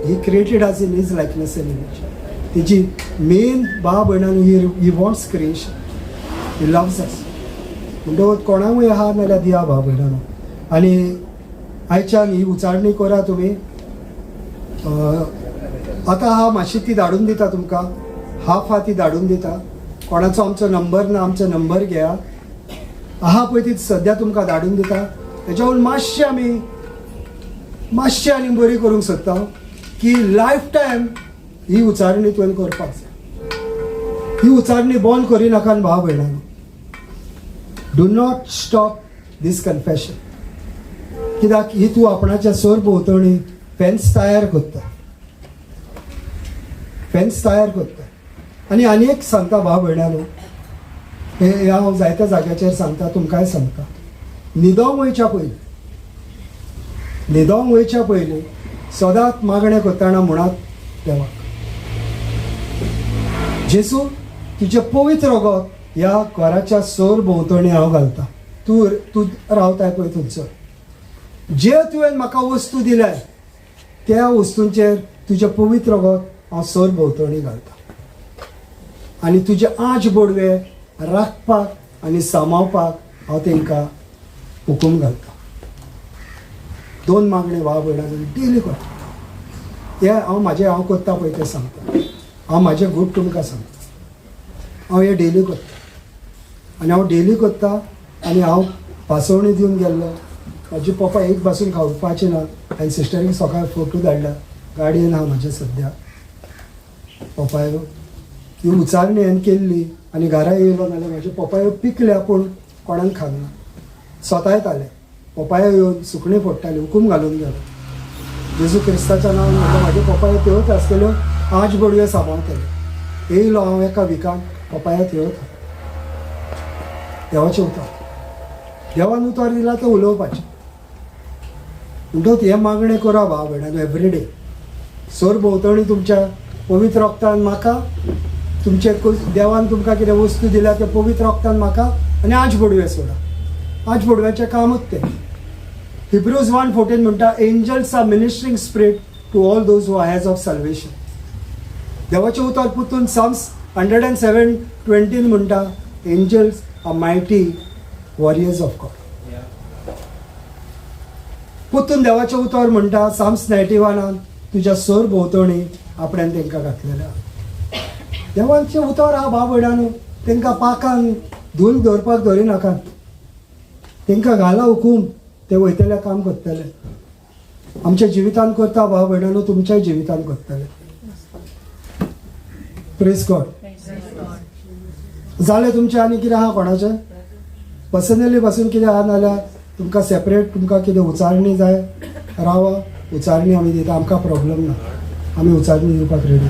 He created us in his likeness and image. तेजी मेन भाव भयणांनो, he wants creation, he loves us. म्हणटकूच कोणाकूय आहा नाल्यार दिया भाव भयणांनो. आनी आयच्यान ही उचारणी करा तुमी. आतां हांव मातशी ती धाडून दिता तुमकां, हाफ आहा ती धाडून दिता. कोणाचो आमचो नंबर ना, आमचो नंबर घेया. आहा पळय ती सद्या तुमकां धाडून दिता. तेच्यावून मातशें आमी मातशें आनी बरी करूंक सोदता की लायफ टायम ही उचारणी तुवें करपाक जाय. ही उचारणी बंद करिनाका भाव भयणांनो. Do not stop this confession, कित्याक ही तूं आपणाच्या सर भोंवतणी फेन्स तयार करता, फेन्स तयार करता. आनी आनी एक सांगता भाव भयणांनो, हे हांव जायत्या जाग्याचेर सांगता, तुमकांय सांगता. न्हिदोंक वयच्या पयलीं, न्हिदोंक वयच्या पयलीं सदांच मागणें करतना म्हणात देवाक, जेजू तुजें पवित्र रगत ह्या घराच्या सर भोंवतणी हांव घालता. तूं तूं रावताय पळय थंयसर, जे तुवें म्हाका वस्तू दिल्या त्या वस्तूंचेर तुजें पवित्र रगत हांव सर भोंवतणी घालता आनी तुजे आंच बोडवे राखपाक आनी सांबाळपाक हांव तांकां हुकूम घालता. दोन मागणे भाव भयणां डेली करता. हे हांव म्हाजें हांव करता पळय तें सांगता. हांव म्हाजें गूट तुमकां सांगता. हांव हें डेली करता आनी हांव डेली करता. आनी हांव पासवणी दिवन गेल्लो, म्हाजी पप्पा एक पासून खावपाची ना. हांवें सिस्टरीक सकाळी फोटो धाडल्या, गाडयेन आहा म्हाज्या सद्या पपायो. ही उचारणी हांवें केल्ली आनी घरा येयलो नाल्यार म्हाज्यो पपायो पिकल्या, पूण कोणाक खालना. स्वता येताले पपायो येवन सुकणीं फोडटाली. हुकूम घालून गेलो, जेजू क्रिस्ताच्या नांवान म्हणटा म्हाज्यो पपायो थंयच आसतल्यो, आंच बडयो सांबाळतले. येयलो हांव एका विकान, पपाया थंयच. देवाचें उतर, देवान उतर दिला तें उलोवपाचें. म्हणटकच हें मागणें करा भाव भयणांनो एवरी डे. सर भोंवतणी तुमच्या पवित्र रक्तान म्हाका तुमचे देवान तुमकां कितें वस्तू दिल्या ते पवित्र रक्तान म्हाका आनी आंच बडवे सोडा. आंच बडव्याचें कामूच तें. हिब्रूज 1:14 म्हणटा, angels are ministering spirit to all those who heirs of salvation. देवाचें उतर पुतून Psalms 107:20 म्हणटा, angels are mighty warriors of God. पुतून देवाचें उतर म्हणटा साम्स 91 तुज्या सोर भोंवतणी आपण्यान तांकां घातलेलें. देवाचें उतर आहा भाव भयणांनो, तांकां पाकान धूल दवरपाक दवरिनाकात, तांकां घाला हुकूम, ते वयतले काम करतले. आमच्या जिवितान करता भाव भयणांनो, तुमच्याय जिवितान करतले. Praise God. जालें तुमचें आनी कितें आहा कोणाचें पर्सनली पासून कितें आहा नाल्यार तुमकां सेपरेट तुमकां कितें उचारणी जाय रावा, उचारणी आमी दिता, आमकां प्रॉब्लम ना, आमी उचारणी दिवपाक रेडी.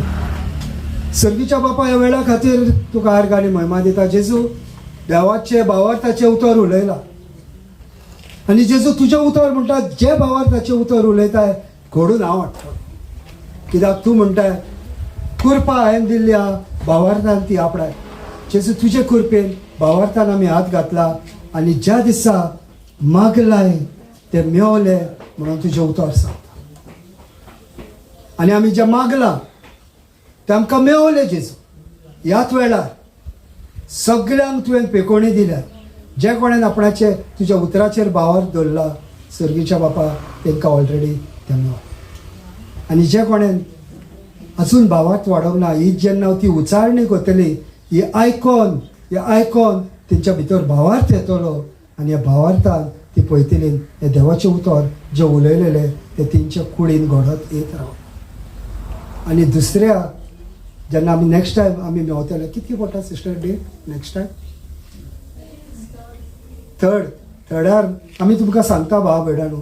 सर्गीच्या बापा, ह्या वेळा खातीर तुका आर्ग आनी महिमा दिता. जेजू देवाचे भावार्थाचें उतर उलयला आनी जेजू तुजें उतर म्हणटा, जे भावार्थाचें उतर उलयताय घडून हांव हाडटा. कित्याक तूं म्हणटाय कृपा हांवें दिल्ली आहा भावार्थान ती आपणाय. जेजू तुजे कृपेन भावार्थान आमी हात घातला आनी ज्या दिसा मागलाय ते मेवले म्हणून तुजें उतर सांगता. आनी आमी जें मागलां तें आमकां मेवलें. जेजू ह्याच वेळार सगल्यांक तुवें पेकोणी दिल्या, जे कोणेन आपणाचे तुज्या उतराचेर भावार्थ दवरला सर्गीच्या बापा तांकां ऑलरेडी तें मेवलें. आनी जे कोणेन अजून भावार्थ वाडोवंक ना, ही जेन्ना ती उचारणी करतली ही आयकॉन, ही आयकॉन तेंच्या भितर भावार्थ येतलो आनी ह्या भावार्थान ती पळयतली हें देवाचें उतर जें उलयलेलें तें तेंच्या कुडीन घडत येत राव. आनी दुसऱ्या जेन्ना आमी नेक्स्ट टायम आमी मेवतले, कितके पडटा sister date next time? Third, थर्डार आमी तुमकां सांगता भाव भयणांनो,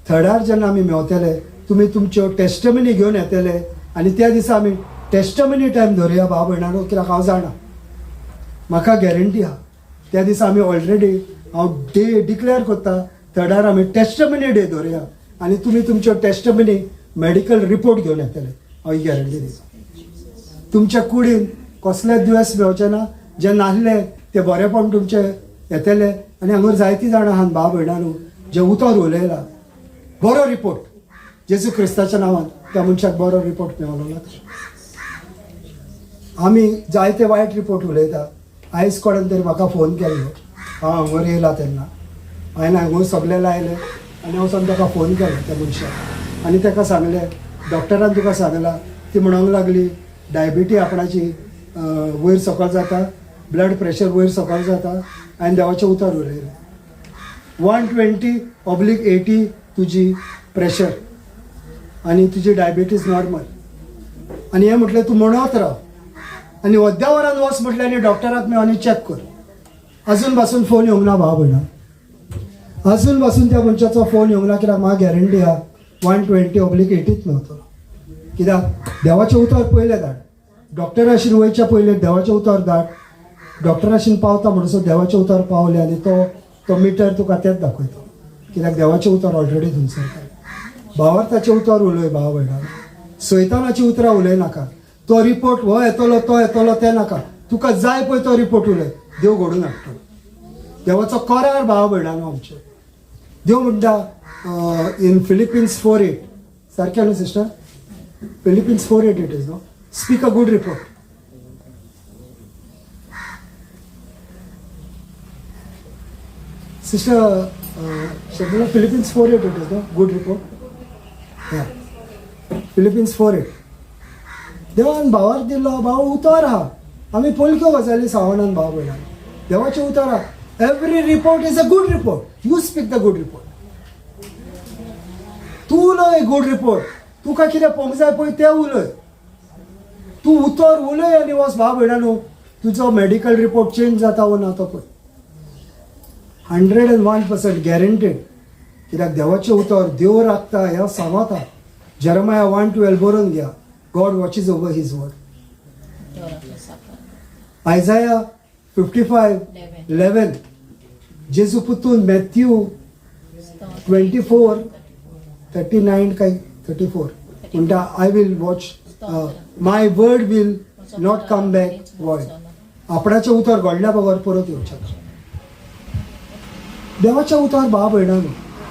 थर्डार जेन्ना आमी मेवतले तुमी तुमच्यो टेस्टमनी घेवन येतले आनी त्या दिसा आमी टेस्टमनी टायम धरुया भाव भयणांनो. कित्याक हांव जाणा, म्हाका गॅरंटी आहा, त्या दिसा आमी ऑलरेडी हांव डे डिक्लेअर करता, थर्डार आमी टेस्टमनी डे धरुया आनी तुमी तुमच्यो टेस्टमनी मेडिकल रिपोर्ट घेवन येतले, हांव ही गॅरंटी दिता. तुमच्या कुडीन कसलेच दुयेंस मेवचें ना, जे नासले ते बरेपण तुमचे येतले. आनी हांगा जायतीं जाणां आहात भाव भयणांनो जे उतर उलयला बरो रिपोर्ट, जेजू क्रिस्ताच्या नांवान त्या मनशाक बरो रिपोर्ट मेवलो ना. आमी जायते वायट रिपोर्ट उलयता. आयज कोणेन तरी म्हाका फोन केल्लो, हांव हांगर येयला तेन्ना हांवें हांगूर सगळें लायलें आनी वचोन ताका फोन केलो त्या मनशाक आनी ताका सांगलें डॉक्टरान तुका सांगलां, ती म्हणूंक लागली डायबिटी आपणाची वयर सकयल जाता, ब्लड प्रेशर वयर सकयल जाता. हांवें देवाचें उतर उलयलें, 120/80 तुजी प्रेशर आनी तुजी डायबिटीज नॉर्मल. आनी हें म्हटलें तूं म्हणत राव आनी अर्द्या वरान वच म्हटलें आनी डॉक्टराक मेळ आनी चॅक कर. अजून पासून फोन येवंक ना भाव भयणा, अजून पासून त्या मनशाचो फोन येवंक ना. कित्याक म्हाका गॅरंटी आहा 120/80च मेवतलो. कित्याक देवाचें उतर पयलें धाड, डॉक्टराशीन वयच्या पयलें देवाचें उतर धाड. डॉक्टराशीन पावता म्हणसर देवाचें उतर पावलें आनी तो तो मिटर तुका तेंच दाखयता. कित्याक देवाचें उतर ऑलरेडी थंयसर. भावार्थाचें उतर उलय भाव भयणा, सैतानाची उतरां उलय नाका. तो रिपोर्ट हो येतलो तो येतलो तें नाका, तुका जाय पळय तो रिपोर्ट उलय, देव घडून हाडटलो. देवाचो करार भाव भयणानो आमचे, देव म्हणटा इन फिलिपिन्स 4:8, सारकें न्हू sister? Philippians 4:8 it is, no? Speak a good report. Sister Sharmila, Philippians 4:8 it is, no? Good report. Yeah, Philippians 4:8. देवान भावार दिल्लो भाव उतर आहा, आमी पोलक्यो गजाली सांगनात भाव भयणां. देवाचें उतर आहा, every report is a good report. You speak the good report. तूं उलय गुड रिपोर्ट. तुका कितें पळोवंक जाय पळय तें उलय, तूं उतर उलय आनी वच भाव भयणा न्हू, तुजो मेडिकल रिपोर्ट चेंज जाता वो ना तो पळय. 101% गॅरंटेड. कित्याक देवाचें उतर देव राखता हें सांगता. जेरमाया 1:12 बरोवन घ्या. God watches over his word. Isaiah 55:11. जेजू पुतून मॅथ्यू 24:39 काय 34 म्हणटा, I will watch, my word will not come back void. आपणाचें उतर घडल्या बगर परत येवचें ना. देवाचें उतर भाव भयणांनो,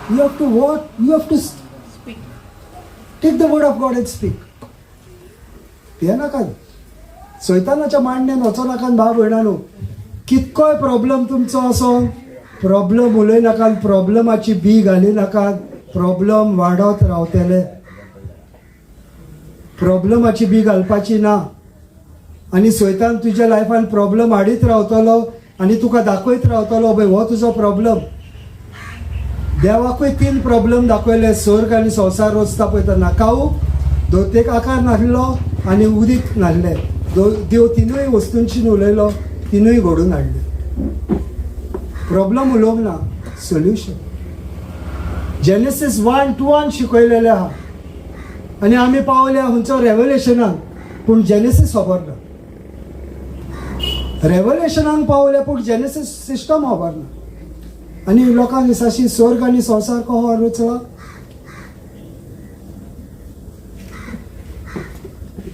you have to what, you have to take the word of God and speak. भिये नाकात, सैतानाच्या मांडणेन वचो नाकात भाव भयणांनो. कितकोय प्रॉब्लम तुमचो असो प्रॉब्लम उलय नाकात, प्रॉब्लमाची बी घाली नाकात. प्रॉब्लम वाडत रावतले. प्रॉब्लमाची बी घालपाची ना. आनी स्वयतान तुज्या लायफान प्रॉब्लम हाडीत रावतलो आनी तुका दाखयत रावतलो, पळय हो तुजो प्रॉब्लम. देवाकूय 3 प्रॉब्लम दाखयले. स्वर्ग आनी संवसार रचता पळय नाकाऊ दोतेक आकार नासलो आनी उदीक नासलें. देव तिनूय वस्तूंशी उलयलो, तिनूय घडून हाडले. प्रॉब्लम उलोवंक ना, सोल्युशन. जेनेसीस 1-2 शिकयलेलें आहा आनी आमी पावल्या खंयचो रेवलेशनाक, पूण जेनेसीस खबर ना. रेवलेशनाक पावल्या पूण जेनेसीस सिस्टम खबर ना. आनी लोकांक दिसाशी स्वर्ग आनी संवसार कहो रचला.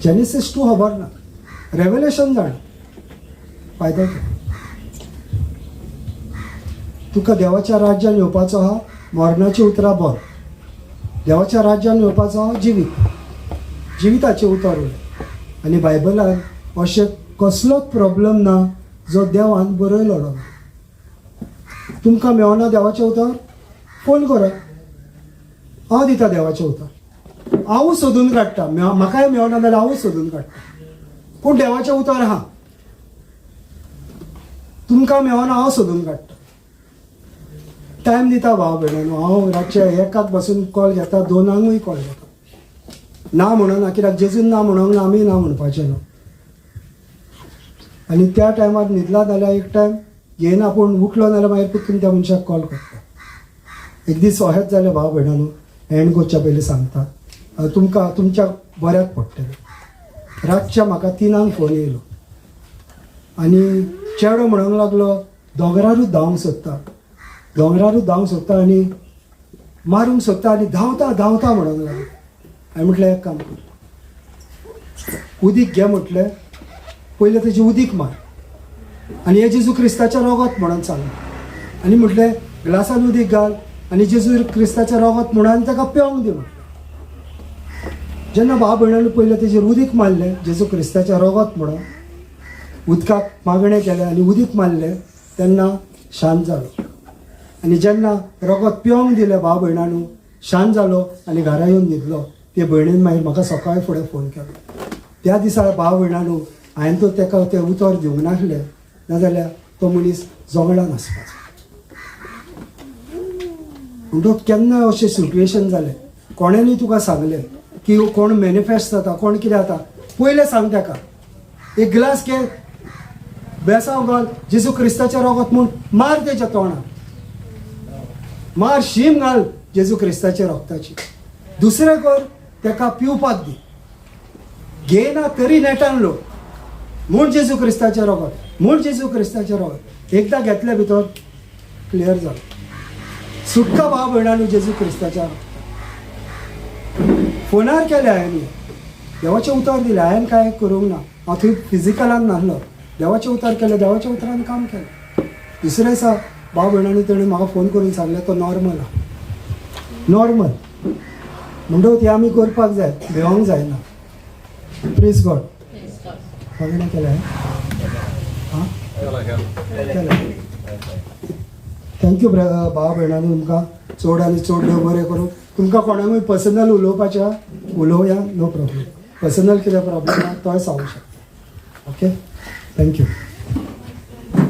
जेनेसीस 2 खबर ना, रेवलेशन जाण फायदो. तुका देवाच्या राज्यान येवपाचो आहा, मरणाची उतरां बंद. देवाच्या राज्यान येवपाचो आहा जिवीत, जिविताचें उतर उलय. आनी बायबलान अशें कसलोच प्रॉब्लम ना जो देवान बरयलो ना. तुमकां मेळना देवाचें उतर, फोन करात, हांव दिता देवाचें उतर. हांवूच सोदून काडटा, म्हाकाय मेळना जाल्यार हांवूच सोदून काडटा, पूण देवाचें उतर आहा. तुमकां मेळना हांव सोदून काडटा. टायम दिता भाव भयणांनो. हांव रातचे 1 बसून कॉल घेता, 2 कॉल घेता. ना म्हणना, कित्याक जेजून ना म्हणूंक ना, आमी ना म्हणपाचें न्हू. आनी त्या टायमार न्हिदला जाल्यार एक टायम घेयना, पूण उठलो जाल्यार मागीर परतून त्या मनशाक कॉल करता. एक दीस अशेंच जालें भाव भयणांनो, एंड करच्या पयलीं सांगता तुमकां, तुमच्या बऱ्याक पडटलें. रातच्या म्हाका 3 फोन येयलो आनी चेडो म्हणूंक लागलो दोंगरारूच धांवंक सोदता, दोंगरारूच धांवंक सोदता आनी मारूंक सोदता आनी धांवता धांवता म्हणूंक लागलो. हांवें म्हटलें एक काम कर, उदीक घे म्हटलें, पयलें तेजें उदीक मार आनी हें जेजू क्रिस्ताचें रोगत म्हणून सांगलें. आनी म्हटलें ग्लासान उदीक घाल आनी जेजू क्रिस्ताचें रोगत म्हणून आनी ताका पिवंक दी म्हटलें. जेन्ना भाव भयणांनी पयलें तेजेर उदीक मारलें जेजू क्रिस्ताचें रोगत म्हणून, उदकाक मागणें केलें आनी उदीक मारलें तेन्ना शांत जालो. आनी जेन्ना रोगत पिवंक दिलें भाव भयणांनो, शांत जालो आनी घरा येवन न्हिदलो. ते भयणीन मागीर म्हाका सकाळी फुडें फोन केलो. त्या दिसा भाव भयणांनो हांवें तो ताका तें उतर दिवंक नासलें, नाजाल्यार तो मनीस जोगडान आसपाचो. म्हणटकच केन्ना अशें सिट्युएशन जालें, कोणेंय तुका सांगलें की कोण मॅनिफेस्ट जाता, कोण कितें जाता, पयलें सांग ताका एक ग्लास घे, बेसांव घाल जेजू क्रिस्ताचें रोगत म्हूण मार तेच्या तोंडार, मार शीम घाल जेजू क्रिस्ताच्या रोगताची. दुसरें कर ताका पिवपाक दी, घेयना तरी नेटान लोक म्हूण जेजू क्रिस्ताचें रोगत, म्हूण जेजू क्रिस्ताचें रोगत. एकदां घेतले भितर क्लियर जालो, सुटका भाव भयणांनो जेजू क्रिस्ताच्या रोगतान. फोनार केलें हांवें, देवाचें उतर दिलें, हांवें कांय करूंक ना, हांव थंय फिजिकलान नासलो. देवाचें उतर केलें, देवाच्या उतरान काम केलें. दुसरें दिसा भाव भयणांनी तेणें म्हाका फोन करून सांगलें तो नॉर्मल आहा, नॉर्मल. म्हणटकच हें आमी करपाक जाय, भिवंक जायना. प्लीज गॉड. मागणें केलें आं, केलें. Thank you भाव भयणांनी, तुमकां चड आनी चड देव बरें करूं. तुमकां कोणाकूय पर्सनल उलोवपाचें उलोवया, नो प्रॉब्लम. पर्सनल कितें प्रॉब्लम आहा तोय सांगूंक शकता. Okay, thank you.